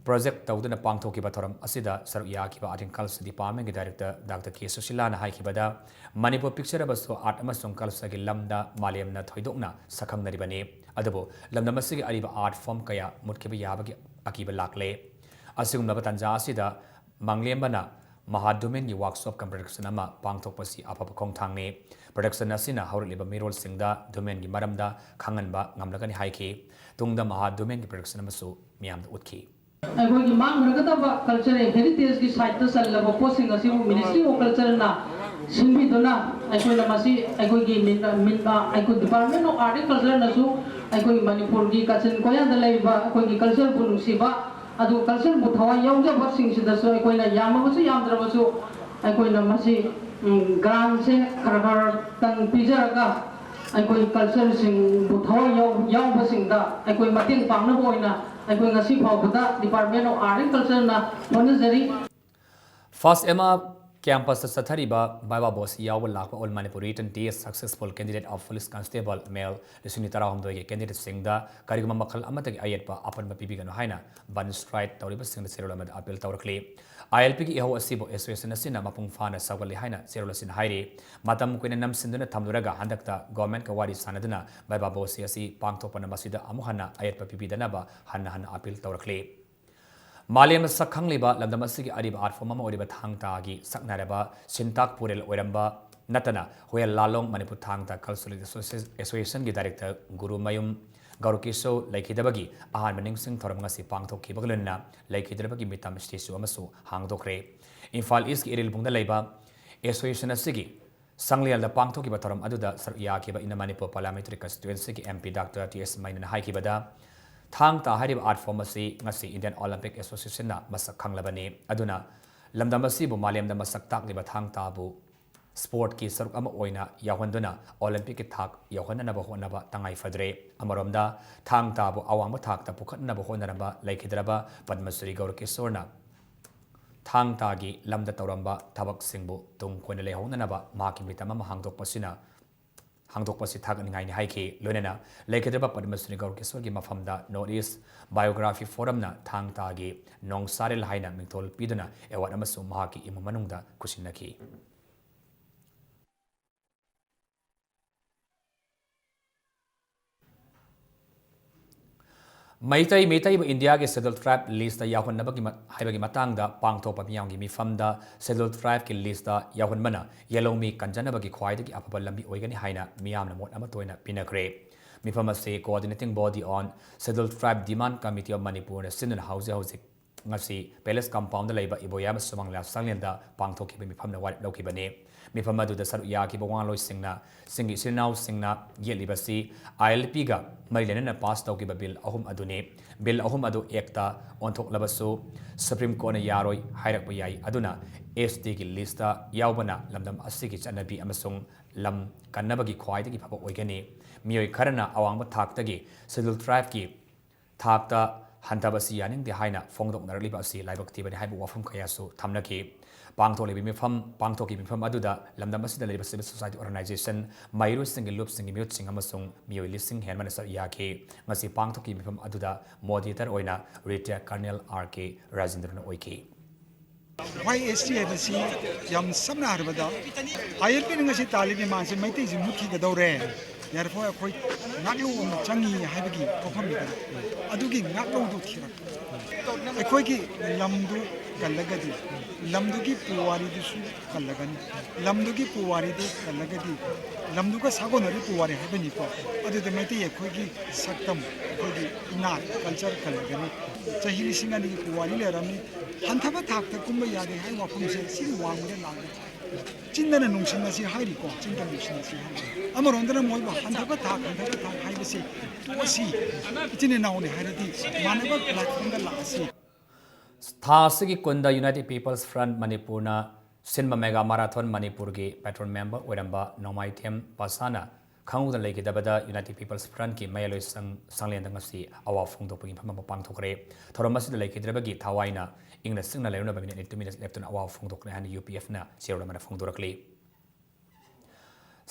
project ꯇꯧꯗꯨꯅ ꯄꯥꯡꯊꯣꯛꯈꯤꯕ ꯊꯧꯔꯝ ꯑꯁꯤꯗ ꯁꯔꯨꯛ ꯌꯥꯈꯤꯕ Art and Culture Departmentꯀꯤ director Doctor K ꯁꯨꯁꯤꯂꯥꯅ ꯍꯥꯏꯈꯤꯕꯗ, Manipur picture ꯑꯃꯁꯨꯡ art ꯑꯃꯁꯨꯡ cultureꯒꯤ ꯂꯝꯗ ꯃꯥꯂꯦꯝꯅ ꯊꯣꯏꯗꯣꯛꯅ ꯁꯛꯈꯪꯅꯔꯤꯕꯅꯤ꯫ ꯑꯗꯨꯕꯨ ꯂꯝꯗꯝ ꯑꯁꯤꯒꯤ ꯑꯔꯤꯕ art form ꯀꯌꯥ ꯃꯨꯠꯈꯤꯕ ꯌꯥꯕꯒꯤ ꯑꯀꯤꯕ ꯂꯥꯛꯂꯦ꯫ ꯑꯁꯤꯒꯨꯝꯂꯕ ꯇꯥꯟꯖꯥ ꯑꯁꯤꯗ ꯃꯪꯂꯦꯝꯕꯅ ꯃꯍꯥ ꯗꯨꯃꯦꯟꯒꯤ workshop cum production ꯑꯃ ꯄꯥꯡꯊꯣꯛꯄꯁꯤ ꯑꯐꯕ ꯈꯣꯡꯊꯥꯡꯅꯤ꯫ Production ꯑꯁꯤꯅ ꯍꯧꯔꯛꯂꯤꯕ ꯃꯤꯔꯣꯜꯁꯤꯡꯗ ꯗꯨꯃꯦꯟꯒꯤ ꯃꯔꯝꯗ ꯈꯪꯍꯟꯕ ꯉꯝꯂꯒꯅꯤ ꯍꯥꯏꯈꯤ꯫ ꯇꯨꯡꯗ ꯃꯍꯥ ꯗꯨꯃꯦꯟꯒꯤ production ꯑꯃꯁꯨ ꯃꯤꯌꯥꯝꯗ ꯎꯠꯈꯤ꯫ ꯑꯩꯈꯣꯏꯒꯤ ꯃꯥꯡꯂꯒꯗꯕ cultural heritageꯀꯤ sideꯇ ꯆꯜꯂꯕ ꯄꯣꯠꯁꯤꯡ ꯑꯁꯤꯕꯨ Ministry of Cultureꯅ ꯁꯤꯟꯕꯤꯗꯨꯅ ꯑꯩꯈꯣꯏꯅ ꯃꯁꯤ ꯑꯩꯈꯣꯏꯒꯤ ꯃꯤꯟ-, ꯃꯤꯟ-, ꯑ, ꯑꯩꯈꯣꯏ Department of Art and Cultureꯅꯁꯨ ꯑꯩꯈꯣꯏ ꯃꯅꯤꯄꯨꯔꯒꯤ ꯀꯥꯆꯤꯟ ꯀꯣꯌꯥꯗ ꯂꯩꯔꯤꯕ ꯑꯩꯈꯣꯏꯒꯤ cultureꯕꯨ ꯅꯨꯡꯁꯤꯕ, ꯑꯗꯨꯒ cultureꯕꯨ ꯊꯋꯥꯏ ꯌꯥꯎꯖꯕꯁꯤꯡꯁꯤꯗꯁꯨ ꯑꯩꯈꯣꯏꯅ ꯌꯥꯝꯃꯕꯁꯨ ꯌꯥꯝꯗ꯭ꯔꯕꯁꯨ ꯑꯩꯈꯣꯏꯅ ꯃꯁꯤ, ꯎꯝ, grantꯁꯦ ꯈꯔ ꯈꯔꯇꯪ ꯄꯤꯖꯔꯒ ꯑꯩꯈꯣꯏ cultureꯁꯤꯡꯕꯨ ꯊꯋꯥꯏ ꯌꯥꯎ-, ꯌꯥꯎꯕꯁꯤꯡꯗ ꯑꯩꯈꯣꯏ ꯃꯇꯦꯡ ꯄꯥꯡꯅꯕ ꯑꯣꯏꯅ ꯑꯩꯈꯣꯏ ꯉꯁꯤ ꯐꯥꯎꯕꯗ Department of Art and Cultureꯅ ꯍꯣꯠꯅꯖꯔꯤ꯫ First M R campusꯇ ꯆꯠꯊꯔꯤꯕ viva voce ꯌꯥꯎꯕ ꯂꯥꯛꯄ All Manipur Written Test Successful Candidate of Police Constable Male ꯂꯤꯁꯤꯡ ꯇꯔꯥꯍꯨꯝꯗꯣꯏꯒꯤ candidateꯁꯤꯡꯗ ꯀꯔꯤꯒꯨꯝꯕ ꯃꯈꯜ ꯑꯃꯠꯇꯒꯤ ꯑꯌꯦꯠꯄ ꯑꯄꯟꯕ ꯄꯤꯕꯤꯒꯅꯨ ꯍꯥꯏꯅ bus strike ꯇꯧꯔꯤꯕꯁꯤꯡꯗ ꯆꯦꯔꯣꯜ ꯑꯃꯗ appeal ꯇꯧꯔꯛꯂꯤ꯫ ILPꯒꯤ ꯏꯍꯧ ꯑꯁꯤꯕꯨ association ꯑꯁꯤꯅ ꯃꯄꯨꯡ ꯐꯥꯅ ꯁꯧꯒꯠꯂꯤ ꯍꯥꯏꯅ ꯆꯦꯔꯣꯜ ꯑꯁꯤꯅ ꯍꯥꯏꯔꯤ꯫ ꯃꯇꯝ ꯀꯨꯏꯅ ꯅꯝꯁꯤꯟꯗꯨꯅ ꯊꯝꯂꯨꯔꯒ ꯍꯟꯗꯛꯇ governmentꯀ ꯋꯥꯔꯤ ꯁꯥꯟꯅꯗꯨꯅ viva voce ꯑꯁꯤ ꯄꯥꯡꯊꯣꯛꯄꯅ ꯃꯁꯤꯗ ꯑꯃꯨꯛ ꯍꯟꯅ ꯑꯌꯦꯠꯄ ꯄꯤꯕꯤꯗꯅꯕ ꯍꯟꯅ ꯍꯟꯅ appeal ꯇꯧꯔꯛꯂꯤ꯫ ꯃꯥꯂꯦꯝ ꯁꯛ ꯈꯪꯂꯤꯕ ꯂꯝꯗꯝ ꯑꯁꯤꯒꯤ ꯑꯔꯤꯕ art form ꯑꯃ ꯑꯣꯏꯔꯤꯕ ꯊꯥꯡ ꯇꯥꯒꯤ ꯁꯛꯅꯥꯏꯔꯕ ꯁꯤꯟꯇꯥꯛ ꯄꯨꯔꯦꯜ ꯑꯣꯏꯔꯝꯕ ꯅꯠꯇꯅ ꯍꯨꯌꯦꯜ ꯂꯥꯂꯣꯡ ꯃꯅꯤꯄꯨꯔ ꯊꯥꯡ ꯇꯥ Cultural Associationꯒꯤ director ꯒꯨꯔꯨꯃꯌꯨꯝ ꯒꯧꯔꯀꯤꯁꯣꯔ ꯂꯩꯈꯤꯗꯕꯒꯤ ꯑꯍꯥꯟꯕ ꯅꯤꯡꯁꯤꯡ ꯊꯧꯔꯝ ꯉꯁꯤ ꯄꯥꯡꯊꯣꯛꯈꯤꯕꯒ ꯂꯣꯏꯅꯅ ꯂꯩꯈꯤꯗ꯭ꯔꯕꯒꯤ ꯃꯤꯇꯝ ꯁ꯭ꯇꯦꯆꯨ ꯑꯃꯁꯨ ꯍꯥꯡꯗꯣꯛꯈ꯭ꯔꯦ꯫ ꯏꯝꯐꯥꯜ ꯏꯁꯀꯤ ꯏꯔꯤꯜꯕꯨꯡꯗ ꯂꯩꯕ ꯑꯦꯁꯣꯁꯤꯌꯦꯁꯟ ꯑꯁꯤꯒꯤ ꯁꯪꯂꯦꯜꯗ ꯄꯥꯡꯊꯣꯛꯈꯤꯕ ꯊꯧꯔꯝ ꯑꯗꯨꯗ ꯁꯔꯨꯛ ꯌꯥꯈꯤꯕ ꯏꯟꯅꯔ ꯃꯅꯤꯄꯨꯔ ꯄꯥꯔꯂꯤꯌꯥꯃꯦꯟꯇꯔꯤ ꯀꯟꯁꯇꯤꯇ꯭ꯋꯦꯟꯁꯤꯒꯤ M P doctor T S ꯃꯩꯅꯅ ꯍꯥꯏꯈꯤꯕꯗ, ꯊꯥꯡ ꯇꯥ ꯍꯥꯏꯔꯤꯕ ꯑꯥꯔꯠ ꯐꯣꯔꯝ ꯑꯁꯤ ꯉꯁꯤ ꯏꯟꯗꯤꯌꯟ ꯑꯣꯂꯤꯝꯄꯤꯛ ꯑꯦꯁꯣꯁꯤꯌꯦꯁꯟꯅ ꯃꯁꯛ ꯈꯪꯂꯕꯅꯤ꯫ ꯑꯗꯨꯅ ꯂꯝꯗꯝ ꯑꯁꯤꯕꯨ ꯃꯥꯂꯦꯝꯗ ꯃꯁꯛ ꯇꯥꯛꯂꯤꯕ ꯊꯥꯡ ꯇꯥꯕꯨ ꯁ꯭ꯄꯣꯔꯠꯀꯤ ꯁꯔꯨꯛ ꯑꯃ ꯑꯣꯏꯅ ꯌꯥꯎꯍꯟꯗꯨꯅ ꯑꯣꯂꯤꯝꯄꯤꯛꯀꯤ ꯊꯥꯛ ꯌꯧꯍꯟꯅꯅꯕ ꯍꯣꯠꯅꯕ ꯇꯉꯥꯏ ꯐꯗ꯭ꯔꯦ꯫ ꯑꯃꯔꯣꯝꯗ, ꯊꯥꯡ ꯇꯥꯕꯨ ꯑꯋꯥꯡꯕ ꯊꯥꯛꯇ ꯄꯨꯈꯠꯅꯕ ꯍꯣꯠꯅꯔꯝꯕ ꯂꯩꯈꯤꯗ꯭ꯔꯕ ꯄꯗꯃꯁ꯭ꯔꯤ ꯒꯧꯔꯀꯤꯁꯣꯔꯅ ꯊꯥꯡ ꯇꯥꯒꯤ ꯂꯝꯗ ꯇꯧꯔꯝꯕ ꯊꯕꯛꯁꯤꯡꯕꯨ ꯇꯨꯡ ꯀꯣꯏꯅ ꯂꯩꯍꯧꯅꯅꯕ ꯃꯍꯥꯛꯀꯤ ꯃꯤꯇꯝ ꯑꯃ ꯍꯥꯡꯗꯣꯛꯄꯁꯤꯅ, ꯍꯥꯡꯗꯣꯛꯄꯁꯤ ꯊꯥꯒꯠꯅꯤꯡꯉꯥꯏꯅꯤ ꯍꯥꯏꯈꯤ꯫ ꯂꯣꯏꯅꯅ ꯂꯩꯈꯤꯗ꯭ꯔꯕ ꯄꯗꯃꯁ꯭ꯔꯤ ꯒꯧꯔꯀꯤꯁꯣꯔꯒꯤ ꯃꯐꯝꯗ ꯅꯣꯔꯠ ꯏꯁ ꯕꯥꯏꯑꯣꯒ꯭ꯔꯥꯐꯤ ꯐꯣꯔꯝꯅ ꯊꯥꯡ ꯇꯥꯒꯤ ꯅꯣꯡꯁꯥꯔꯦꯜ ꯍꯥꯏꯅ ꯃꯤꯡꯊꯣꯜ ꯄꯤꯗꯨꯅ ꯑꯦꯋꯥꯔꯗ ꯑꯃꯁꯨ ꯃꯍꯥꯛꯀꯤ ꯏꯃꯨꯡ ꯃꯅꯨꯡꯗ ꯈꯨꯠꯁꯤꯟꯅꯈꯤ꯫ ꯃꯩꯇꯩ, ꯃꯩꯇꯩꯕꯨ ꯏꯟꯗꯤꯌꯥꯒꯤ ꯁꯦꯗ꯭ꯌꯨꯜ ꯇ꯭ꯔꯥꯏꯕ ꯂꯤꯁꯇ ꯌꯥꯎꯍꯟꯅꯕꯒꯤ ꯃ-, ꯍꯥꯏꯕꯒꯤ ꯃꯇꯥꯡꯗ ꯄꯥꯡꯊꯣꯛꯄ ꯃꯤꯌꯥꯝꯒꯤ ꯃꯤꯐꯝꯗ ꯁꯦꯗ꯭ꯌꯨꯜ ꯇ꯭ꯔꯥꯏꯕꯀꯤ ꯂꯤꯁꯇ ꯌꯥꯎꯍꯟꯕꯅ ꯌꯦꯜꯍꯧꯃꯤ ꯀꯟꯖꯅꯕꯒꯤ ꯈ꯭ꯋꯥꯏꯗꯒꯤ ꯑꯐꯕ ꯂꯝꯕꯤ ꯑꯣꯏꯒꯅꯤ ꯍꯥꯏꯅ ꯃꯤꯌꯥꯝꯅ ꯃꯣꯠ ꯑꯃꯠꯇ ꯑꯣꯏꯅ ꯄꯤꯅꯈ꯭ꯔꯦ꯫ ꯃꯤꯐꯝ ꯑꯁꯤ Coordinating Body on Scheduled Tribe Demand Committee of Manipurꯅ ꯁꯤꯟꯗꯨꯅ ꯍꯧꯖꯤꯛ ꯍꯧꯖꯤꯛ ꯉꯁꯤ ꯄꯦꯂꯦꯁ ꯀꯝꯄꯥꯎꯟꯗ ꯂꯩꯕ ꯏꯕꯣꯌꯥꯏꯃ ꯁꯨꯃꯥꯡꯂꯤꯂꯥ ꯁꯪꯂꯦꯟꯗ ꯄꯥꯡꯊꯣꯛꯈꯤꯕ ꯃꯤꯐꯝꯗ ꯋꯥꯔꯦꯞ ꯂꯧꯈꯤꯕꯅꯤ꯫ ꯃꯤꯐꯝ ꯑꯗꯨꯗ ꯁꯔꯨꯛ ꯌꯥꯈꯤꯕ ꯋꯥꯉꯥꯡꯂꯣꯏꯁꯤꯡꯅ ꯁꯤꯡꯒꯤ ꯏꯆꯤꯜ ꯏꯅꯥꯎꯁꯤꯡꯅ ꯌꯦꯠꯂꯤꯕꯁꯤ ꯑꯥꯏ ꯑꯦꯜ ꯄꯤꯒ ꯃꯔꯤ ꯂꯩꯅꯅ ꯄꯥꯁ ꯇꯧꯈꯤꯕ ꯕꯤꯜ ꯑꯍꯨꯝ ꯑꯗꯨꯅꯤ꯫ ꯕꯤꯜ ꯑꯍꯨꯝ ꯑꯗꯨ ꯑꯦꯛꯇ ꯑꯣꯟꯊꯣꯛꯂꯕꯁꯨ ꯁꯨꯄ꯭ꯔꯤꯝ ꯀꯣꯔꯠꯅ ꯌꯥꯔꯣꯏ ꯍꯥꯏꯔꯛꯄ ꯌꯥꯏ꯫ ꯑꯗꯨꯅ ꯑꯦꯁ ꯇꯤꯒꯤ ꯂꯤꯁꯇ ꯌꯥꯎꯕꯅ ꯂꯝꯗꯝ ꯑꯁꯤꯒꯤ ꯆꯠꯅꯕꯤ ꯑꯃꯁꯨꯡ ꯂꯝ ꯀꯟꯅꯕꯒꯤ ꯈ꯭ꯋꯥꯏꯗꯒꯤ ꯐꯕ ꯑꯣꯏꯒꯅꯤ꯫ ꯃꯤꯑꯣꯏ ꯈꯔꯅ ꯑꯋꯥꯡꯕ ꯊꯥꯛꯇꯒꯤ ꯁꯦꯗ꯭ꯌꯨꯜ ꯇ꯭ꯔꯥꯏꯕꯀꯤ ꯊꯥꯛꯇ ꯍꯟꯊꯕꯁꯤ ꯌꯥꯅꯤꯡꯗꯦ ꯍꯥꯏꯅ ꯐꯣꯡꯗꯣꯛꯅꯔꯛꯂꯤꯕ ꯑꯁꯤ ꯂꯥꯏꯕꯛ ꯊꯤꯕꯅꯤ ꯍꯥꯏꯕ ꯋꯥꯐꯝ ꯀꯌꯥꯁꯨ ꯊꯝꯅꯈꯤ꯫ ꯄꯥꯡꯊꯣꯛꯂꯤꯕ ꯃꯤꯐꯝ, ꯄꯥꯡꯊꯣꯛꯈꯤꯕ ꯃꯤꯐꯝ ꯑꯗꯨꯗ ꯂꯝꯗꯝ ꯑꯁꯤꯗ ꯂꯩꯔꯤꯕ ꯁꯤꯚꯤꯜ ꯁꯣꯁꯥꯏꯇꯤ ꯑꯣꯔꯒꯅꯥꯏꯖꯦꯁꯟ, ꯃꯍꯩꯔꯣꯏꯁꯤꯡꯒꯤ ꯂꯨꯞꯁꯤꯡꯒꯤ ꯃꯤꯍꯨꯠꯁꯤꯡ ꯑꯃꯁꯨꯡ ꯃꯤꯑꯣꯏ ꯂꯤꯁꯤꯡ ꯍꯦꯟꯕꯅ ꯁꯔꯨꯛ ꯌꯥꯈꯤ꯫ ꯉꯁꯤ ꯄꯥꯡꯊꯣꯛꯈꯤꯕ ꯃꯤꯐꯝ ꯑꯗꯨꯗ ꯃꯣꯗꯦꯇꯔ ꯑꯣꯏꯅ ꯔꯤꯇꯥꯌꯔ ꯀꯔꯅꯦꯜ ꯑꯥꯔ ꯀꯦ ꯔꯥꯖꯦꯟꯗ꯭ꯔꯅ ꯑꯣꯏꯈꯤ꯫ ꯋꯥꯏ ꯑꯦꯁ ꯇꯤ ꯍꯥꯏꯕꯁꯤ ꯌꯥꯝ ꯁꯝꯅ ꯍꯥꯏꯔꯕꯗ ꯑꯥꯏ ꯑꯦꯜ ꯄꯤꯅ ꯉꯁꯤ ꯇꯥꯜꯂꯤꯕ ꯗꯤꯃꯥꯟꯁꯤ ꯃꯩꯇꯩꯁꯤ ꯃꯨꯠꯈꯤꯒꯗꯧꯔꯦ꯫ ꯌꯥꯔꯤꯐꯥꯎ ꯑꯩꯈꯣꯏ ꯉꯥꯛꯂꯧ ꯑꯃ ꯆꯪꯉꯤ ꯍꯥꯏꯕꯒꯤ ꯋꯥꯐꯝꯅꯤꯗꯅ꯫ ꯑꯗꯨꯒꯤ ꯉꯥꯛꯂꯧꯗꯨ ꯊꯤꯔꯛꯄ꯫ ꯑꯩꯈꯣꯏꯒꯤ ꯂꯝꯗꯨ ꯀꯜꯂꯒꯗꯤ, ꯂꯝꯗꯨꯒꯤ ꯄꯨꯋꯥꯔꯤꯗꯨꯁꯨ ꯀꯜꯂꯒꯅꯤ꯫ ꯂꯝꯗꯨꯒꯤ ꯄꯨꯋꯥꯔꯤꯗꯨ ꯀꯜꯂꯒꯗꯤ, ꯂꯝꯗꯨꯒ ꯁꯥꯒꯣꯟꯅꯔꯤ ꯄꯨꯋꯥꯔꯤ ꯍꯥꯏꯕꯅꯤꯀꯣ꯫ ꯑꯗꯨꯗ ꯃꯩꯇꯩ ꯑꯩꯈꯣꯏꯒꯤ ꯁꯛꯇꯝ, ꯑꯩꯈꯣꯏꯒꯤ ꯏꯅꯥꯠ, ꯀꯜꯆꯔ ꯀꯜꯂꯒꯅꯤ꯫ ꯆꯍꯤ ꯂꯤꯁꯤꯡ ꯑꯅꯤꯒꯤ ꯄꯨꯋꯥꯔꯤ ꯂꯩꯔꯝꯃꯤ꯫ ꯍꯟꯊꯕ ꯊꯥꯛꯇ ꯀꯨꯝꯕ ꯌꯥꯗꯦ ꯍꯥꯏꯕ ꯋꯥꯐꯝꯁꯦ ꯁꯤꯒꯤ ꯋꯥꯡꯃꯗ ꯂꯥꯛꯂꯦ꯫ ꯆꯤꯟꯗꯅ ꯅꯨꯡꯁꯤꯅꯁꯤ ꯍꯥꯏꯔꯤꯀꯣ, ꯆꯤꯟꯗꯅ ꯅꯨꯡꯁꯤꯅꯁꯤ ꯍꯥꯏꯔꯤ꯫ ꯑꯃꯔꯣꯝꯗꯅ ꯃꯣꯏꯕꯨ ꯍꯟꯊꯕ ꯊꯥꯛ, ꯍꯟꯊꯕ ꯊꯥꯛ ꯍꯥꯏꯕꯁꯤ ꯇꯣꯛꯑꯁꯤ꯫ ꯏꯆꯤꯟ ꯏꯅꯥꯎꯅꯤ ꯍꯥꯏꯔꯗꯤ ꯃꯥꯟꯅꯕ platformꯗ ꯂꯥꯛꯑꯁꯤ꯫ ꯊꯥ ꯑꯁꯤꯒꯤ ꯀꯨꯟꯗ United People's Front ꯃꯅꯤꯄꯨꯔꯅ ꯁꯤꯟꯕ Mega Marathon ꯃꯅꯤꯄꯨꯔꯒꯤ patron member ꯑꯣꯏꯔꯝꯕ ꯅꯣꯡꯃꯥꯏꯊꯦꯝ ꯄꯥꯁꯥꯅ ꯈꯪꯍꯧꯗꯅ ꯂꯩꯈꯤꯗꯕꯗ United People's Frontꯀꯤ ꯃꯌꯥꯏꯂꯣꯏꯁꯪ ꯁꯪꯂꯦꯟꯗ ꯉꯁꯤ ꯑꯋꯥ ꯐꯣꯡꯗꯣꯛꯄꯒꯤ ꯃꯤꯐꯝ ꯑꯃ ꯄꯥꯡꯊꯣꯛꯈ꯭ꯔꯦ꯫ ꯊꯧꯔꯝ ꯑꯁꯤꯗ ꯂꯩꯈꯤꯗ꯭ꯔꯕꯒꯤ ꯊꯋꯥꯏꯅ ꯏꯪꯅ ꯆꯤꯛꯅ ꯂꯩꯔꯨꯅꯕ ꯃꯤꯅꯤꯠ ꯑꯅꯤ ꯇꯨꯃꯤꯟꯅ ꯂꯦꯞꯇꯨꯅ ꯑꯋꯥ ꯐꯣꯡꯗꯣꯛꯈ꯭ꯔꯦ ꯍꯥꯏꯅ UPFꯅ ꯆꯦꯔꯣꯜ ꯑꯃꯅ ꯐꯣꯡꯗꯣꯔꯛꯂꯤ꯫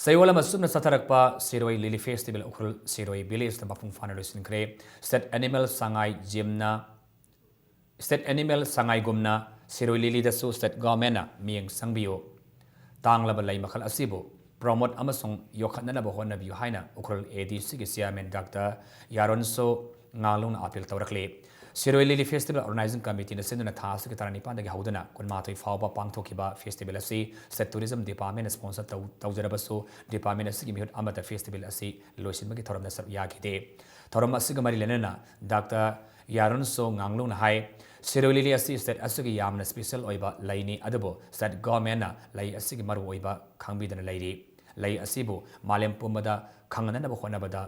ꯆꯌꯣꯜ ꯑꯃ ꯆꯨꯞꯅ ꯆꯠꯊꯔꯛꯄ ꯁꯤꯔꯣꯏ Lily Festival ꯎꯈ꯭ꯔꯨꯜ ꯁꯤꯔꯣꯏ villageꯇ ꯃꯄꯨꯡ ꯐꯥꯅ ꯂꯣꯏꯁꯤꯟꯈ꯭ꯔꯦ꯫ State Animal ꯁꯉꯥꯏ ꯖꯤꯝꯅ, State Animal ꯁꯉꯥꯏꯒꯨꯝꯅ ꯁꯤꯔꯣꯏ ꯂꯤꯂꯤꯗꯁꯨ state governmentꯅ ꯃꯤꯠꯌꯦꯡ ꯆꯪꯕꯤꯌꯨ, ꯇꯥꯡꯂꯕ ꯂꯩ ꯃꯈꯜ ꯑꯁꯤꯕꯨ promote ꯑꯃꯁꯨꯡ ꯌꯣꯛꯈꯠꯅꯅꯕ ꯍꯣꯠꯅꯕꯤꯌꯨ ꯍꯥꯏꯅ ꯎꯈ꯭ꯔꯨꯜ ADCꯒꯤ chairman Doctor ꯌꯥꯔꯣꯟꯁꯣ ꯉꯥꯡꯂꯨꯡꯅ appeal ꯇꯧꯔꯛꯂꯤ꯫ ꯁꯤꯔꯣꯏ Lily Festival Organizing Committeeꯅ ꯁꯤꯟꯗꯨꯅ ꯊꯥ ꯑꯁꯤꯒꯤ ꯇꯔꯥꯅꯤꯄꯥꯟꯗꯒꯤ ꯍꯧꯗꯨꯅ ꯀꯨꯟꯃꯥꯊꯣꯏ ꯐꯥꯎꯕ ꯄꯥꯡꯊꯣꯛꯈꯤꯕ festival ꯑꯁꯤ state tourism departmentꯅ sponsor ꯇꯧ-, ꯇꯧꯖꯔꯕꯁꯨ department ꯑꯁꯤꯒꯤ ꯃꯤꯍꯨꯠ ꯑꯃꯠꯇ festival ꯑꯁꯤ ꯂꯣꯏꯁꯤꯟꯕꯒꯤ ꯊꯧꯔꯝꯗ ꯁꯔꯨꯛ ꯌꯥꯈꯤꯗꯦ꯫ ꯊꯧꯔꯝ ꯑꯁꯤꯒ ꯃꯔꯤ ꯂꯩꯅꯅ Doctor ꯌꯥꯔꯨꯟꯁꯣ ꯉꯥꯡꯂꯨꯡꯅ ꯍꯥꯏ, ꯁꯤꯔꯣꯏ ꯂꯤꯂꯤ ꯑꯁꯤ state ꯑꯁꯤꯒꯤ ꯌꯥꯝꯅ special ꯑꯣꯏꯕ ꯂꯩꯅꯤ, ꯑꯗꯨꯕꯨ state governmentꯅ ꯂꯩ ꯑꯁꯤꯒꯤ ꯃꯔꯨꯑꯣꯏꯕ ꯈꯪꯕꯤꯗꯅ ꯂꯩꯔꯤ꯫ ꯂꯩ ꯑꯁꯤꯕꯨ ꯃꯥꯂꯦꯝ ꯄꯨꯝꯕꯗ ꯈꯪꯍꯟꯅꯕ ꯍꯣꯠꯅꯕꯗ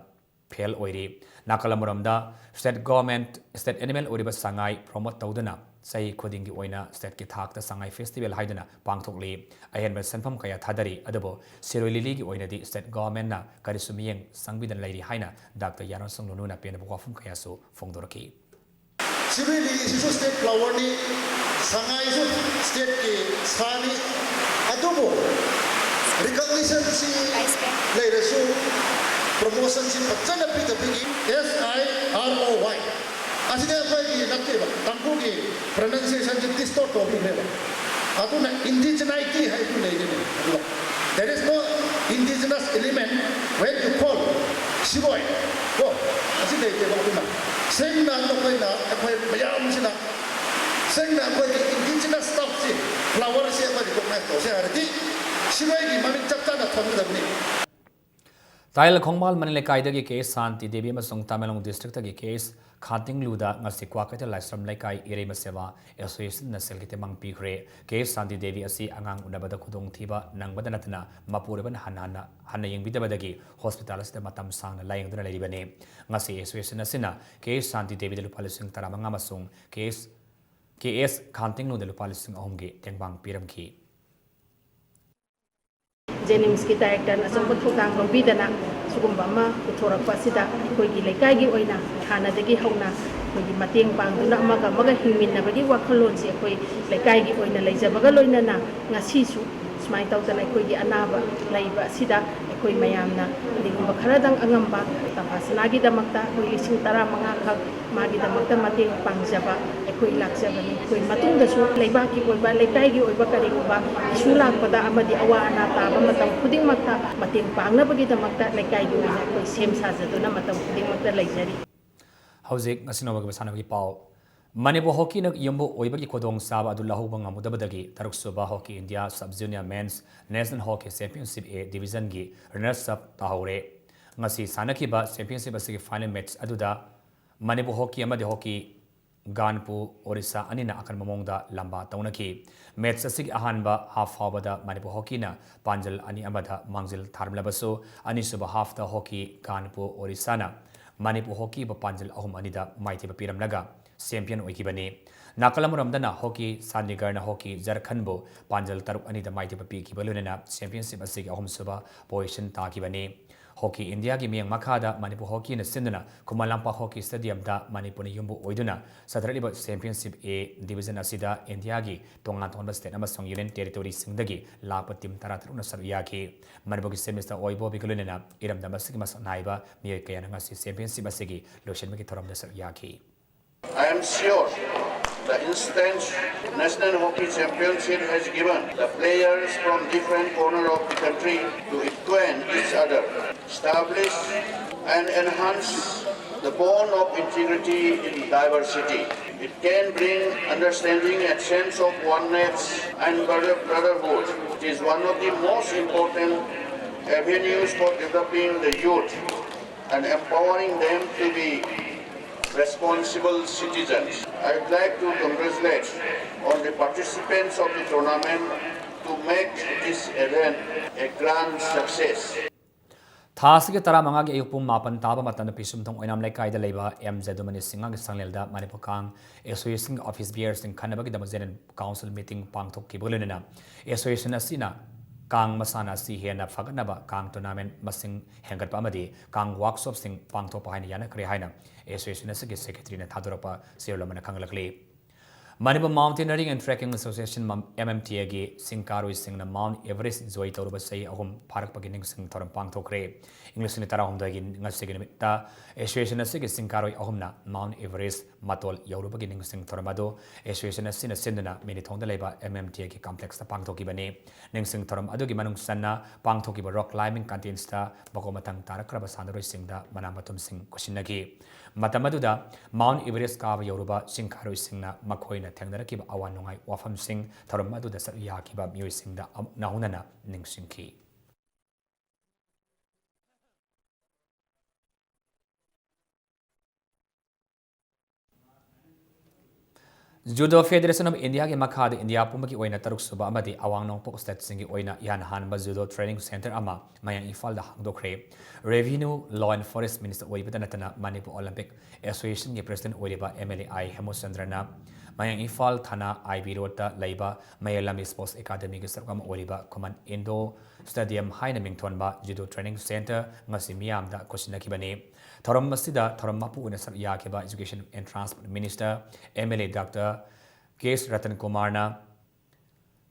fail ꯑꯣꯏꯔꯤ꯫ ꯅꯥꯀꯜ ꯑꯃꯔꯣꯝꯗ state government, state animal ꯑꯣꯏꯔꯤꯕ ꯁꯉꯥꯏ promote ꯇꯧꯗꯨꯅ ꯆꯍꯤ ꯈꯨꯗꯤꯡꯒꯤ ꯑꯣꯏꯅ stateꯀꯤ ꯊꯥꯛꯇ ꯁꯉꯥꯏ festival ꯍꯥꯏꯗꯨꯅ ꯄꯥꯡꯊꯣꯛꯂꯤ꯫ ꯑꯍꯦꯟꯕ ꯁꯦꯟꯐꯝ ꯀꯌꯥ ꯊꯥꯗꯔꯤ, ꯑꯗꯨꯕꯨ ꯁꯤꯔꯣꯏ ꯂꯤꯂꯤꯒꯤ ꯑꯣꯏꯅꯗꯤ state governmentꯅ ꯀꯔꯤꯁꯨ ꯃꯤꯠꯌꯦꯡ ꯆꯪꯕꯤꯗꯅ ꯂꯩꯔꯤ ꯍꯥꯏꯅ Doctor ꯌꯥꯔꯣꯟꯁꯣ ꯉꯥꯡꯂꯨꯡꯅ ꯄꯦꯟꯗꯕ ꯋꯥꯐꯝ ꯀꯌꯥꯁꯨ ꯐꯣꯡꯗꯣꯔꯛꯈꯤ꯫ ꯁꯤꯔꯣꯏ ꯂꯤꯂꯤꯁꯤꯁꯨ state flowerꯅꯤ, ꯁꯉꯥꯏꯁꯨ stateꯀꯤ ꯁꯥꯅꯤ, ꯑꯗꯨꯕꯨ recognitionꯁꯤ ꯂꯩꯔꯁꯨ promotionꯁꯤ ꯐꯖꯅ ꯄꯤꯗꯕꯒꯤ S I R O Y ꯑꯁꯤꯗꯤ ꯑꯩꯈꯣꯏꯒꯤ ꯅꯠꯇꯦꯕ, ꯇꯥꯡꯈꯨꯜꯒꯤ pronunciationꯁꯤ distort ꯇꯧꯕꯤꯈ꯭ꯔꯦꯕ꯫ ꯑꯗꯨꯅ indigeneity ꯍꯥꯏꯕꯗꯨ ꯂꯩꯔꯤꯅꯦ꯫ ꯑꯗꯨꯒ there is no indigenous element when you call ꯁꯤꯔꯣꯏ ꯀꯣ, ꯑꯁꯤ ꯂꯩꯇꯦꯕ꯫ ꯑꯗꯨꯅ ꯁꯦꯡꯅ ꯅꯈꯣꯏꯅ, ꯑꯩꯈꯣꯏ ꯃꯌꯥꯝꯁꯤꯅ ꯁꯦꯡꯅ ꯑꯩꯈꯣꯏꯒꯤ indigenous stuffꯁꯤ, flowerꯁꯤ ꯑꯩꯈꯣꯏ recognize ꯇꯧꯁꯦ ꯍꯥꯏꯔꯗꯤ ꯁꯤꯔꯣꯏꯒꯤ ꯃꯃꯤꯡ ꯆꯞ ꯆꯥꯅ ꯊꯣꯟꯒꯗꯕꯅꯤ꯫ ꯇꯥꯏꯜ ꯈꯣꯡꯕꯥꯜ ꯃꯅꯤ ꯂꯩꯀꯥꯏꯗꯒꯤ ꯀꯦ ꯑꯦꯁ ꯁꯥꯟꯇꯤ ꯗꯦꯕꯤ ꯑꯃꯁꯨꯡ ꯇꯃꯦꯡꯂꯣꯡ districtꯇꯒꯤ ꯀꯦ ꯑꯦꯁ ꯈꯥꯟꯇꯤꯡꯂꯨꯗ ꯉꯁꯤ ꯀ꯭ꯋꯥꯀꯩꯊꯦꯜ ꯂꯥꯏꯁ꯭ꯔꯝ ꯂꯩꯀꯥꯏ ꯏꯔꯩꯃ ꯁꯦꯕꯥ associationꯅ ꯁꯦꯜꯒꯤ ꯇꯦꯡꯕꯥꯡ ꯄꯤꯈ꯭ꯔꯦ꯫ ꯀꯦ ꯑꯦꯁ ꯁꯥꯟꯇꯤ ꯗꯦꯕꯤ ꯑꯁꯤ ꯑꯉꯥꯡ ꯎꯅꯕꯗ ꯈꯨꯗꯣꯡꯊꯤꯕ ꯅꯪꯕꯗ ꯅꯠꯇꯅ ꯃꯄꯨꯔꯣꯏꯕꯅ ꯍꯟꯅ ꯍꯟꯅ ꯍꯟꯅ ꯌꯦꯡꯕꯤꯗꯕꯗꯒꯤ hospital ꯑꯁꯤꯗ ꯃꯇꯝ ꯁꯥꯡꯅ ꯂꯥꯌꯦꯡꯗꯨꯅ ꯂꯩꯔꯤꯕꯅꯤ꯫ ꯉꯁꯤ association ꯑꯁꯤꯅ ꯀꯦ ꯑꯦꯁ ꯁꯥꯟꯇꯤ ꯗꯦꯕꯤꯗ ꯂꯨꯄꯥ ꯂꯤꯁꯤꯡ ꯇꯔꯥꯃꯉꯥ ꯑꯃꯁꯨꯡ ꯀꯦ ꯑꯦꯁ, ꯀꯦ ꯑꯦꯁ ꯈꯥꯟꯇꯤꯡꯂꯨꯗ ꯂꯨꯄꯥ ꯂꯤꯁꯤꯡ ꯑꯍꯨꯝꯒꯤ ꯇꯦꯡꯕꯥꯡ ꯄꯤꯔꯝꯈꯤ꯫ ꯖꯦꯅꯤꯝꯁꯀꯤ ꯗꯥꯏꯔꯦꯛꯇꯔꯅ ꯑꯆꯧꯕ ꯊꯧꯗꯥꯡ ꯂꯧꯕꯤꯗꯅ ꯁꯤꯒꯨꯝꯕ ꯑꯃ ꯄꯨꯊꯣꯔꯛꯄ ꯑꯁꯤꯗ ꯑꯩꯈꯣꯏꯒꯤ ꯂꯩꯀꯥꯏꯒꯤ ꯑꯣꯏꯅ ꯍꯥꯟꯅꯗꯒꯤ ꯍꯧꯅ ꯑꯩꯈꯣꯏꯒꯤ ꯃꯇꯦꯡ ꯄꯥꯡꯗꯨꯅ ꯑꯃꯒ ꯑꯃꯒ ꯍꯤꯡꯃꯤꯟꯅꯕꯒꯤ ꯋꯥꯈꯜꯂꯣꯟꯁꯤ ꯑꯩꯈꯣꯏ ꯂꯩꯀꯥꯏꯒꯤ ꯑꯣꯏꯅ ꯂꯩꯖꯕꯒ ꯂꯣꯏꯅꯅ ꯉꯁꯤꯁꯨ ꯁꯨꯃꯥꯏꯅ ꯇꯧꯗꯅ ꯑꯩꯈꯣꯏꯒꯤ ꯑꯅꯥꯕ ꯂꯩꯕ ꯑꯁꯤꯗ ꯑꯩꯈꯣꯏ ꯃꯌꯥꯝꯅ ꯀꯔꯤꯒꯨꯝꯕ ꯈꯔꯗꯪ ꯑꯉꯝꯕ ꯇꯝꯐꯥꯁꯅꯥꯒꯤꯗꯃꯛꯇ ꯑꯩꯈꯣꯏ ꯂꯤꯁꯤꯡ ꯇꯔꯥꯃꯉꯥ ꯈꯛ ꯃꯥꯒꯤꯗꯃꯛꯇ ꯃꯇꯦꯡ ꯄꯥꯡꯖꯕ ꯑꯩꯈꯣꯏ ꯂꯥꯛꯆꯕꯅꯤ꯫ ꯑꯩꯈꯣꯏ ꯃꯇꯨꯡꯗꯁꯨ ꯂꯩꯕꯥꯛꯀꯤ ꯑꯣꯏꯕ, ꯂꯩꯀꯥꯏꯒꯤ ꯑꯣꯏꯕ ꯀꯔꯤꯒꯨꯝꯕ issue ꯂꯥꯛꯄꯗ ꯑꯃꯗꯤ ꯑꯋꯥ ꯑꯅꯥ ꯇꯥꯕ ꯃꯇꯝ ꯈꯨꯗꯤꯡꯃꯛꯇ ꯃꯇꯦꯡ ꯄꯥꯡꯅꯕꯒꯤꯗꯃꯛꯇ ꯂꯩꯀꯥꯏꯒꯤ ꯑꯣꯏꯅ ꯑꯩꯈꯣꯏ ꯁꯦꯝ ꯁꯥꯖꯗꯨꯅ ꯃꯇꯝ ꯈꯨꯗꯤꯡꯃꯛꯇ ꯂꯩꯖꯔꯤ꯫ ꯍꯧꯖꯤꯛ ꯉꯁꯤ ꯅꯣꯡꯃꯒꯤ ꯃꯁꯥꯟꯅꯕꯒꯤ ꯄꯥꯎ꯫ ꯃꯅꯤꯄꯨꯔ ꯍꯣꯀꯤꯅ ꯌꯨꯝꯕꯨ ꯑꯣꯏꯕꯒꯤ ꯈꯨꯗꯣꯡꯆꯥꯕ ꯑꯗꯨ ꯂꯧꯍꯧꯕ ꯉꯝꯍꯧꯗꯕꯗꯒꯤ ꯇꯔꯨꯛꯁꯨꯕ hockey India sub junior men's national hockey championship A divisionꯒꯤ runners up ꯇꯥꯍꯧꯔꯦ꯫ ꯉꯁꯤ ꯁꯥꯟꯅꯈꯤꯕ championship ꯑꯁꯤꯒꯤ final match ꯑꯗꯨꯗ ꯃꯅꯤꯄꯨꯔ ꯍꯣꯀꯤ ꯑꯃꯗꯤ ꯍꯣꯀꯤ ꯒꯥꯟꯄꯨ ꯑꯣꯔꯤꯁꯥ ꯑꯅꯤꯅ ꯑꯀꯟꯕ ꯃꯑꯣꯡꯗ ꯂꯝꯕꯥ ꯇꯧꯅꯈꯤ꯫ Match ꯑꯁꯤꯒꯤ ꯑꯍꯥꯟꯕ half ꯐꯥꯎꯕꯗ ꯃꯅꯤꯄꯨꯔ ꯍꯣꯀꯤꯅ ꯄꯥꯟꯖꯜ ꯑꯅꯤ ꯑꯃꯗ ꯃꯥꯡꯖꯤꯜ ꯊꯥꯔꯝꯂꯕꯁꯨ, ꯑꯅꯤꯁꯨꯕ halfꯇ ꯍꯣꯀꯤ ꯒꯥꯟꯄꯨ ꯑꯣꯔꯤꯁꯥꯅ ꯃꯅꯤꯄꯨꯔ ꯍꯣꯀꯤꯕꯨ ꯄꯥꯟꯖꯜ ꯑꯍꯨꯝ ꯑꯅꯤꯗ ꯃꯥꯏꯊꯤꯕ ꯄꯤꯔꯝꯂꯒ champion ꯑꯣꯏꯈꯤꯕꯅꯤ꯫ ꯅꯥꯀꯜ ꯑꯃꯔꯣꯝꯗꯅ ꯍꯣꯀꯤ ꯆꯥꯟꯗꯤꯒꯔꯅ ꯍꯣꯀꯤ ꯖꯔꯈꯟꯕꯨ ꯄꯥꯟꯖꯜ ꯇꯔꯨꯛ ꯑꯅꯤꯗ ꯃꯥꯏꯊꯤꯕ ꯄꯤꯈꯤꯕ ꯂꯣꯏꯅꯅ championship ꯑꯁꯤꯒꯤ ꯑꯍꯨꯝꯁꯨꯕ position ꯇꯥꯈꯤꯕꯅꯤ꯫ ꯍꯣꯀꯤ ꯏꯟꯗꯤꯌꯥꯒꯤ ꯃꯤꯠꯌꯦꯡ ꯃꯈꯥꯗ ꯃꯅꯤꯄꯨꯔ ꯍꯣꯀꯤꯅ ꯁꯤꯟꯗꯨꯅ ꯈꯨꯃꯟ ꯂꯝꯄꯥꯛ ꯍꯣꯀꯤ stadiumꯗ ꯃꯅꯤꯄꯨꯔꯅ ꯌꯨꯝꯕꯨ ꯑꯣꯏꯗꯨꯅ ꯆꯠꯊꯔꯛꯂꯤꯕ championship A division ꯑꯁꯤꯗ ꯏꯟꯗꯤꯌꯥꯒꯤ ꯇꯣꯉꯥꯟ ꯇꯣꯉꯥꯟꯕ state ꯑꯃꯁꯨꯡ union territoryꯁꯤꯡꯗꯒꯤ ꯂꯥꯛꯄ team ꯇꯔꯥꯇꯔꯨꯛꯅ ꯁꯔꯨꯛ ꯌꯥꯈꯤ꯫ ꯃꯅꯤꯄꯨꯔꯒꯤ Chief Minister ꯑꯣꯏꯕꯣꯕꯤꯒ ꯂꯣꯏꯅꯅ ꯏꯔꯝꯗꯝ ꯑꯁꯤꯒꯤ ꯃꯁꯛ ꯅꯥꯏꯕ ꯃꯤꯑꯣꯏ ꯀꯌꯥꯅ ꯉꯁꯤ championship ꯑꯁꯤꯒꯤ ꯂꯣꯏꯁꯤꯟꯕꯒꯤ ꯊꯧꯔꯝꯗ ꯁꯔꯨꯛ ꯌꯥꯈꯤ꯫ I am sure The instant National Hockey Championship has given the players from different corners of the country to acquaint each other, establish and enhance the bond of integrity in diversity. It can bring understanding and sense of oneness and brother- brotherhood. It is one of the most important avenues for developing the youth and empowering them to be responsible citizens. I would like to congratulate all the participants of the tournament to make this event a grand success. ꯊꯥ ꯑꯁꯤꯒꯤ ꯇꯔꯥꯃꯉꯥꯒꯤ ꯑꯌꯨꯛ ꯄꯨꯡ ꯃꯥꯄꯟ ꯇꯥꯕ ꯃꯇꯝꯗ ꯄꯤꯁꯨꯝꯊꯣꯡ ꯑꯣꯏꯅꯥꯝ ꯂꯩꯀꯥꯏꯗ ꯂꯩꯕ ꯑꯦꯝ ꯖꯗꯨꯃꯅꯤ ꯁꯤꯡꯍꯒꯤ ꯁꯪꯂꯦꯜꯗ ꯃꯅꯤꯄꯨꯔ ꯀꯥꯡ ꯑꯦꯁꯣꯁꯤꯌꯦꯁꯟꯒꯤ ꯑꯣꯐꯤꯁ ꯕꯤꯌꯔꯁꯤꯡ ꯈꯟꯅꯕꯒꯤꯗꯃꯛ ꯖꯦꯅꯔꯦꯜ ꯀꯥꯎꯟꯁꯤꯜ ꯃꯤꯇꯤꯡ ꯄꯥꯡꯊꯣꯛꯈꯤꯕꯒ ꯂꯣꯏꯅꯅ ꯑꯦꯁꯣꯁꯤꯌꯦꯁꯟ ꯑꯁꯤꯅ ꯀꯥꯡ ꯃꯁꯥꯟꯅ ꯑꯁꯤ ꯍꯦꯟꯅ ꯐꯒꯠꯅꯕ ꯀꯥꯡ ꯇꯣꯔꯅꯥꯃꯦꯟ ꯃꯁꯤꯡ ꯍꯦꯟꯒꯠꯄ ꯑꯃꯗꯤ ꯀꯥꯡ ꯋꯥꯔꯛꯁꯣꯞꯁꯤꯡ ꯄꯥꯡꯊꯣꯛꯄ ꯍꯥꯏꯅ ꯌꯥꯅꯈ꯭ꯔꯦ ꯍꯥꯏꯅ ꯑꯦꯁꯣꯁꯤꯌꯦꯁꯟ ꯑꯁꯤꯒꯤ ꯁꯦꯀ꯭ꯔꯦꯇꯔꯤꯅ ꯊꯥꯗꯣꯔꯛꯄ ꯆꯦꯔꯣꯜ ꯑꯃꯅ ꯈꯪꯍꯜꯂꯛꯂꯤ꯫ Manipur mountaineering and trekking association, M M T ꯑꯦꯒꯤ ꯁꯤꯡ ꯀꯥꯔꯣꯏꯁꯤꯡꯅ ꯃꯥꯎꯟꯠ ꯑꯦꯚꯔꯦꯁ ꯖꯣꯏ ꯇꯧꯔꯨꯕ ꯆꯍꯤ ꯑꯍꯨꯝ ꯐꯥꯔꯛꯄꯒꯤ ꯅꯤꯡꯁꯤꯡ ꯊꯧꯔꯝ ꯄꯥꯡꯊꯣꯛꯈ꯭ꯔꯦ꯫ ꯏꯪ ꯂꯤꯁꯤꯡ ꯑꯅꯤ ꯇꯔꯥꯍꯨꯝꯗꯣꯏꯒꯤ ꯉꯁꯤꯒꯤ ꯅꯨꯃꯤꯠꯇ ꯑꯦꯁꯣꯁꯤꯌꯦꯁꯟ ꯑꯁꯤꯒꯤ ꯁꯤꯡ ꯀꯥꯔꯣꯏ ꯑꯍꯨꯝꯅ ꯃꯥꯎꯟꯠ ꯑꯦꯚꯔꯦꯁ ꯃꯇꯣꯜ ꯌꯧꯔꯨꯕꯒꯤ ꯅꯤꯡꯁꯤꯡ ꯊꯧꯔꯝ ꯑꯗꯨ ꯑꯦꯁꯣꯁꯤꯌꯦꯁꯟ ꯑꯁꯤꯅ ꯁꯤꯟꯗꯨꯅ ꯃꯤꯅꯤꯊꯣꯡꯗ ꯂꯩꯕ ꯑꯦꯝ ꯑꯦꯝ ꯇꯤ ꯑꯦꯒꯤ ꯀꯝꯄ꯭ꯂꯦꯛꯁꯇ ꯄꯥꯡꯊꯣꯛꯈꯤꯕꯅꯤ꯫ ꯅꯤꯡꯁꯤꯡ ꯊꯧꯔꯝ ꯑꯗꯨꯒꯤ ꯃꯅꯨꯡ ꯆꯟꯅ ꯄꯥꯡꯊꯣꯛꯈꯤꯕ ꯔꯣꯛ ꯀ꯭ꯂꯥꯏꯝꯕꯤꯡ ꯀꯟꯇꯦꯁꯇ ꯃꯀꯣꯛ ꯃꯊꯪ ꯇꯥꯔꯛꯈ꯭ꯔꯕ ꯁꯥꯟꯅꯔꯣꯏꯁꯤꯡꯗ ꯃꯅꯥ ꯃꯊꯨꯝꯁꯤꯡ ꯈꯨꯠꯁꯤꯟꯅꯈꯤ꯫ ꯃꯇꯝ ꯑꯗꯨꯗ ꯃꯥꯎꯟꯠ ꯏꯚꯔꯦꯁ ꯀꯥꯕ ꯌꯧꯔꯨꯕ ꯁꯤꯡꯈꯥꯔꯣꯏꯁꯤꯡꯅ ꯃꯈꯣꯏꯅ ꯊꯦꯡꯅꯔꯛꯈꯤꯕ ꯑꯋꯥ ꯅꯨꯡꯉꯥꯏ ꯋꯥꯐꯝꯁꯤꯡ, ꯊꯧꯔꯝ ꯑꯗꯨꯗ ꯁꯔꯨꯛ ꯌꯥꯈꯤꯕ ꯃꯤꯑꯣꯏꯁꯤꯡꯗ ꯑꯃꯨꯛ ꯅꯧꯍꯧꯅꯅ ꯅꯤꯡꯁꯤꯡꯈꯤ꯫ ꯖꯨꯗꯣ ꯐꯦꯗꯦꯔꯦꯁꯟ ꯑꯣꯐ ꯏꯟꯗꯤꯌꯥꯒꯤ ꯃꯈꯥꯗ ꯏꯟꯗꯤꯌꯥ ꯄꯨꯝꯕꯒꯤ ꯑꯣꯏꯅ ꯇꯔꯨꯛ ꯁꯨꯕ ꯑꯃꯗꯤ ꯑꯋꯥꯡ ꯅꯣꯡꯄꯣꯛ ꯁ꯭ꯇꯦꯠꯁꯤꯡꯒꯤ ꯑꯣꯏꯅ ꯏꯍꯥꯟ ꯍꯥꯟꯕ ꯖꯨꯗꯣ ꯇ꯭ꯔꯦꯅꯤꯡ ꯁꯦꯟꯇꯔ ꯑꯃ ꯃꯌꯥꯡ ꯏꯝꯐꯥꯜꯗ ꯍꯥꯡꯗꯣꯛꯈ꯭ꯔꯦ꯫ Revenue, law and forest minister ꯑꯣꯏꯕꯇ ꯅꯠꯇꯅ ꯃꯅꯤꯄꯨꯔ ꯑꯣꯂꯤꯝꯄꯤꯛ ꯑꯦꯁꯣꯁꯤꯌꯦꯁꯟꯒꯤ ꯄ꯭ꯔꯦꯁꯤꯗꯦꯟꯠ ꯑꯣꯏꯔꯤꯕ ꯑꯦꯝ ꯑꯦꯜ ꯑꯦ ꯑꯥꯏ ꯍꯦꯃꯆꯟꯗ꯭ꯔꯅ ꯃꯌꯥꯡ ꯏꯝꯐꯥꯜ ꯊꯥꯅꯥ ꯑꯥꯏ ꯕꯤ ꯔꯣꯗꯇ ꯂꯩꯕ ꯃꯌꯥꯏ ꯂꯝꯕꯤ ꯁ꯭ꯄꯣꯔꯠꯁ ꯑꯦꯀꯥꯗꯃꯤꯒꯤ ꯁꯔꯨꯛ ꯑꯃ ꯑꯣꯏꯔꯤꯕ ꯈꯨꯃꯟ ꯏꯟꯗꯣ ꯁ꯭ꯇꯦꯗꯤꯌꯝ ꯍꯥꯏꯅ ꯃꯤꯡꯊꯣꯟꯕ ꯖꯨꯗꯣ ꯇ꯭ꯔꯦꯅꯤꯡ ꯁꯦꯟꯇꯔ ꯉꯁꯤ ꯃꯤꯌꯥꯝꯗ ꯈꯨꯠꯁꯤꯟꯅꯈꯤꯕꯅꯤ꯫ ꯊꯧꯔꯝ ꯑꯁꯤꯗ ꯊꯧꯔꯝ ꯃꯄꯨ ꯑꯣꯏꯅ ꯁꯔꯨꯛ ꯌꯥꯈꯤꯕ education and transport minister M L A doctor K S Ratan ꯀꯨꯃꯥꯔꯅ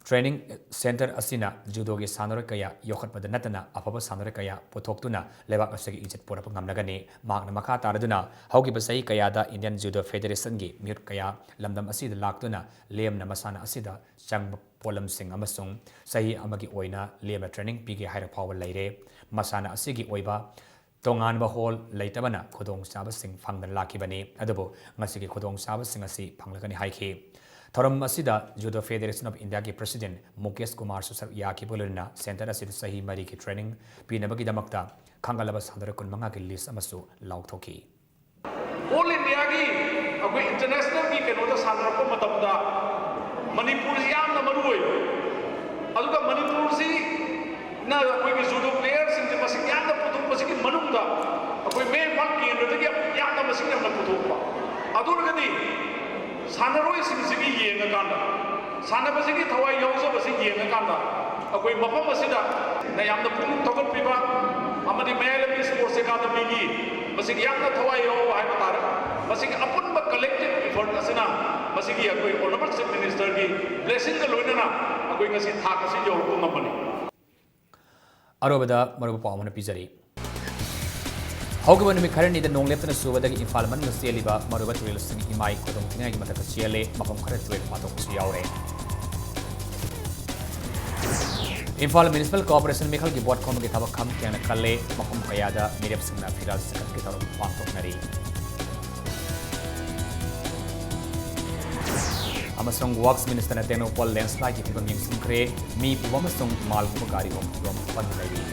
Training Center ꯑꯁꯤꯅ ꯖꯨꯗꯣꯒꯤ ꯁꯥꯟꯅꯔꯣꯏ ꯀꯌꯥ ꯌꯣꯛꯈꯠꯄꯗ ꯅꯠꯇꯅ ꯑꯐꯕ ꯁꯥꯟꯅꯔꯣꯏ ꯀꯌꯥ ꯄꯨꯊꯣꯛꯇꯨꯅ ꯂꯩꯕꯥꯛ ꯑꯁꯤꯒꯤ ꯏꯖꯠ ꯄꯨꯔꯛꯄ ꯉꯝꯂꯒꯅꯤ꯫ ꯃꯍꯥꯛꯅ ꯃꯈꯥ ꯇꯥꯔꯗꯨꯅ ꯍꯧꯈꯤꯕ ꯆꯍꯤ ꯀꯌꯥꯗ Indian Judo Federationꯒꯤ ꯃꯤꯍꯨꯠ ꯀꯌꯥ ꯂꯝꯗꯝ ꯑꯁꯤꯗ ꯂꯥꯛꯇꯨꯅ ꯂꯦꯝꯅ ꯃꯁꯥꯟꯅ ꯑꯁꯤꯗ ꯆꯪꯕ ꯄꯣꯠꯂꯝꯁꯤꯡ ꯑꯃꯁꯨꯡ ꯆꯍꯤ ꯑꯃꯒꯤ ꯑꯣꯏꯅ ꯂꯦꯝꯅ training ꯄꯤꯒꯦ ꯍꯥꯏꯔ ꯐꯥꯎꯕ ꯂꯩꯔꯦ꯫ ꯃꯁꯥꯟꯅ ꯑꯁꯤꯒꯤ ꯑꯣꯏꯕ ꯇꯣꯉꯥꯟꯕ hall ꯂꯩꯇꯕꯅ ꯈꯨꯗꯣꯡꯆꯥꯕꯁꯤꯡ ꯐꯪꯗꯅ ꯂꯥꯛꯈꯤꯕꯅꯤ꯫ ꯑꯗꯨꯕꯨ ꯉꯁꯤꯒꯤ ꯈꯨꯗꯣꯡꯆꯥꯕꯁꯤꯡ ꯑꯁꯤ ꯐꯪꯂꯒꯅꯤ ꯍꯥꯏꯈꯤ꯫ ꯊꯧꯔꯝ ꯑꯁꯤꯗ Judo Federation of Indiaꯒꯤ President Mukesh ꯀꯨꯃꯥꯔꯁꯨ ꯁꯔꯨꯛ ꯌꯥꯈꯤꯕꯒ ꯂꯣꯏꯅꯅ center ꯑꯁꯤꯗ ꯆꯍꯤ ꯃꯔꯤꯒꯤ training ꯄꯤꯅꯕꯒꯤꯗꯃꯛꯇ ꯈꯟꯒꯠꯂꯕ ꯁꯥꯟꯅꯔꯣꯏ ꯀꯨꯟꯃꯉꯥꯒꯤ list ꯑꯃꯁꯨ ꯂꯥꯎꯊꯣꯛꯈꯤ꯫ All Indiaꯒꯤ ꯑꯩꯈꯣꯏ internationalꯒꯤ ꯀꯩꯅꯣꯗ ꯁꯥꯟꯅꯔꯛꯄ ꯃꯇꯝꯗ ꯃꯅꯤꯄꯨꯔꯁꯤ ꯌꯥꯝꯅ ꯃꯔꯨ ꯑꯣꯏ꯫ ꯑꯗꯨꯒ ꯃꯅꯤꯄꯨꯔꯁꯤꯅ ꯑꯩꯈꯣꯏꯒꯤ judo playerꯁꯤꯡꯁꯦ ꯃꯁꯤꯡ ꯌꯥꯝꯅ ꯄꯨꯊꯣꯛꯄꯁꯤꯒꯤ ꯃꯅꯨꯡꯗ ꯑꯩꯈꯣꯏ ꯃꯌꯥꯡ ꯏꯝꯐꯥꯜ ꯀꯦꯟꯗ꯭ꯔꯗꯒꯤ ꯌꯥꯝꯅ ꯃꯁꯤꯡ ꯌꯥꯝꯅ ꯄꯨꯊꯣꯛꯄ꯫ ꯑꯗꯨ ꯑꯣꯏꯔꯒꯗꯤ ꯁꯥꯟꯅꯔꯣꯏꯁꯤꯡꯁꯤꯒꯤ ꯌꯦꯡꯉꯀꯥꯟꯗ, ꯁꯥꯟꯅꯕꯁꯤꯒꯤ ꯊꯋꯥꯏ ꯌꯥꯎꯖꯕꯁꯤ ꯌꯦꯡꯉꯀꯥꯟꯗ ꯑꯩꯈꯣꯏ ꯃꯐꯝ ꯑꯁꯤꯗ ꯌꯥꯝꯅ ꯄꯨꯛꯅꯤꯡ ꯊꯧꯒꯠꯄꯤꯕ ꯑꯃꯗꯤ ꯃꯌꯥꯏ ꯂꯝꯕꯤ sports academyꯒꯤ ꯃꯁꯤꯒꯤ ꯌꯥꯝꯅ ꯊꯋꯥꯏ ꯌꯥꯎꯕ ꯍꯥꯏꯕ ꯇꯥꯔꯦ꯫ ꯃꯁꯤꯒꯤ ꯑꯄꯨꯟꯕ collective effort ꯑꯁꯤꯅ ꯃꯁꯤꯒꯤ ꯑꯩꯈꯣꯏ Honourable Chief Ministerꯒꯤ blessingꯒ ꯂꯣꯏꯅꯅ ꯑꯩꯈꯣꯏ ꯉꯁꯤ ꯊꯥꯛ ꯑꯁꯤ ꯌꯧꯔꯛꯄ ꯉꯝꯕꯅꯤ꯫ ꯑꯔꯣꯏꯕꯗ ꯃꯔꯨꯑꯣꯏꯕ ꯄꯥꯎ ꯑꯃꯅ ꯄꯤꯖꯔꯤ꯫ ꯍꯧꯈꯤꯕ ꯅꯨꯃꯤꯠ ꯈꯔꯅꯤꯗ ꯅꯣꯡ ꯂꯦꯞꯇꯅ ꯆꯨꯕꯗꯒꯤ ꯏꯝꯐꯥꯜ ꯃꯅꯨꯡꯗ ꯆꯦꯜꯂꯤꯕ ꯃꯔꯨꯑꯣꯏꯕ ꯇꯨꯔꯦꯜꯁꯤꯡ ꯏꯃꯥꯏ ꯈꯨꯗꯣꯡ ꯊꯤꯅꯤꯡꯉꯥꯏꯒꯤ ꯃꯊꯛꯇ ꯆꯦꯜꯂꯦ, ꯃꯐꯝ ꯈꯔ ꯇꯨꯔꯦꯜ ꯄꯥꯊꯣꯛꯄꯁꯨ ꯌꯥꯎꯔꯦ꯫ ꯏꯝꯐꯥꯜ Municipal Corporation ꯃꯤꯈꯜꯒꯤ vote ꯈꯣꯝꯕꯒꯤ ꯊꯕꯛ ꯈꯝ ꯊꯦꯡꯅ ꯈꯜꯂꯦ, ꯃꯐꯝ ꯀꯌꯥꯗ ꯃꯤꯔꯦꯞꯁꯤꯡꯅ ꯐꯤꯔꯥꯜ ꯆꯤꯡꯈꯠꯄꯒꯤ ꯊꯧꯔꯝ ꯄꯥꯡꯊꯣꯛꯅꯔꯤ꯫ ꯑꯃꯁꯨꯡ Works Ministerꯅ ꯇꯦꯡꯅꯧꯄꯜ landslideꯀꯤ ꯐꯤꯕꯝ ꯌꯦꯡꯁꯤꯟꯈ꯭ꯔꯦ, ꯃꯤ ꯄꯨꯕ ꯑꯃꯁꯨꯡ ꯃꯥꯜ ꯄꯨꯕ ꯒꯥꯔꯤꯒꯨꯝꯕ ꯐꯤꯕꯝ ꯐꯅ ꯂꯩꯔꯤ꯫